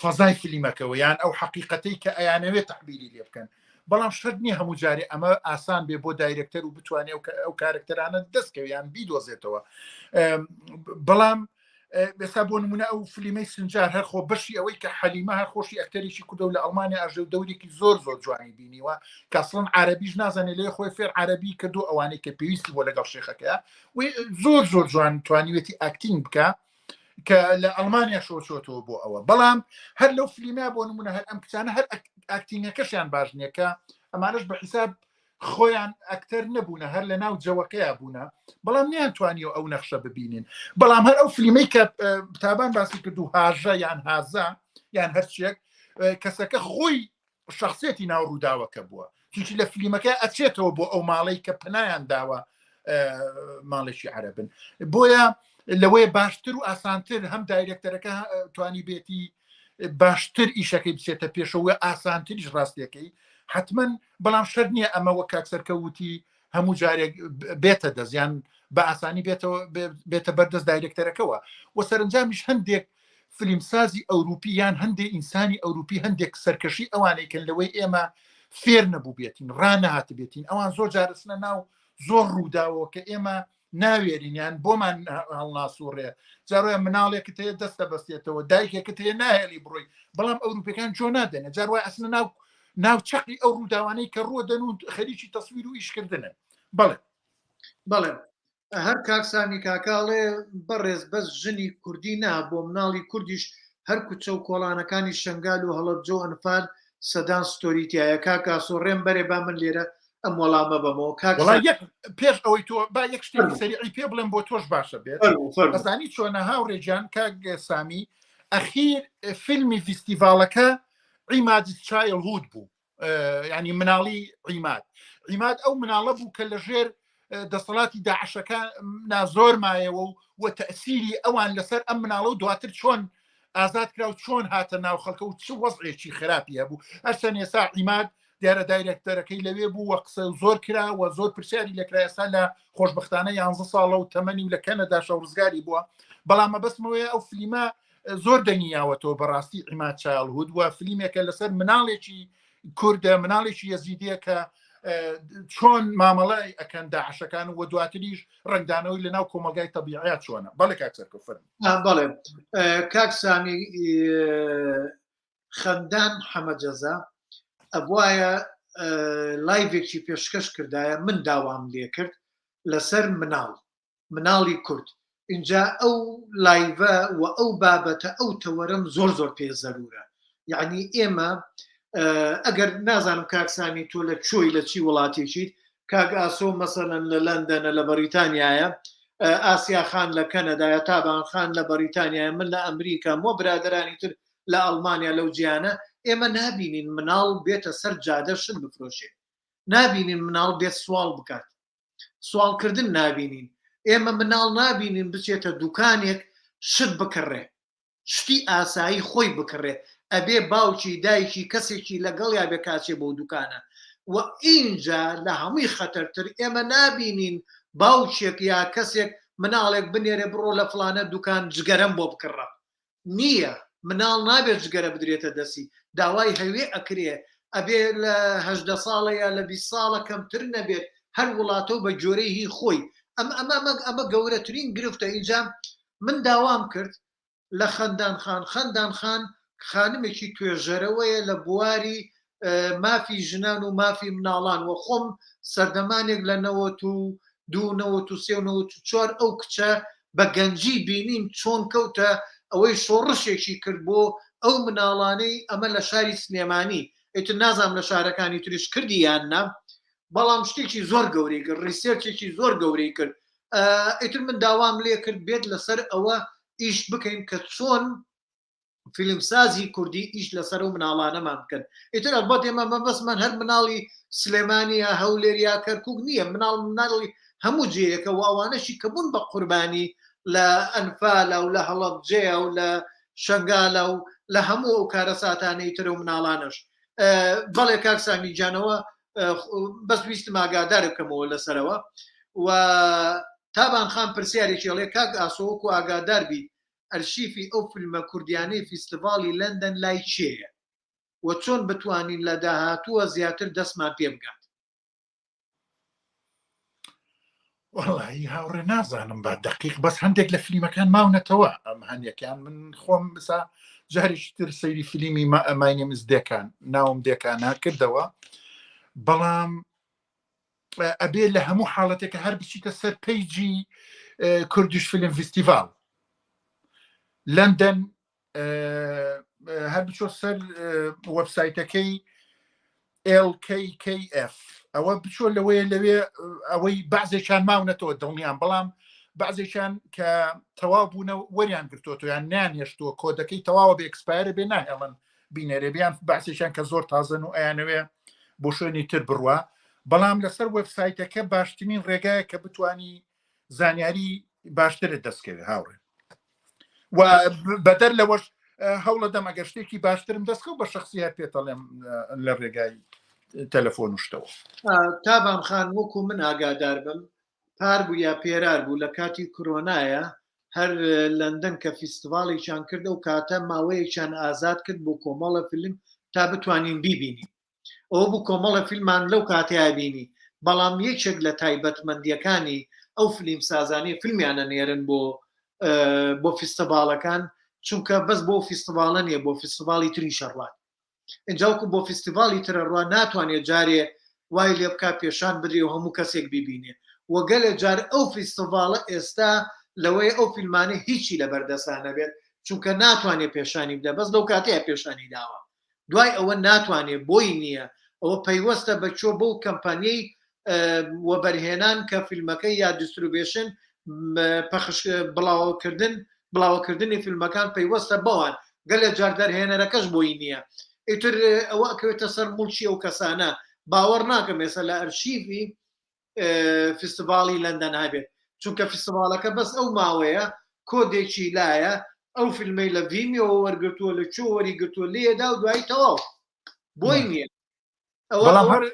B: فەزای فلیمەکەوە یان ئەو حەقیقەتەی کە ئەیانەوێت تەعبیری لێ بکەن بەڵام شەرت نییە هەموو جارێ ئەمە ئاسان بێ بۆ دایرێکتەر و بتوانێت ئەو کارکتەرانە دەستکەوێ یان بیدۆزێتەوە بەڵام ئێستا بۆ نمونە ئەو فلیمەی سنجار هەر خۆ بەشی ئەوەی کە حەلیمە هەر خۆشی ئەکتەرێکی کوردە و لە ئەڵمانیا ئەژێ و دەورێکی زۆر زۆر جوانی بینیوە کە ئەسڵەن عەرەبیش نازانێ لێ خۆی فێر عەرەبی کردو ئەوانەی کە پێویستی بۆ لەگەڵ شێخەکەیە و زۆر زۆر جوان توانیوێتی ئاکتینگ بکە کە لە ئەڵمانیا شۆچۆتەوە بۆ ئەوە بەڵام هەر لەو فلیمە بۆ نمونە هەر ئەم کچانە هەر ئاکتینگەکەشیان باش نییە کە ئەمانەش بە حیساب خۆیان ئەکتەر نەبوونە هەر لە ناو جەوەکەیا بوونە بەڵام نیان توانیەوە ئەو نەخشە ببینین بەڵام هەر ئەو فلیمەی کە تابان باسی کرد و هاژە یان هازە یان هەرچیەک کەسەکە خۆی شخصێتی ناو ڕووداوەکە بووە چونکی لە فلیمەکە ئەچێتەوە بۆ ئەو ماڵەی کە پەنایان داوە ماڵێکی عەرەبن بۆیە لەوەیە باشتر و ئاسانتر هەم دایرێکتەرەکە توانی بێتی باشتر ئیشەکەی بچێتە پێشەوە ئاسانتریش ڕاستیەکەی حتمما بەڵام شەر نییە ئەمە وەک کاک سەرکەوتی هەموو جارێک بێتە دەستیان بە ئاسانی بێتەوە بێتە بەردەست دایرێکتەرەکەوە و سەرنجامیش هەندێک فلیمسازی ئەوروپی یان هەندێک ئینسانی ئەوروپی هەندێک سەرکەشی ئەوانەی کەن لەوەی ئێمە فێر نەبوو بێتین ڕانەهاتبێتین ئەوان زۆر جارسنە ناو زۆر ڕووداوە کە ئێمە ناوێرین یان بۆمان هەڵناسوڕێ جاڕۆیە مناڵێکت هەیە دەستە بەستێتەوە دایکێکت هەیە ناهێڵی بڕۆی بەڵام ئەوروپەکان جۆ نادەنە جاروای ئەسنە ناو ناو چەقی ئەو ڕووداوانەی کە ڕووەدەن و خەریکی تەسویر و ئیشکردنن بەڵێ
A: بەڵێ هەر کاک سامی کاکاڵێ بەڕێز بەس ژنی کوردی نا بۆ مناڵی کوردیش هەر کوچە و کۆڵانەکانی شنگال و هەڵەبجە و ئەنفال سەدان ستۆری تایە کاک ئاسۆ ڕێم بەرێ با من لێرە ئەم وەڵامە بەمەوە کاک
B: وەڵا یەک پێش ئەوەی تۆ با یەک شتێکی سەریعی پێ بڵێم بۆ تۆش باشە بێت ئەزانی چۆنە هاوڕێ گیان کاک سامی ئەخیر فیلمی فیستیڤاڵەکە عیماد Childhood بوو ینی مناڵی عیماد عیماد ئەو مناڵە بوو کە لەژێر دەسەڵاتی داعشەکە نازۆر مایەوە و و تەسیری ئەوان لەسەر ئەم مناڵە و دواتر چۆن ئازاد کرا و چۆن هاتە ناو خەڵکە و چ وەزعێکی خراپی هەبوو هەرچەند ئێستا عیماد دیارە دایرێکتەرەکەی لەوێ بوو و قسە زۆر کرا و زۆر پرسیاری لەکرا ئێستا لە خۆشببختانە یانزە ساڵە و تەمەنی و لە کەنەدا شەو ڕزگاری بووە بەڵام مەبەستمەوەیە ئەو فلیمە زۆر دەنگی یاوەتەوە بەڕاستی عیماد Childhood و فلیمێکە لەسەر مناڵێکی کوردە مناڵێکی یەزیدیە کە چۆن مامەڵای ئەکەن داعشەکان و دواتریش ڕنگدانەوەی لە ناو کۆمەلگای تەبیعیا چۆنە بەڵێ کاک سەرکەوت فەرموو.
A: بەڵێ کاک سامی خەندان حەمەجەزا ئەبوایە لایڤێکی پێشکەش کردایە من داوام لێکرد لەسەر مناڵ مناڵی کورد ئینجا ئەو لایڤە و ئەو بابەتە ئەو تەوەرەم زۆر زۆر پێ زەرورە یعنی ئێمە ئەگەر نازانم کاک سامی تۆ لە چۆی لە چی وڵاتێکیت کاک ئاسۆ مەسەلەن لە لەندەنە لە بەریتانیایە ئاسیا خان لە کەنەدایە تابان خان لە بەریتانیایە من لە ئەمریکا مۆ برادرانی تر لە ئەڵمانیا لەو جیانە ئێمە نابینین مناڵ بێتە سەر جادە شت بفرۆشێ نابینین مناڵ بێت سواڵ بکات سواڵکردن نابینین ئێمە مناڵ نابینین بچێتە دوکانێک شت بکڕێ شتی ئاسایی خۆی بکڕێ ئەبێ باوکی دایکی کەسێکی لەگەڵیا بێ کاچێ بۆ دوکانە و ئینجا لە هەمووی خەتەرتر ئێمە نابینین باوکێک یا کەسێک مناڵێک بنێرێ بڕۆ لە فڵانە دوکان جگەرەم بۆ بکڕە نییە مناڵ نابێت جگەرە بدرێتە دەستی داوای هەوێ ئەکرێ ئەبێ لە 18 ساڵە یا لە 20 ساڵە کەمتر نەبێت هەر وڵاتە و بە جۆرەی هی خۆی ئەم ئەمە ئەمە گەورەترین گرفتە ئینجا من داوام کرد لە خەندان خان خەندان خان خانمێکی توێژەرەوەیە لە بواری مافی ژنان و مافی مناڵان و خۆم سەردەمانێک لە 92 93 و 94 ئەو کچە بە گەنجی بینیم چۆن کەوتە ئەوەی شۆڕشێکی کرد بۆ ئەو مناڵانەی ئەمە لە شاری سلێمانی. ئیتر نازانم لە شارەکانی تریش کردی یان نا بەڵام شتێکی زۆر گەورەی کرد research ێکی زۆر گەورەی کرد ئیتر من داوام لێ کرد بێت لەسەر ئەوە ئیش بکەین کە چۆن فیلمسازی کوردی ئیش لەسەر و مناڵانەمان بکەن ئیتر ئەلبەت ئێمە مەبەستمان هەر مناڵی سلێمانی یا هەولێر یا کەرکک نییە مناڵ مناڵی هەموو جێیەکە و ئەوانەشی کە بوون بە قوربانی لە ئەنفالە و لە هەڵەبجەیە و لە شنگالە و لە هەموو ئەو کارەساتانەی تر و مناڵانەش بەڵێ کاک سامی گیانەوە بەس ویستم ئاگادار بکەمەوە لەسەرەوە و تابان خان پرسیارێکی ئەڵێ کاک ئاسۆ وەکو ئاگادار بیت ئەرشیفی ئەو فیلمە کوردیانەی فیستیڤاڵی لەندەن لای کێیە و چۆن بتوانین لە داهاتووە زیاتر دەستمان پێ بگات؟
B: وەڵی هاوڕێ نازانم بە دقیق بەس هەندێک لە فلیمەکان ماونەتەوە ئەم هەندێکیان من خۆم بسا جارێکی تر سەیری فلیمی My Name Is دێکان ناوم دێکانە کردەوە بەڵام ئەبێ لە هەموو حاڵەتێکە هەر بچیتە سەر page ی Kurdish Film Festival لەندەن هەر بچۆ سەر وەبسایتەکەی LKKF ئەوە بچۆ لەوەیە لەوێ ئەوەی بەعزێکیان ماونەتەوە دڵنیان بەڵام بەعزێکیان کە تەواو بوونە وەریان گرتووە یان نیان هێشتووە کۆدەکەی تەواوە بە expire ە بێ ناهێڵن بینەرێ بیان بەعسێکیان کە زۆر تازەن و ئەیانەوێ بۆ شوێنی تر بڕوا بەڵام لەسەر وەبسایتەکە باشترین ڕێگایە کە بتانی زانیاری باشترت دەستکەوێت هاوڕێ و بەدەر لەوەش هەوڵە دەم ئەگەر شتێکی باشترم دەستکەوت بە شخصی هەر پێتەڵێم لە ڕێگای تەلەفۆن و شتەوە
A: تابان خان وەکو من ئاگادار بم پار بوو یا پێرار بوو لە کاتی کرۆنایە هەر لەندەن کە فیستیڤاڵێکیان کرد ئەو کاتە ماوەیەکیان ئازاد کرد بۆ کۆمەڵە فیلم تا بتوانین بیبینین ئەوە بوو کۆمەڵە فیلمان لەو کاتەیا بینی بەڵام یەکێک لە تایبەتمەندیەکانی ئەو فلیم سازانەی فیلمیان ئەنێرن بۆ بۆ فیستیڤاڵەکان چونکە بەس بۆ فیستیڤاڵە نیە بۆ فیستیڤاڵی تریش ئەڕوات ئینجا وەکو بۆ فیستیڤاڵی تر ئەڕوا ناتوانێت جارێ وای لێ بکا پێشان بدرێ و هەموو کەسێک بیبینێ و گەلێ جار ئەو فیستیڤاڵە ئێستا لەوەیە ئەو فیلمانە هیچی لەبەردەسا نەبێت چونکە ناتوانێت پێشانی بدا بەس لەو کاتەیە پێشانی داوە دوای ئەوە ناتوانێ بۆی نییە ئەوە پەیوەستە بە چۆ بەو کەمپانیەی وەبەرهێنان کە فیلمەکەی یا distribution پەخش بڵاوکردن بڵاوکردنی فیلمەکان پەیوەستە بەوان گەلێ جار دەرهێنەرەکەش بۆی نییە ئیتر ئەوە ئەکەوێتە سەر موڵکی ئەو کەسانە باوەڕ ناکەم ئێستا لە ئەرشیفی فیستیڤاڵی لەندەن هەبێت چونکە فیستیڤاڵەکە بەس ئەو ماوەیە کۆدێکی لایە ئەو فیلمەی لە Vimeo ەوە وەرگرتووە لە چۆ وەری گرتووە لێدا و دوایی تەواو بۆی نییە
B: بەڵام هەر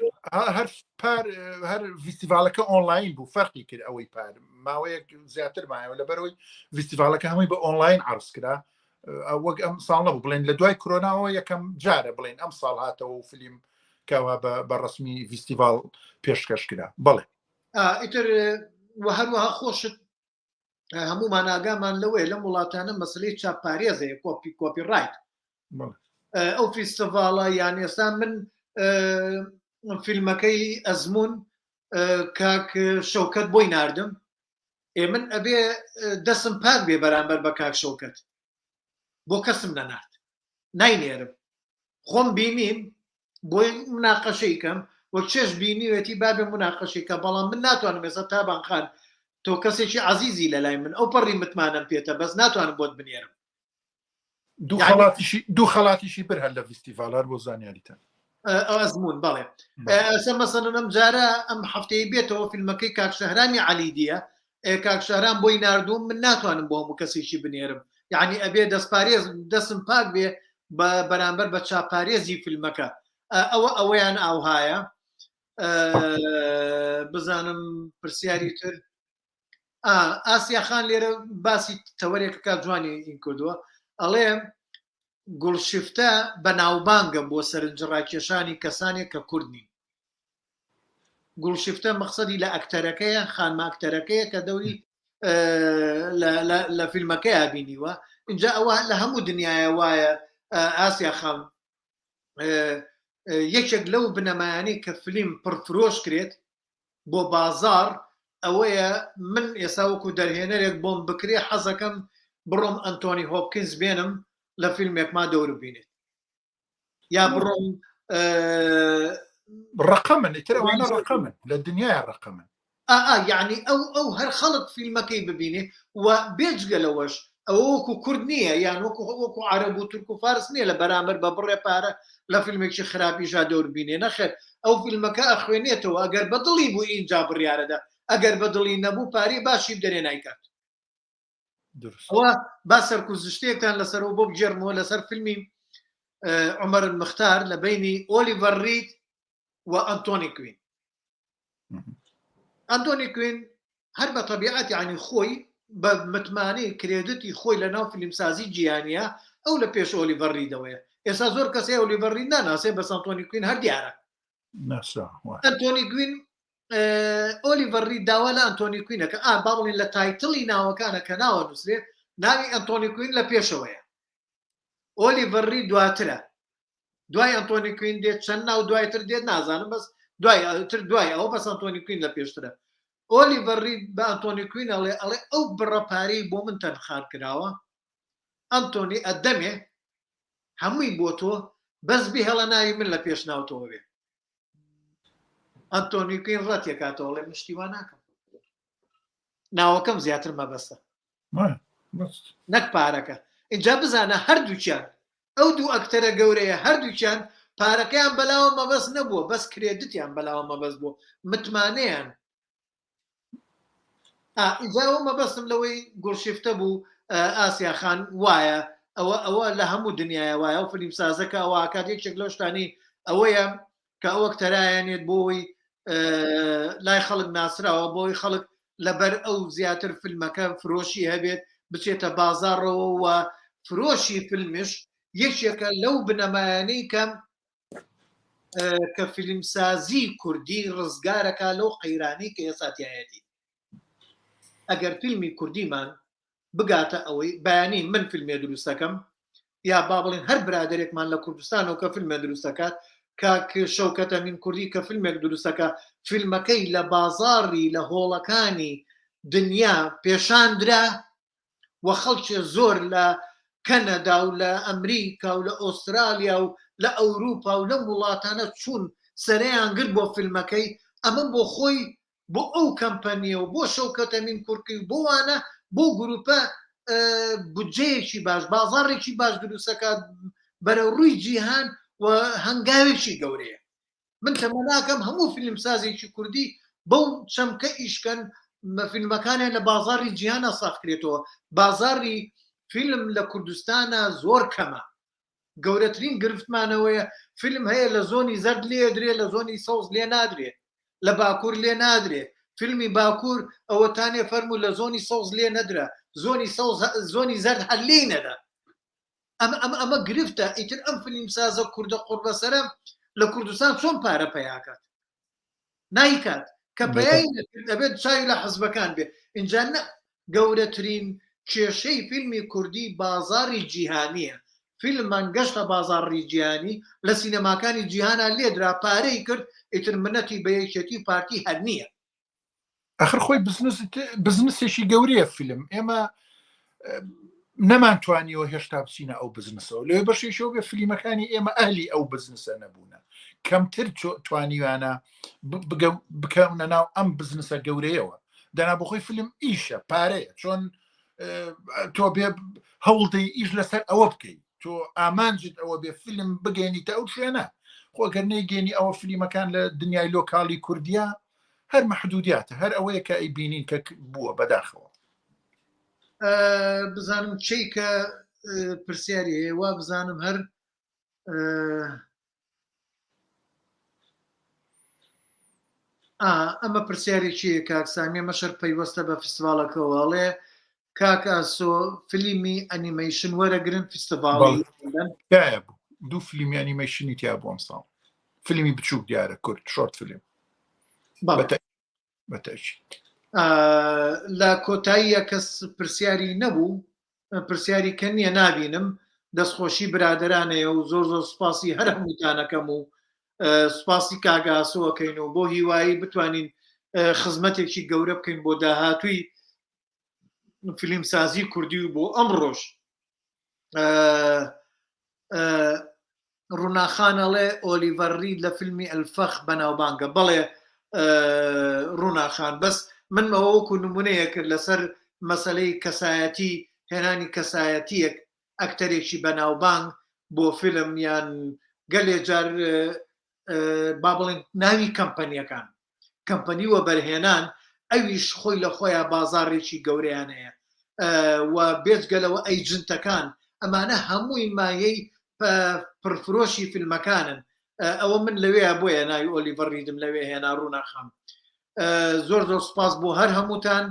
B: هەر پار هەر فیستیڤالەکە ئۆنلاین بوو فەرقی کرد ئەوەی پار ماوەیەک زیاتر مایەوە لەبەرەوەی فیستیڤالەکە هەمووی بە ئۆنلاین عرض کرا وەک ئەم ساڵ نەبوو بڵێن لە دوای کرۆناوە یەکەم جارە بڵێن ئەم ساڵ هاتەوە و فیلم کەوا بە ڕسمی فیستیڤال پێشکەش کرا بەڵێ
A: ئیتر و هەروەها خۆشت هەمومان ئاگامان لەوەیە لەم وڵاتانە مەسلەی چاپپارێزەیە copy copyright ئەو فیستیڤاڵە یان ئێستا من فیلمەکەی ئەزمون کاک شەوکەت بۆی ناردم ئێ من ئەبێ دەسم پاک بێ بەرامبەر بە کاک شەوکەت بۆ کەسم نەنارد ناینێرم خۆم بینیم بۆی مناقەشەی کەم و چێش بینیوێتی بابێ مناقەشەی کە بەڵام من ناتوانم ئێستا تابان خان تۆ کەسێکی عەزیزی لە لای من ئەو پەڕی متمانەم پێتە بەس ناتوانم بۆت بنێرم
B: دوو خەڵاتیشی دوو خەڵاتیشی بر هەر لە فیستیڤاڵ هەر بۆ زانیاریتان
A: ئەو ئەزموون بەڵێ ئەسە مەسەلەن ئەم جارە ئەم هەفتەی بێتەوە فیلمەکەی کاک شەهرامی عەلی دیە کاک شەهرام بۆی ناردووم من ناتوانم بۆ هەموو کەسێکی بنێرم یعنی ئەبێ دەستپارێز دەستم پاک بێ بە بەرامبەر بە چاپارێزی فیلمەکە ئەوە ئەوەیان ئاوهایە بزانم پرسیاری تر ئاسیا خان لێرە باسی تەوەرێکەکە جوانی این کردووە ئەڵێ گوڵشفتە بەناوبانگە بۆ سەرنجڕاکێشانی کەسانێک کە کورد نین گوڵشفتە مەقسەدی لە ئەکتەرەکەیە خانمە ئەکتەرەکەیە کە دەوری لە فیلمەکەیا بینیوە اینجا ئەوە لە هەموو دنیاە وایە ئاسیا خان یەکێک لەو بنەمایانەی کە فلیم پڕفرۆش کرێت بۆ بازاڕ ئەوەیە من ئێستا وەکو دەرهێنەرێک بۆم بکرێ حەزەکەم بڕۆم ئەنتۆنی هۆپکینز بێنم لە فیلمێکما دەور بینێت یا بڕۆم.
B: ڕقەمن ئیتر ئەوانە ڕقەمن لە دنیای ڕقەمن.
A: ئا یعنی ئەو ئەو هەر خەڵک فیلمەکەی ببینێ و بێجگە لەوەش ئەوە وەکو کورد نییە یان وەکو وەکو عەرەب و تورک و فارس نییە لە بەرامبەر بە بڕێ پارە لە فیلمێکی خراپیشا دەور بینێ نەخێر ئەو فیلمەکە ئەخوێنێتەوە ئەگەر بەدڵی بوو ئینجا بڕیارەدا ئەگەر بەدڵی نەبوو پارەی باشی بدەرێ نایکات. ئەوە با سەرکوزشتێکتان لەسەرەوە بۆ بگێڕمەوە لەسەر فیلمی عمر مختار لە بینی ئۆلیڤەر ڕید و ئەنتۆنی کوین. ئەنتۆنی کوین هەر بە تەبیعەت یعنی خۆی بە متمانەی credit ی خۆی لە ناو فیلمسازی جیهانیە ئەو لە پێش ئۆلیڤەر ڕیدەوەیە. ئێستا زۆر کەس هەیە ئۆلیڤەر ڕید ناناسێ بەس ئەنتۆنی کوین هەر دیارە. ئەنتۆنی کوین ئۆلیڤەر ڕید داوا لە ئەنتۆنی کوینەکە ئا با بڵێن لە title ی ناوەکانە کە ناوە نووسرێ ناوی ئەنتۆنی کوین لە پێشەوەیە ئۆلیڤەر ڕید دواترە دوای ئەنتۆنی کوین دێت چەند ناو دوایتر دێت نازانم بەس دوای تر دوای ئەوە بەس ئەنتۆنی کوین لە پێشترە ئۆلیڤەر ڕید بە ئەنتۆنی کوین ئەڵێ ئەڵێ ئەو بڕە پارەی بۆ من تەرخان کراوە ئەنتۆنی ئەدەمێ هەمووی بۆ تۆ بەس بهێڵە ناوی من لە پێش ناوتەوە بێ ئەنتۆنی کوین ڕەتێکاتەوە ئەڵێ من شتی وا ناکەم ناوەکەم زیاتر مەبەستە نەک پارەکە. ئینجا بزانە هەردووکیان ئەو دوو ئەکتەرە گەورەیە هەردووکیان پارەکەیان بەلاوە مەبەست نەبووە بەس credit یان بەلاوە مەبەست بووە متمانەیان ئینجا ئەوە مەبەستم لەوەی گوڵشیفتە بوو ئاسیا خان وایە ئەوە ئەوە لە هەموو دنیاە وایە ئەو فلیمسازەکە ئەوە ئاکات یەکێک لەو شتانی ئەوەیە کە ئەو ئەکتەرایانێت بۆی لای خەڵک ناسراوە بۆی خەڵک لەبەر ئەو زیاتر فیلمەکە فرۆشی هەبێت بچێتە بازاڕەوە و فرۆشی فیلمش یەکێکە لەو بنەمایانەی کە کە فیلمسازی کوردی ڕزگارەکە لەو قەیرانی کە ئێستا تیایەتی ئەگەر فیلمی کوردیمان بگاتە ئەوەی بەیانی من فیلمێ دروستەکەم یا با بڵێن هەر برادێکمان لە کوردستانەوە کە فیلمێ دروستەکات کاک شەوکەت ئەمین کوردی کە فیلمێک دروستەکە فیلمەکەی لە بازاڕی لە هۆڵەکانی دنیا پێشاندرا و خەڵکێ زۆر لە کەنەدا و لە ئەمریکا و لە ئۆسترالیا و لە ئەوروپا و لەم وڵاتانە چوون سەرەیان گرت بۆ فیلمەکەی ئەمە بۆ خۆی بۆ ئەو کەمپەنیە و بۆ شەوکەت ئەمین کورکی و بۆ وانە بۆ گروپە بودجەیەکی باش بازاڕێکی باش دروستەکات بەرەو ڕووی جیهان و هەنگاوێکی گەورەیە من تەمەناکەم هەموو فیلمسازێکی کوردی بەو چەمکە ئیشکەن فیلمەکانیان لە بازاڕی جیهانە ساخکرێتەوە بازاڕی فیلم لە کوردستانە زۆر کەمە گەورەترین گرفتمان ئەوەیە فیلم هەیە لە زۆنی زەرد لێدرێ لە زۆنی سەوز لێ نادرێ لە باکوور لێ نادرێ فیلمی باکوور ئەوەتانێ فەرموو لە زۆنی سەوز لێ نەدرا زۆنی سەوز زۆنی زەرد هەر لێی نەدا ئەمە ئەمە ئەمە گرفتە ئیتر ئەم فیلمسازە کوردە قوڕبەسەرە لە کوردستان چۆن پارە پەیاکات نایکات کە پەیای نەکرد ئەبێت چاوی لە حزبەکان بێ ئینجا نە گەورەترین کێشەی فیلمی کوردی بازاڕی جیهانیە فیلممان گەشتە بازاڕی جیهانی لە سینەماکانی جیهانا لێدرا پارەی کرد ئیتر منەتی بە یەکێتی و پارتی هەر نیە.
B: ئەخر خۆی بزنسێکی گەورەیە فیلم ئێمە نەمانتوانیەوە هێشتا بچینە ئەو بزنسەوە لێ بەشێکەوە بێ فلیمەکانی ئێمە ئەهلی ئەو بزنسە نەبوونە کەمتر توانیوانە بکەونە ناو ئەم بزنسە گەورەیەوە دەنا بۆخۆی فیلم ئیشە پارەیە چۆن تۆ بێ هەوڵدەی ئیش لەسەر ئەوە بکەیت تۆ ئامانجت ئەوە بێ فیلم بگەێنیتە ئەو شوێنە خۆگەر نەیگەێنی ئەوە فلیمەکان لە دنیای local ی کوردیا هەر مەحدودیاتە هەر ئەوەیە کە ئەی بینین کە بووە بەداخەوە.
A: بزانم چی کە پرسیاری هەیە وا بزانم هەر ئەمە پرسیارێکی کاک سامی ئەمە شەر پەیوەستە بە فیستیڤاڵەکەوە ئەڵێ کاک ئاسۆ فلیمی ئەنیمەیشن وەرەگرن فیستیڤاڵی
B: بوو دوو فلیمی ئەنیمەیشنی تیا بوو ئەمساڵ فیلمی بچووک دیارە کورت short film بەتەئکید.
A: لە کۆتاییە کەس پرسیاری نەبوو پرسیاری کە نییە نابینم دەستخۆشی برادرانەیە و زۆر زۆر سوپاسی هەر هەمووتانەکەم و سوپاسی کاگاسۆەکەین و بۆ هیوایی بتوانین خزمەتێکی گەورە بکەین بۆ داهاتووی فیلمسازی کوردی و بۆ ئەمڕۆژ. ڕووناخان ئەڵێ ئۆلیڤەر ڕید لە فیلمی الفخ بەناوبانگە بەڵێ ڕووناخان بەس من ئەوە وەکو نمونەیە کرد لەسەر مەسەلەی کەسایەتی هێنانی کەسایەتیەک ئەکتەرێکی بەناوبانگ بۆ فیلم یان گەلێ جار با بڵێن ناوی کەمپەنیەکان کەمپەنی وەبەرهێنان ئەویش خۆی لە خۆیان بازاڕێکی گەورەیان هەیە و بێجگەلەوە ئەیجنتەکان ئەمانە هەمووی مایەی پڕفرۆشی فیلمەکانن ئەوە من لەوێ بۆیە ناوی ئۆلیڤەر ڕیدم لەوێ هێنا ڕووناخان زۆر زۆر سپاس بۆ هەر هەمووتان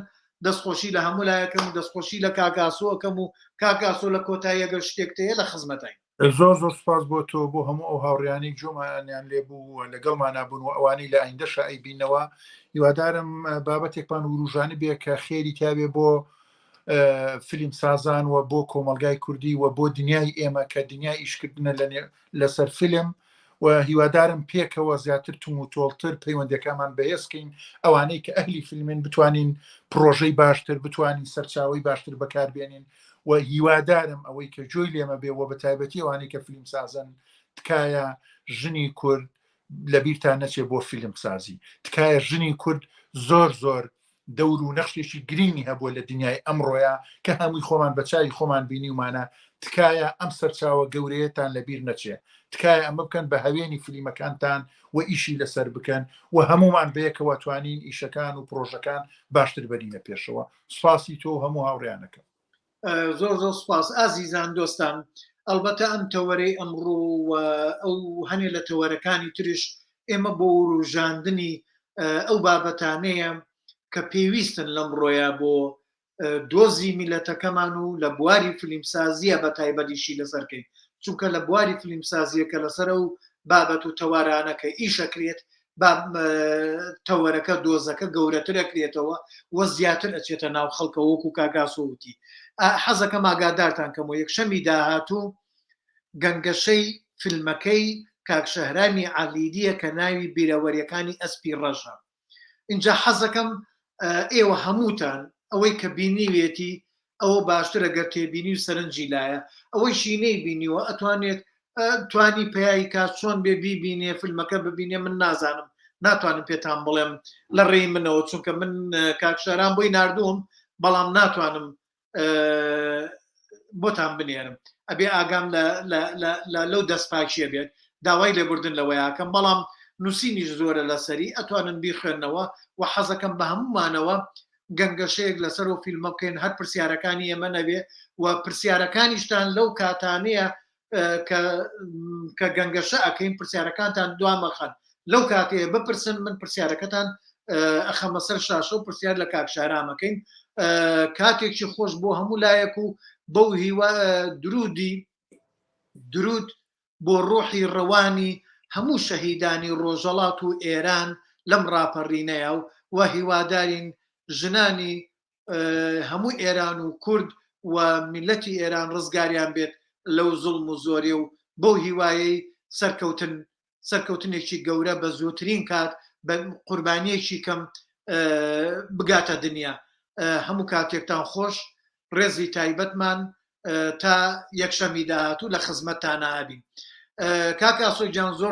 A: دەستخۆشی لە هەموو لایەکەم و دەستخۆشی لە کاکاسۆکەم و کاکاسۆ لە کۆتایی ئەگەر شتێک هەیە لە خزمەتین
B: زۆر زۆر سپاس بۆ تۆ بۆ هەموو ئەو هاوڕیانەی جۆمانیان لێبوو و لەگەڵمانە بوون و ئەوانەی لە ئایندەشە ئەیبینەوە هیوادارم بابەتێکمان وروژانی بێ کە خێری تیاێ بۆ فیلم سازان و بۆ کۆمەلگای کوردی و بۆ دنیای ئێمە کە دنیای ئیشکردنە لەسەر فیلم و هیوادارم پێکەوە زیاتر توم و تۆڵتر پەیوەندەکەمان بەهێزکەین ئەوانەی کە ئەهلی فیلمن بتوانین پرۆژەی باشتر بتوانین سەرچاوی باشتر بەکاربێنین و هیوادارم ئەوەی کە جۆی لێمە بێ و بە تایبەتی ئەوانەی کە فیلم سازن تکایە ژنی کورد لەبیرتان نەچێ بۆ فیلم سازی تکایە ژنی کورد زۆر زۆر دەور و نەخشێکی گرینگی هەبووە لە دنیای ئەمڕۆیا کە هەمووی خۆمان بە چاوی خۆمان بینیومانە تکایە ئەم سەرچاوە گەورەیەتان لەبیر نەچێ تکایە ئەمە بکەن بە هەوێنی فلیمەکانتان و ئیشی لەسەر بکەن و هەمومان بەیەکەوە توانین ئیشەکان و پرۆژەکان باشتر بەرینە پێشەوە سپاسی تۆ و هەموو هاوڕیانەکەم.
A: زۆر زۆر سپاس ئازیزان دۆستان ئەڵبەتە ئەم تەوەرەی ئەمڕۆ و ئەو هەنێ لە تەوەرەکانی ترش ئێمە بۆ وروژاندنی ئەو بابەتانەیە کە پێویستن لەمڕۆیە بۆ دۆزی میلەتەکەمان و لە بواری فلیمسازیە بە تایبەتیشی لەسەرکەین چونکە لە بواری فلیمسازیەکە لەسەر ئەو بابەت و تەوارانە کە ئیشەکرێت با تەوەرەکە دۆزەکە گەورەتر ئەکرێتەوە و زیاتر ئەچێتە ناو خەڵکەوە وەکو کاک ئاسۆ وتی حەزەکەم ئاگادارتان کەمەوە یەکشەمی داهاتوو گەنگەشەی فیلمەکەی کاک شەهرامی عەلیدیە کە ناوی بیرەوەریەکانی ئەسپی ڕەشە ئینجا حەزەکەم ئێوە هەمووتان ئەوەی کە بینیوێتی ئەوە باشترە گەر تێبینی و سەرنجی لایە ئەوەیشی نەیبینیوە ئەتوانێت توانی پەیای کا چۆن بێ بیبینێ فیلمەکە ببینێ من نازانم ناتوانم پێتان بڵێم لە ڕێی منەوە چونکە من کاک شاران بۆی ناردووم بەڵام ناتوانم بۆتان بنێرم ئەبێ ئاگام لەو دەستپاکیە بێت داوای لێبوردن لەوەیاکەم بەڵام نووسینیش زۆرە لەسەری ئەتوانن بیخوێندنەوە و حەزەکەم بە هەمومانەوە گەنگەشەیەک لەسەر و فیلمە بکەین هەر پرسیارەکانی ئێمە نەبێ و پرسیارەکانیشتان لەو کاتانەیە کە کە گەنگەشە ئەەکەین پرسیارەکانتان دوامەخەن لەو کاتەیە بپرسن من پرسیارەکەتان ئەخەمە سەر شاشە و پرسیار لە کاک شارامەکەین کاتێکی خۆش بۆ هەموو لایەک و بەو هیوا درودی درود بۆ ڕۆحی ڕەوانی هەموو شەهیدانی ڕۆژەڵات و ئێران لەم ڕاپەڕینەیە و هیوادارین ژنانی هەموو ئێران و کورد و میلەتی ئێران ڕزگاریان بێت لەو زوڵم و زۆرێ و بەو هیوایەی سەرکەوتن سەرکەوتنێکی گەورە بە زووترین کات بە قوربانیەکی کەم بگاتە دنیا هەموو کاتێکتان خۆش ڕێزی تایبەتمان تا یەکشەمی داهاتوو لە خزمەتتانە ئەبین کاک ئاسۆ گیان زۆر.